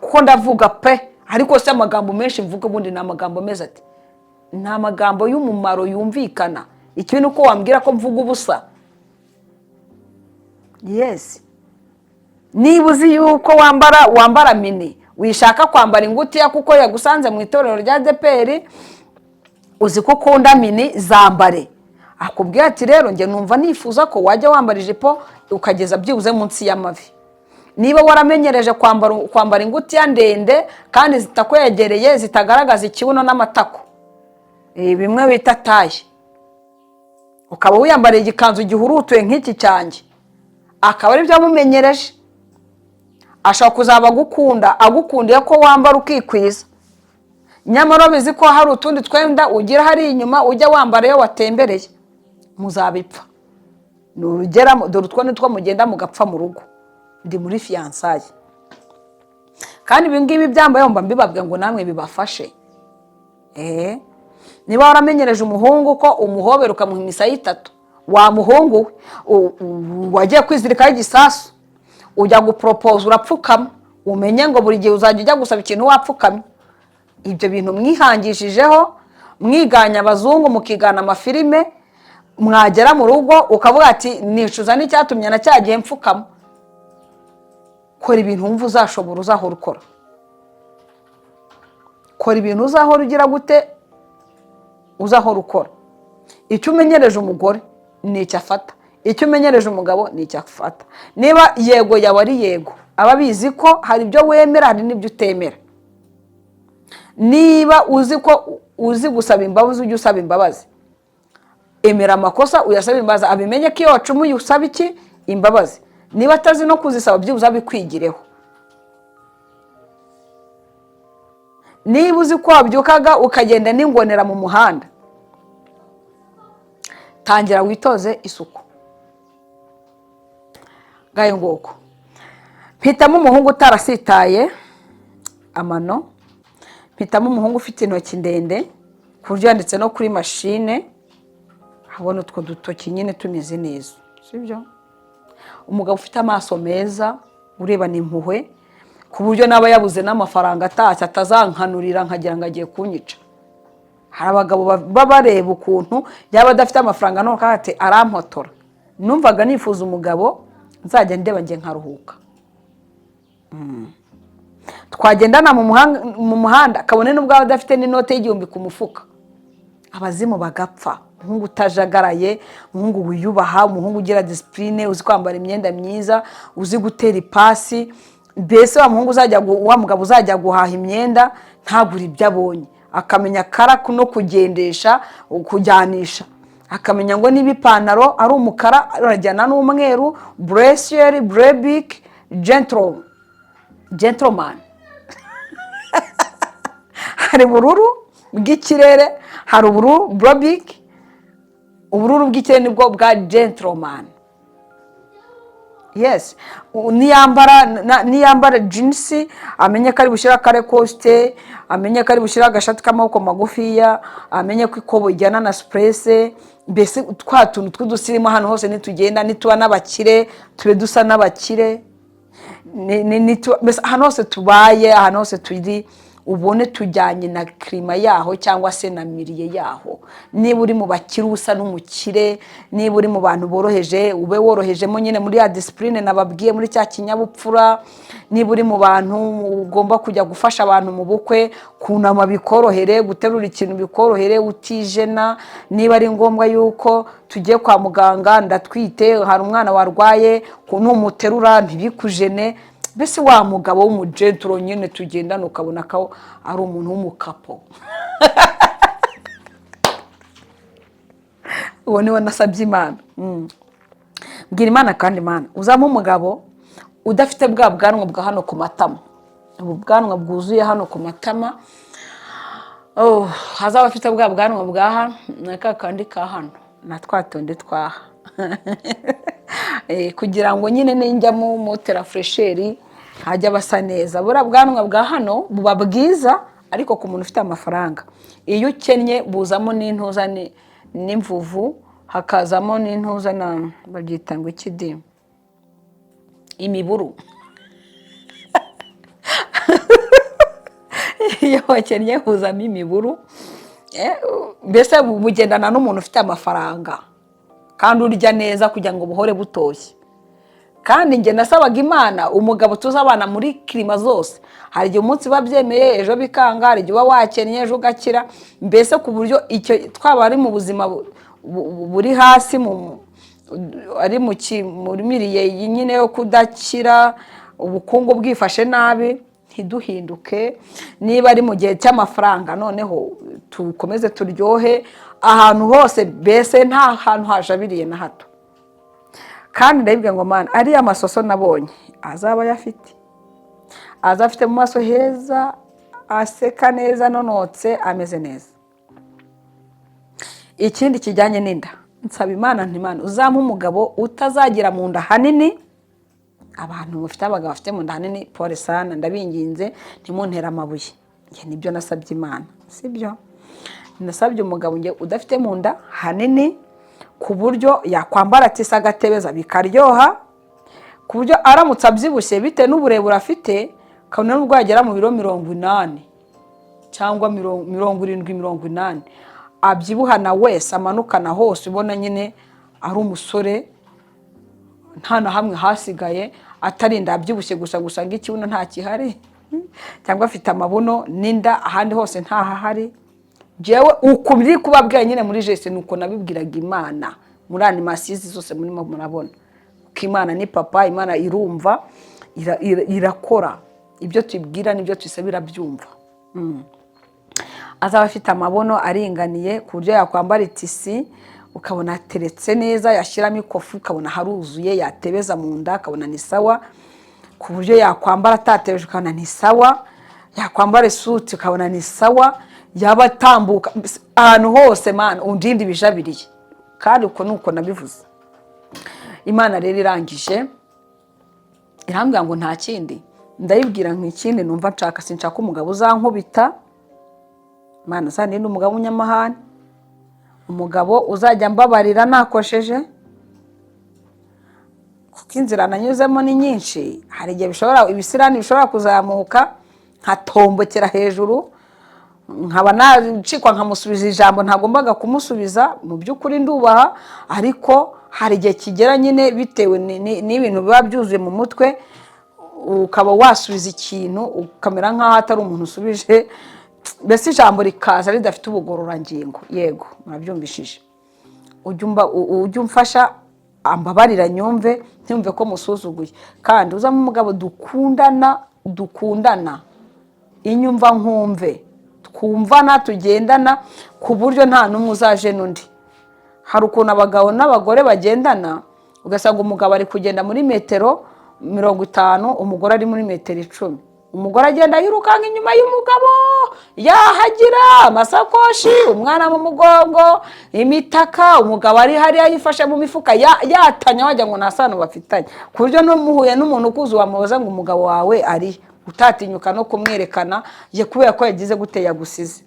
kuko ndavuga pe. Ariko si amagambo menshi mvuga, ubundi ni amagambo meza, ati ni amagambo y'umumaro yumvikana. Ikibi ni uko wambwira ko mvuga ubusa. Yes, niba uzi yuko wambara mini, wishaka kwambara ingutiya kuko yagusanze mu itorero rya ADEPR, uzi ko ukunda mini, zambare. Akubwira ati: "Rero njye numva nifuza ko wajya wambara ijipo ukageza byibuze munsi y'amavi." Niba waramenyereje kwambara ingutiya ndende kandi zitakwegereye, zitagaragaza ikibuno n'amatako, bimwe bita taille, ukaba wiyambariye igikanzu gihurutuye nk'iki cyanjye, akaba ari byo wamumenyereje. Ashobora kuzaba agukunda, agukundiye ko wambara ukikwiza, nyamara ubizi ko hari utundi twenda ugira hari inyuma ujya wambara iyo watembereye. Muzabipfa nurugera. Dore utwo ni two mugenda mugapfa mu rugo. Ndi muri fiançailles, kandi ibi ngibi byambaye mba mbibabwira ngo namwe bibafashe. Niba waramenyereje umuhungu ko umuhobera ukamuha imisaya itatu, wa muhungu we, wagiye kwizirikaho igisasu, ujya guporopoza urapfukama, umenye ngo buri gihe uzajya ujya gusaba ikintu wapfukamye. Ibyo bintu mwihangishijeho, mwiganya abazungu, mukigana amafilime, mwagera mu rugo ukavuga ati: "Nicuza n'icyatumye na cya gihe mfukama." Kora ibintu wumva uzashobora, uzahora ukora. Kora ibintu uzahora ugira gute? Uzahora ukora. Icyo umenyereje umugore ni icyo afata, icyo umenyereje umugabo ni icyo afata. Niba yego yawe ari yego, aba abizi ko hari ibyo wemera, hari n'ibyo utemera. Niba uzi ko uzi gusaba imbabazi, ujye usaba imbabazi. Emera amakosa, uyasabe imbabazi, abimenye ko iyo wacumuye usaba iki? Imbabazi. Niba atazi no kuzisaba, byibuze abikwigireho. Niba uzi ko wabyukaga ukagenda n'ingonera mu muhanda, tangira witoze isuku. Ngayo nguko. Mpitamo umuhungu utarasitaye amano, mpitamo umuhungu ufite intoki ndende ku buryo yanditse no kuri mashine habona utwo dutoki nyine tumeze neza, sibyo? Umugabo ufite amaso meza, urebana impuhwe, ku buryo naba yabuze n'amafaranga atashye atazankanurira nkagira ngo agiye kunyica. Hari abagabo baba bareba ukuntu yaba adafite amafaranga none ati: "Arampotora." Numvaga nifuza umugabo nzajya ndeba njye nkaruhuka. Twagendana mu muhanda, kabone n'ubwo aba adafite n'inote y'1000 ku mufuka, abazimu bagapfa. Umuhungu utajagaraye, umuhungu wiyubaha, umuhungu ugira discipline, uzi kwambara imyenda myiza, uzi gutera ipasi, mbese wa muhungu uzajya wa mugabo uzajya guhaha imyenda ntagure ibyo abonye, akamenya kara no kugendesha, kujyanisha, akamenya ngo niba ipantaro ari umukara arajyana n'umweru, bleu ciel, bleu bic, gentleman. Hari ubururu bw'ikirere, hari ubururu bleu, ubururu bw'ikirere nibwo bwa gentleman. Yes, niyambara jeans, amenye ko ari bushyire akarekosite, amenye ko ari bushyire agashati k'amaboko magufiya, amenye ko ikobo ijyana na supurese, mbese twa tuntu tw'udusirimu. Hano hose nitugenda, nituba n'abakire, tube dusa n'abakire. Mbese ahantu hose tubaye, ahantu hose turi, ubone tujyanye na climat yaho cyangwa se na milieu yaho. Niba uri mu bakire, usa n'umukire. Niba uri mu bantu boroheje, ube worohejemo nyine muri ya discipline nababwiye, muri cya kinyabupfura. Niba uri mu bantu ugomba kujya gufasha abantu mu bukwe, kunama bikorohere, guterura ikintu bikorohere utijena. Niba ari ngombwa yuko tugiye kwa muganga, ndatwite, hari umwana warwaye, numuterura ntibikujene. Mbese wa mugabo w'umugenturo nyine tugendana, ukabona ko ari umuntu w'umukapo, uwo niwe nasabye Imana. Bwira Imana kandi: "Imana, uzampa umugabo udafite bwa bwanwa bwa hano ku matama, ubu bwanwa bwuzuye hano ku matama." Oh, hazaba afite bwa bwanwa bwa hano na ka kandi ka hano na twa tundi twaha, kugira ngo nyine ninjyamo motera fraîcheur hajya basa neza. Buriya bwanwa bwa hano buba bwiza, ariko ku muntu ufite amafaranga. Iyo ukennye buzamo n'intuza n'imvuvu, hakazamo n'intuza na babyita ngo iki di? Imiburu. Iyo wakennye huzamo imiburu. Mbese bugendana n'umuntu ufite amafaranga kandi urya neza kugira ngo buhore butoshye. Kandi njye nasabaga Imana umugabo tuzabana muri climat zose. Hari igihe umunsi biba byemeye, ejo bikanga, hari igihe uba wakennye, ejo ugakira, mbese ku buryo icyo twaba ari mu buzima buri hasi, ari muri milieu nyine yo kudakira, ubukungu bwifashe nabi, ntiduhinduke. Niba ari mu gihe cy'amafaranga, noneho tukomeze turyohe ahantu hose, mbese nta hantu hajabiriye na hato. Kandi ndabibwira ngo: "Mana, ariya masoso nabonye azaba ayafite." Aza afite mu maso heza, aseka neza, anonotse, ameze neza. Ikindi kijyanye n'inda, nsaba Imana nti: "Imana, uzampa umugabo utazagira mu nda hanini." Abantu bafite abagabo bafite mu nda hanini, pole sana, ndabinginze ntimuntere amabuye. Njye nibyo nasabye Imana, sibyo? Nasabye umugabo njye udafite mu nda hanini, ku buryo yakwambara tissu agatebeza bikaryoha, ku buryo aramutse abyibushye bitewe n'uburebure afite, kabone n'ubwo yagera mu biro 80 cyangwa 70, 80, abyibuhana wese, amanukana hose, ubona nyine ari umusore, nta na hamwe hasigaye, atarinda abyibushye gusa gusa ngo ikibuno nta kihari, cyangwa afite amabuno n'inda ahandi hose ntahahari. Jewe uku biri kubabwira nyine muri geste, ni uko nabibwiraga Imana muri animation zose murimo murabona, kuko Imana ni papa, Imana irumva, irakora ibyo tubwira n'ibyo tuyisaba irabyumva. Azaba afite amabono aringaniye, ku buryo yakwambara itissu ukabona ateretse neza, yashyiramo ikofi ukabona haruzuye, yatebeza mu nda akabona ni sawa, ku buryo yakwambara atatebeje ukabona ni sawa, yakwambara isuti ukabona ni sawa, yaba atambuka mbese ahantu hose, mana undinde ibijabiriye. Kandi uko ni uko nabivuze. Imana rero irangije irambwira ngo nta kindi. Ndayibwira nk'ikindi numva nshaka: sinshaka umugabo uzankubita. Imana, uzandinde umugabo w'umunyamahane, umugabo uzajya mbabarira nakosheje, kuko inzira nanyuzemo ni nyinshi. Hari igihe bishobora, ibisirani bishobora kuzamuka, nkatombokera hejuru, nkaba nacikwa, nkamusubiza ijambo ntagombaga kumusubiza. Mu by'ukuri ndubaha, ariko hari igihe kigera nyine bitewe n'ibintu biba byuzuye mu mutwe, ukaba wasubiza ikintu ukamera nk'aho atari umuntu usubije, mbese ijambo rikaza ridafite ubugororangingo. Yego, murabyumvishije. Ujye umfasha ambabarira, nyumve ntimve ko musuzuguye. Kandi uzamo umugabo dukundana, dukundana, inyumva nkumve, twumvana, tugendana, ku buryo nta n'umwe uzaje n'undi. Hari ukuntu abagabo n'abagore bagendana, ugasanga umugabo ari kugenda muri metero 50, umugore ari muri metero 10. Umugore agenda yirukanka inyuma y'umugabo, yahagira amasakoshi, umwana mu mugongo, imitaka, umugabo ari hariya yifashe mu mifuka, yatanya, wagira ngo nta sano bafitanye, ku buryo n'umuhuye n'umuntu ukuze wamubaza ngo umugabo wawe ari, utatinyuka no kumwerekana ye, kubera ko yagize gute, yagusize.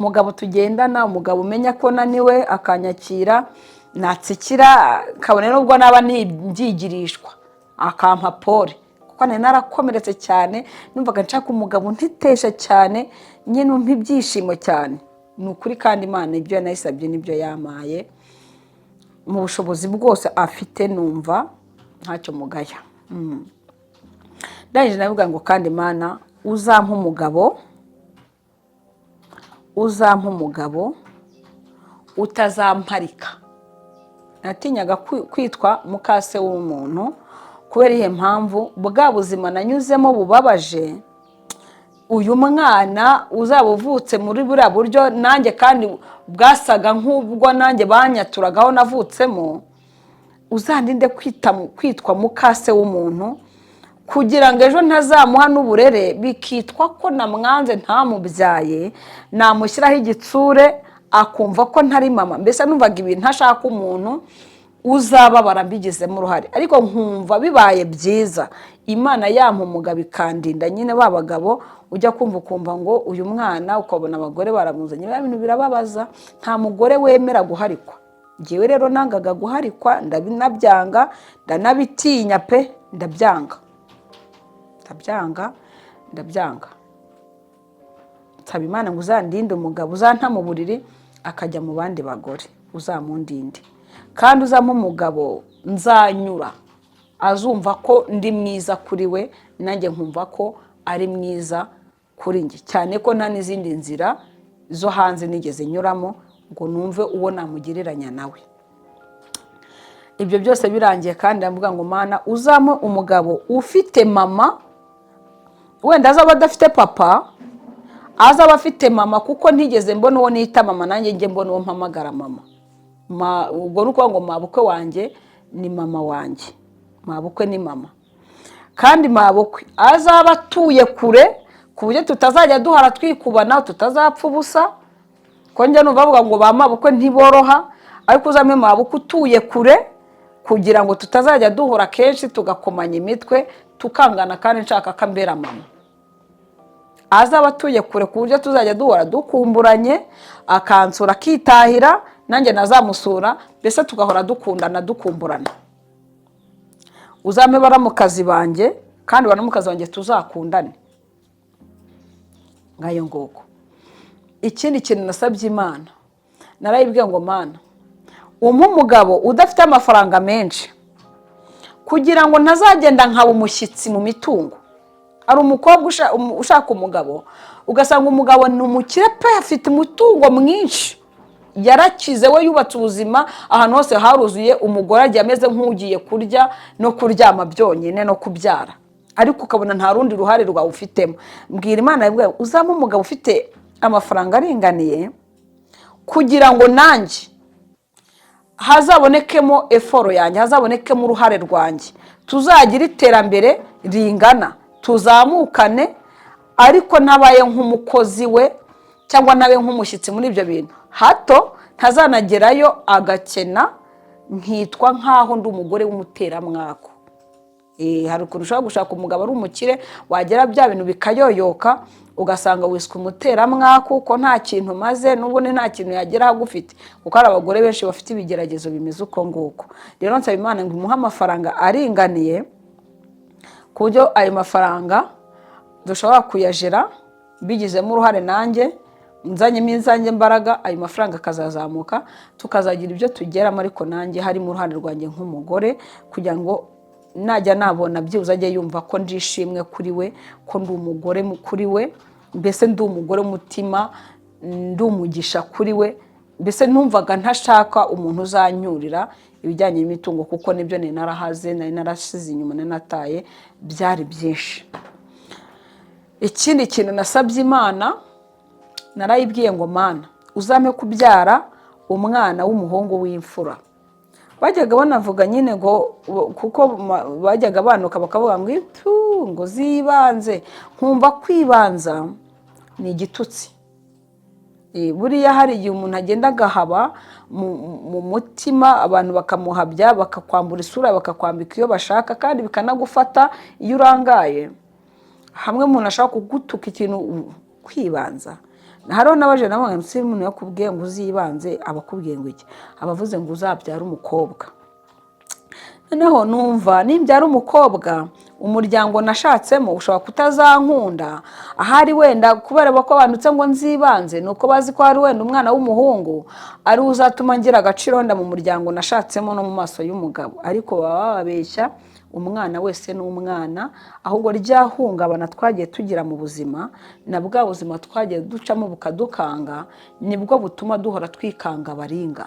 Umugabo tugendana, umugabo umenya ko naniwe akanyakira, natsikira kabone nubwo naba nbyigirishwa akampa pole, kuko nari narakomeretse cyane. Numvaga nshaka umugabo ntetesha cyane nyine, umpa ibyishimo cyane, ni ukuri. Kandi Imana ibyo nayisabye nibyo yampaye mu bushobozi bwose afite, numva ntacyo mugaya. Ndangije navuga ngo: "Kandi Imana, uzampa umugabo, uzampa umugabo utazamparika." Natinyaga kwitwa mukase w'umuntu. Kubera iyo mpamvu, bwa buzima nanyuzemo bubabaje, uyu mwana uzaba uvutse muri buriya buryo nanjye kandi bwasaga nk'ubwo nanjye banyaturagaho navutsemo, uzandinde kwitwa mukase w'umuntu, kugira ngo ejo ntazamuha n'uburere bikitwa ko namwanze, ntamubyaye, namushyiraho igitsure akumva ko ntari mama. Mbese numvaga ibintu ntashaka umuntu uzababara mbigizemo uruhare, ariko nkumva bibaye byiza Imana yampa umugabo ikandinda nyine ba bagabo ujya kumva ukumva ngo uyu mwana, ukabona abagore baramuzanye. Biriya bintu birababaza. Nta mugore wemera guharikwa. Ngewe rero nangaga guharikwa, ndabinabyanga, ndanabitinya pe, ndabyanga, ndabyanga, ndabyanga. Nsaba Imana ngo uzandinde umugabo uzanta mu buriri akajya mu bandi bagore, uzamundinde. Kandi uzampa umugabo nzanyura, azumva ko ndi mwiza kuri we, nanjye nkumva ko ari mwiza kuri njye, cyane ko nta n'izindi nzira zo hanze nigeze nyuramo ngo numve uwo namugereranya nawe. Ibyo byose birangiye kandi ndavuga ngo: "Mana, uzampe umugabo ufite mama, wenda azaba adafite papa, azaba afite mama, kuko ntigeze mbona uwo nita mama, nanjye njye mbona uwo mpamagara mama." Ubwo ni ukuvuga ngo mabukwe wanjye ni mama wanjye, mabukwe ni mama. Kandi mabukwe azaba atuye kure, ku buryo tutazajya duhara twikubana, tutazapfa ubusa. Ko njya numva bavuga ngo ba mabukwe ntiboroha, ariko uzampe mabukwe utuye kure kugira ngo tutazajya duhura kenshi tugakomanya imitwe, tukangana, kandi nshaka ko ambera mama. Azaba atuye kure ku buryo tuzajya duhora dukumburanye, akansura akitahira, nanjye nazamusura, mbese tugahora dukundana, dukumburana. Uzampe baramukazi banjye, kandi baramukazi banjye tuzakundane. Ngayo nguko. Ikindi kintu nasabye Imana, narayibwiye ngo: "Mana, umpe umugabo udafite amafaranga menshi kugira ngo ntazagenda nkaba umushyitsi mu mitungo." Hari umukobwa ushaka umugabo, ugasanga umugabo ni umukire pe, afite umutungo mwinshi, yarakize, we yubatse ubuzima, ahantu hose haruzuye, umugore agiye ameze nk'ugiye kurya no kuryama byonyine no kubyara, ariko ukabona nta rundi ruhare rwawe ufitemo. Mbwira Imana, yabwiye: "Uzampe umugabo ufite amafaranga aringaniye kugira ngo nanjye hazabonekemo effort yanjye, hazabonekemo uruhare rwanjye, tuzagire iterambere ringana, tuzamukane, ariko ntabaye nk'umukozi we cyangwa ntabe nk'umushyitsi muri ibyo bintu, hato ntazanagerayo agakena nkitwa nk'aho ndi umugore w'umuteramwako." Hari ukuntu ushobora gushaka umugabo ari umukire, wagera bya bintu bikayoyoka, ugasanga wiswe umuteramwako ko nta kintu umaze, n'ubundi nta kintu yageraho agufite, kuko hari abagore benshi bafite ibigeragezo bimeze uko nguko. Rero nsaba Imana ngo imuhe amafaranga aringaniye, ku buryo ayo mafaranga dushobora kuyajera bigizemo uruhare, nanjye nzanyemo izanjye mbaraga, ayo mafaranga akazazamuka, tukazagira ibyo tugeramo, ariko nanjye harimo uruhare rwanjye nk'umugore, kugira ngo najya nabona byibuze ajye yumva ko ndishimwe kuri we, ko ndi umugore kuri we, mbese ndi umugore w'umutima, ndi umugisha kuri we. Mbese numvaga ntashaka umuntu uzanyurira ibijyanye n'imitungo, kuko nibyo nari narahaze, nari narasize inyuma, nari nataye, byari byinshi. Ikindi kintu nasabye Imana, narayibwiye ngo: "Mana, uzampe kubyara umwana w'umuhungu w'imfura." Bajyaga banavuga nyine ngo kuko bajyaga banuka bakavuga ngo itu ngo zibanze, nkumva kwibanza ni igitutsi. Buriya hari igihe umuntu agenda agahaba mu mutima, abantu bakamuhabya, bakakwambura isura, bakakwambika iyo bashaka, kandi bikanagufata iyo urangaye. Hamwe umuntu ashobora kugutuka ikintu kwibanza. Hariho n'abaje nabo ngo: "Umuntu yakubwiye ngo uzibanze, aba akubwiye ngo iki? Aba avuze ngo uzabyare umukobwa." Noneho numva nimbyara umukobwa, umuryango nashatsemo ushobora kutazankunda ahari, wenda kubera ko banditse ngo nzibanze, ni uko bazi ko hari wenda umwana w'umuhungu ari we uzatuma ngira agaciro wenda mu muryango nashatsemo no mu maso y'umugabo. Ariko baba bababeshya. Umwana wese ni umwana. Ahubwo ryahungabana twagiye tugira mu buzima, na bwa buzima twagiye ducamo bukadukanga, nibwo butuma duhora twikanga abaringa,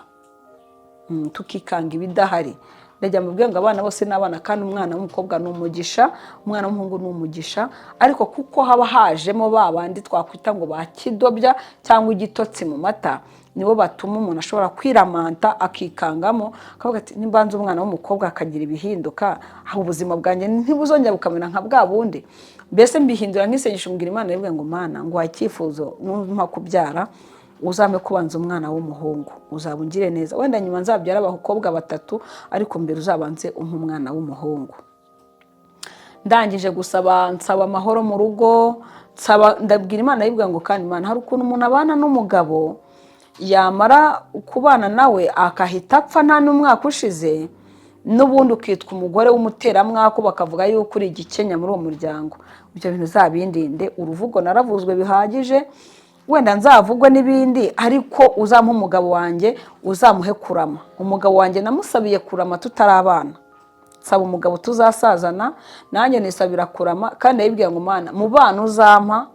tukikanga ibidahari. Ndajya mubwira ngo abana bose ni abana, kandi umwana w'umukobwa ni umugisha, umwana w'umuhungu ni umugisha, ariko kuko haba hajemo ba bandi twakwita ngo ba kidobya cyangwa igitotsi mu mata, nibo batuma umuntu ashobora kwiramanta, akikangamo, akavuga ati: "Nimbanza umwana w'umukobwa akagira ibihinduka, aho ubuzima bwanjye ntibuzongera bukamera nka bwa bundi." Mbese mbihindura nk'isengesho, mbwira Imana, ivuga ngo: "Mana, ngo icyifuzo, numpa kubyara uzampe kubanza umwana w'umuhungu, uzaba ungire neza. Wenda nyuma nzabyara abakobwa batatu, ariko mbere uzabanze umpe umwana w'umuhungu." Ndangije gusaba, nsaba amahoro mu rugo, nsaba, ndabwira Imana, yibwira ngo: "Kandi Imana, hari ukuntu umuntu abana n'umugabo, yamara kubana nawe akahita apfa nta n'umwaka ushize, n'ubundi ukitwa umugore w'umuteramwako, bakavuga yuko uri igikenya muri uwo muryango. Ibyo bintu uzabindinde. Uruvugo naravuzwe bihagije, wenda nzavugwe n'ibindi, ariko uzampe umugabo wanjye, uzamuhe kurama." Umugabo wanjye namusabiye kurama tutari abana, nsaba umugabo tuzasazana, nanjye nisabira kurama. Kandi yabibwiye ngo: "Mana, mu bana uzampa,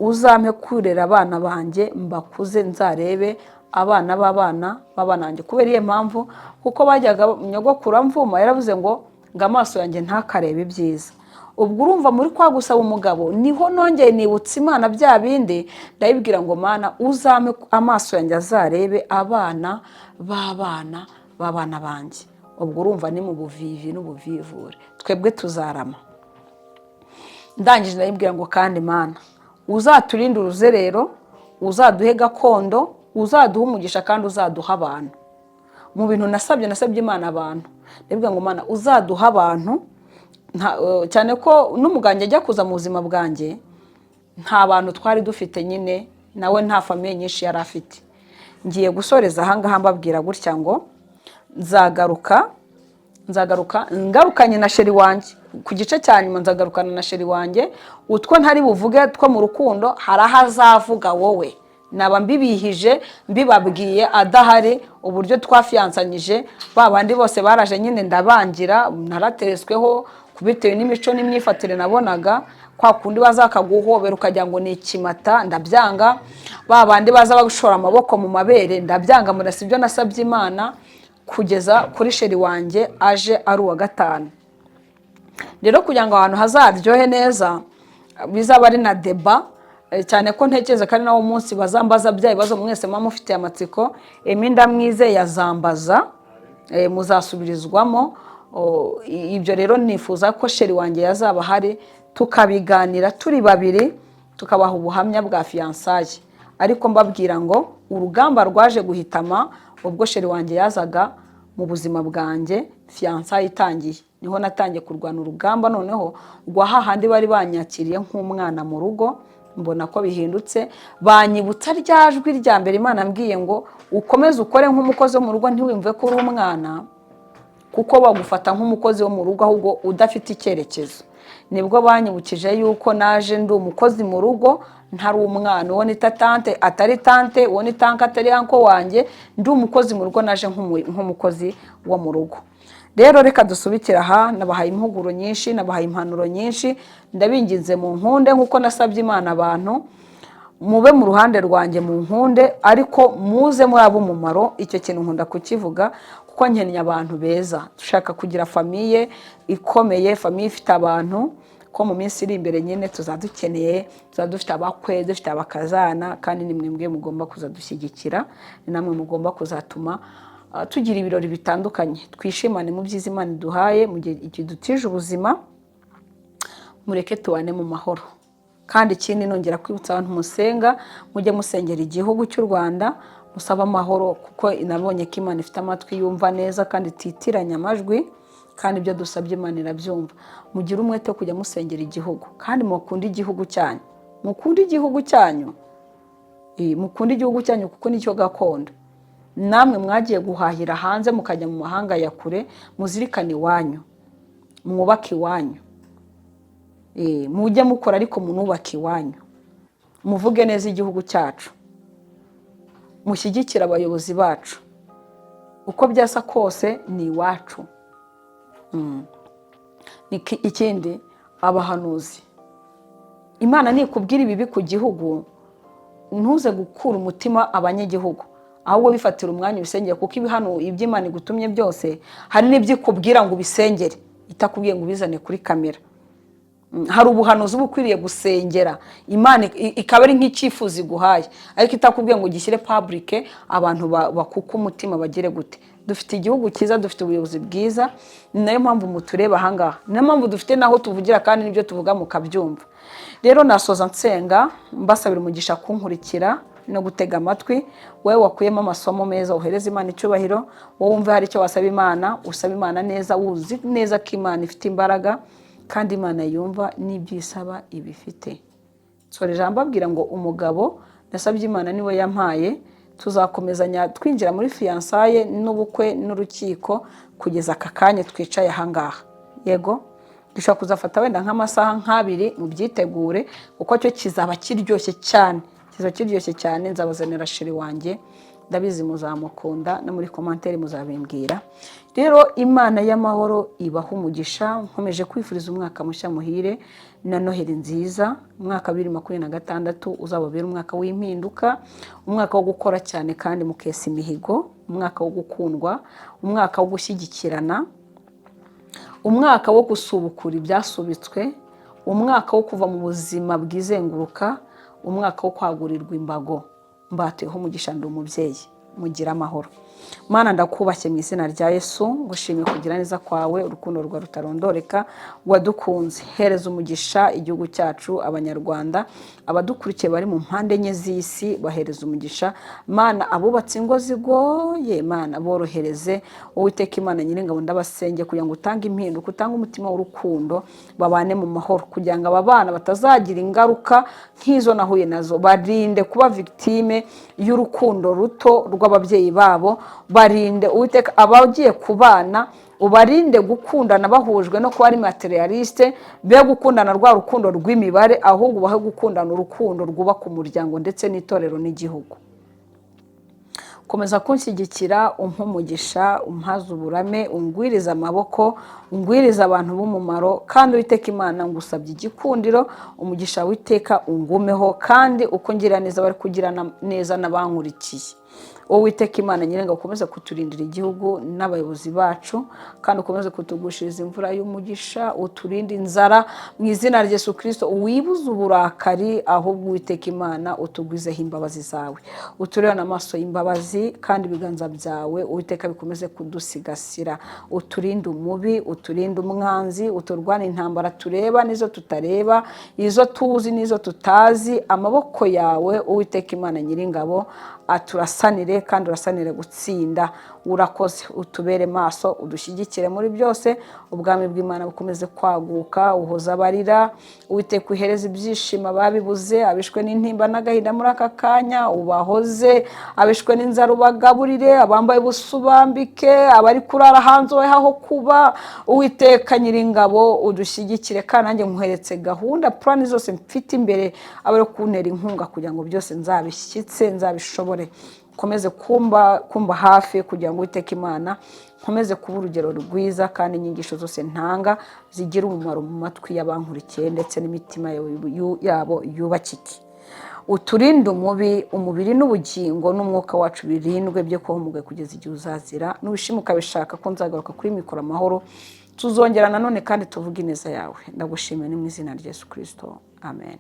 uzampe kurera abana banjye, mbakuze, nzarebe abana b'abana b'abana banjye." Kubera iyo mpamvu, kuko bajyaga nyogokuru amvuma, yaravuze ngo amaso yanjye ntakarebe ibyiza. Ubwo urumva muri kwa gusaba umugabo niho nongeye nibutsa Imana bya bindi, ndayibwira ngo: "Mana, uzampe amaso yanjye azarebe abana b'abana b'abana banjye." Ubwo urumva ni mu buvivi n'ubuvivure, twebwe tuzarama. Ndangije ndayibwira ngo: "Kandi Mana, uzaturinde uruzerero, uzaduhe gakondo, uzaduhe umugisha, kandi uzaduha abantu." Mu bintu nasabye, nasabye Imana abantu. Ndabwira ngo: "Mana, uzaduha abantu." Cyane ko n'umuganga ajya kuza mu buzima bwanjye nta bantu twari dufite nyine, nawe nta famille nyinshi yari afite. Ngiye gusoreza ahangaha mbabwira gutya ngo nzagaruka ngarukanye na chéri wanjye ku gice cya nyuma. Nzagarukana na chéri wanjye. Utwo ntari buvuge two mu rukundo, hari aho azavuga. Wowe naba mbibihije mbibabwiye adahari. Uburyo twafiyansanyije, ba bandi bose baraje nyine ndabangira, narateresweho bitewe n'imico n'imyifatire nabonaga. Kwa kundi baza bakaguhobera ukagira ngo ni ikimata, ndabyanga. Ba bandi baza bashora amaboko mu mabere, ndabyanga. Murasa ibyo nasabye Imana kugeza kuri chéri wanjye aje ari uwa gatanu. Rero kugira ngo ahantu hazaryohe neza, bizaba ari na débat, cyane ko ntekereza ko ari nawo munsi bazambaza bya bibazo mwese muba mufitiye amatsiko. Emi Ndamwizeye yazambaza, muzasubirizwamo. Ibyo rero nifuza ko chéri wanjye yazaba ahari, tukabiganira turi babiri, tukabaha ubuhamya bwa fiançailles. Ariko mbabwira ngo urugamba rwaje guhitama ubwo chéri wanjye yazaga mu buzima bwanjye. Fiançailles itangiye niho natangiye kurwana urugamba noneho rwa hahandi bari banyakiriye nk'umwana mu rugo. Mbona ko bihindutse, banyibutsa rya jwi rya mbere Imana ambwiye ngo: "Ukomeze ukore nk'umukozi wo mu rugo, ntiwumve ko uri umwana, kuko bagufata nk'umukozi wo mu rugo ahubwo udafite icyerekezo." Nibwo banyibukije yuko naje ndi umukozi mu rugo, ntari umwana. Uwo nita tante atari tante, uwo nita uncle atari uncle wanjye. Ndi umukozi mu rugo, naje nk'umukozi wo mu rugo. Rero reka dusubikire aha. Nabahaye impuguro nyinshi, nabahaye impanuro nyinshi. Ndabinginze mu nkunde nk'uko nasabye Imana abantu, mube mu ruhande rwanjye, mu nkunde, ariko muze muri ab'umumaro. Icyo kintu nkunda kukivuga kuko nkennye abantu beza. Dushaka kugira famille ikomeye, famille ifite abantu, ko mu minsi iri imbere nyine tuzaba dukeneye, tuzaba dufite abakwe, dufite abakazana, kandi ni mwebwe mugomba kuzadushyigikira, ni namwe mugomba kuzatuma tugira ibirori bitandukanye, twishimane mu byiza Imana iduhaye mu gihe ikidutije ubuzima. Mureke tubane mu mahoro. Kandi ikindi nongera kwibutsa abantu musenga, mujye musengera igihugu cy'u Rwanda, musaba amahoro, kuko nabonye ko Imana ifite amatwi yumva neza kandi ititiranya amajwi, kandi ibyo dusabye Imana irabyumva. Mugire umwete wo kujya musengera igihugu, kandi mukunde igihugu cyanyu, mukunde igihugu cyanyu. Mukunde igihugu cyanyu kuko nicyo gakondo. Namwe mwagiye guhahira hanze, mukajya mu mahanga ya kure, muzirikane iwanyu, mwubake iwanyu. Mujye mukora ariko munubake iwanyu, muvuge neza igihugu cyacu, mushyigikire abayobozi bacu. Uko byasa kose ni iwacu. Ikindi, abahanuzi, Imana nikubwira ibibi ku gihugu, ntuze gukura umutima abanyagihugu, ahubwo bifatira umwanya ubisengere, kuko ibihano ibyo Imana igutumye byose, hari n'ibyo ikubwira ngo ubisengere itakubwiye ngo ubizane kuri kamera. Hari ubuhanuzi uba ukwiriye gusengera, Imana ikaba ari nk'icyifuzo iguhaye, ariko itakubwiye ngo ugishyire public, abantu bakuke umutima bagire gute. Dufite igihugu cyiza, dufite ubuyobozi bwiza, ni nayo mpamvu mutureba ahangaha, ni nayo mpamvu dufite n'aho tuvugira, kandi n'ibyo tuvuga mukabyumva. Rero nasoza nsenga, mbasabira umugisha kunkurikira no gutega amatwi. Wowe wakuyemo amasomo meza, wohereza Imana icyubahiro. Wowe wumve hari icyo wasaba Imana, usaba Imana neza, wuzi neza ko Imana ifite imbaraga kandi Imana yumva n'ibyo isaba ibifite. Nsoreje ijambo abwira ngo umugabo nasabye Imana niwe yampaye. Tuzakomezanya twinjira muri fiançailles n'ubukwe n'urukiko kugeza aka kanya twicaye ahangaha. Yego, dushobora kuzafata wenda nk'amasaha nk'abiri, mubyitegure, kuko cyo kizaba kiryoshye cyane, kizaba kiryoshye cyane. Nzabazanira chéri wanjye, ndabizi muzamukunda, no muri commentaire muzabimbwira. Rero Imana y'amahoro ibaha umugisha. Nkomeje kwifuriza umwaka mushya muhire na Noheli nziza. Umwaka wa 2026 uzababera umwaka w'impinduka, umwaka wo gukora cyane kandi mukesa imihigo, umwaka wo gukundwa, umwaka wo gushyigikirana, umwaka wo gusubukura ibyasubitswe, umwaka wo kuva mu buzima bwizenguruka, umwaka wo kwagurirwa imbago. Mbatuyeho umugisha, ndi umubyeyi. Mugire amahoro. Mana, ndakubashye mu izina rya Yesu, ngushimiye kugira neza kwawe, urukundo rwawe rutarondoreka wadukunze. Hereza umugisha igihugu cyacu, Abanyarwanda, abadukurikiye bari mu mpande enye z'isi, bahereza umugisha. Mana, abubatse ingo zigoye, Mana, borohereze. Uwiteka Imana Nyiringabo, ndabasenge kugira ngo utange impinduka, utange umutima w'urukundo, babane mu mahoro, kugira ngo aba bana batazagira ingaruka nk'izo nahuye nazo. Barinde kuba victime y'urukundo ruto rw'ababyeyi babo. Barinde, Uwiteka, abagiye kubana, ubarinde gukundana bahujwe no kuba ari matérialiste, be gukundana rwa rukundo rw'imibare, ahubwo ubahe gukundana urukundo rwubaka umuryango ndetse n'itorero n'igihugu. Komeza kunshyigikira, umpa umugisha, umpaze uburame, ungwirize amaboko, ungwirize abantu b'umumaro. Kandi Uwiteka Imana, ngusabye igikundiro, umugisha w'iteka ungumeho, kandi uko ngira neza bari kugira neza n'abankurikiye. Wowe Uwiteka Imana Nyirenga, ukomeze kuturindira igihugu n'abayobozi bacu, kandi ukomeze kutugushiriza imvura y'umugisha, uturinde inzara mu izina rya Yesu Kirisito. Wibuze uburakari, ahubwo Uwiteka Imana utugwizeho imbabazi zawe, uturebane amaso y'imbabazi, kandi ibiganza byawe, Uwiteka, bikomeze kudusigasira. Uturinde umubi, uturinde umwanzi, uturwane intambara tureba n'izo tutareba, izo tuzi n'izo tutazi. Amaboko yawe, Uwiteka Imana Nyiringabo, aturasanire kandi urasanire gutsinda. Urakoze, utubere maso, udushyigikire muri byose, ubwami bw'Imana bukomeze kwaguka. Uhoza abarira, Uwiteka, uhereze ibyishimo ababibuze. Abishwe n'intimba n'agahinda muri aka kanya ubahoze, abishwe n'inzara ubagaburire, abambaye ubusa ubambike, abari kurara hanze ubahe aho kuba. Uwiteka Nyiringabo, udushyigikire, kandi nanjye nkuheretse gahunda, plan zose mfite imbere, abe ari kuntera inkunga kugira ngo byose nzabishyitse, nzabishobore. Nkomeze kumba hafi kugira ngo, Uwiteka Imana, nkomeze kuba urugero rwiza, kandi inyigisho zose ntanga zigire umumaro mu matwi y'abankurikiye, ndetse n'imitima yabo yubakike. Uturinde umubi, umubiri n'ubugingo n'umwuka wacu birindwe byo kuba kugeza igihe uzazira. Nubishima ukabishaka ko nzagaruka kuri mikoro amahoro, tuzongera nanone kandi tuvuge ineza yawe. Ndagushimiye, ni mu izina rya Yesu Kirisito, amen.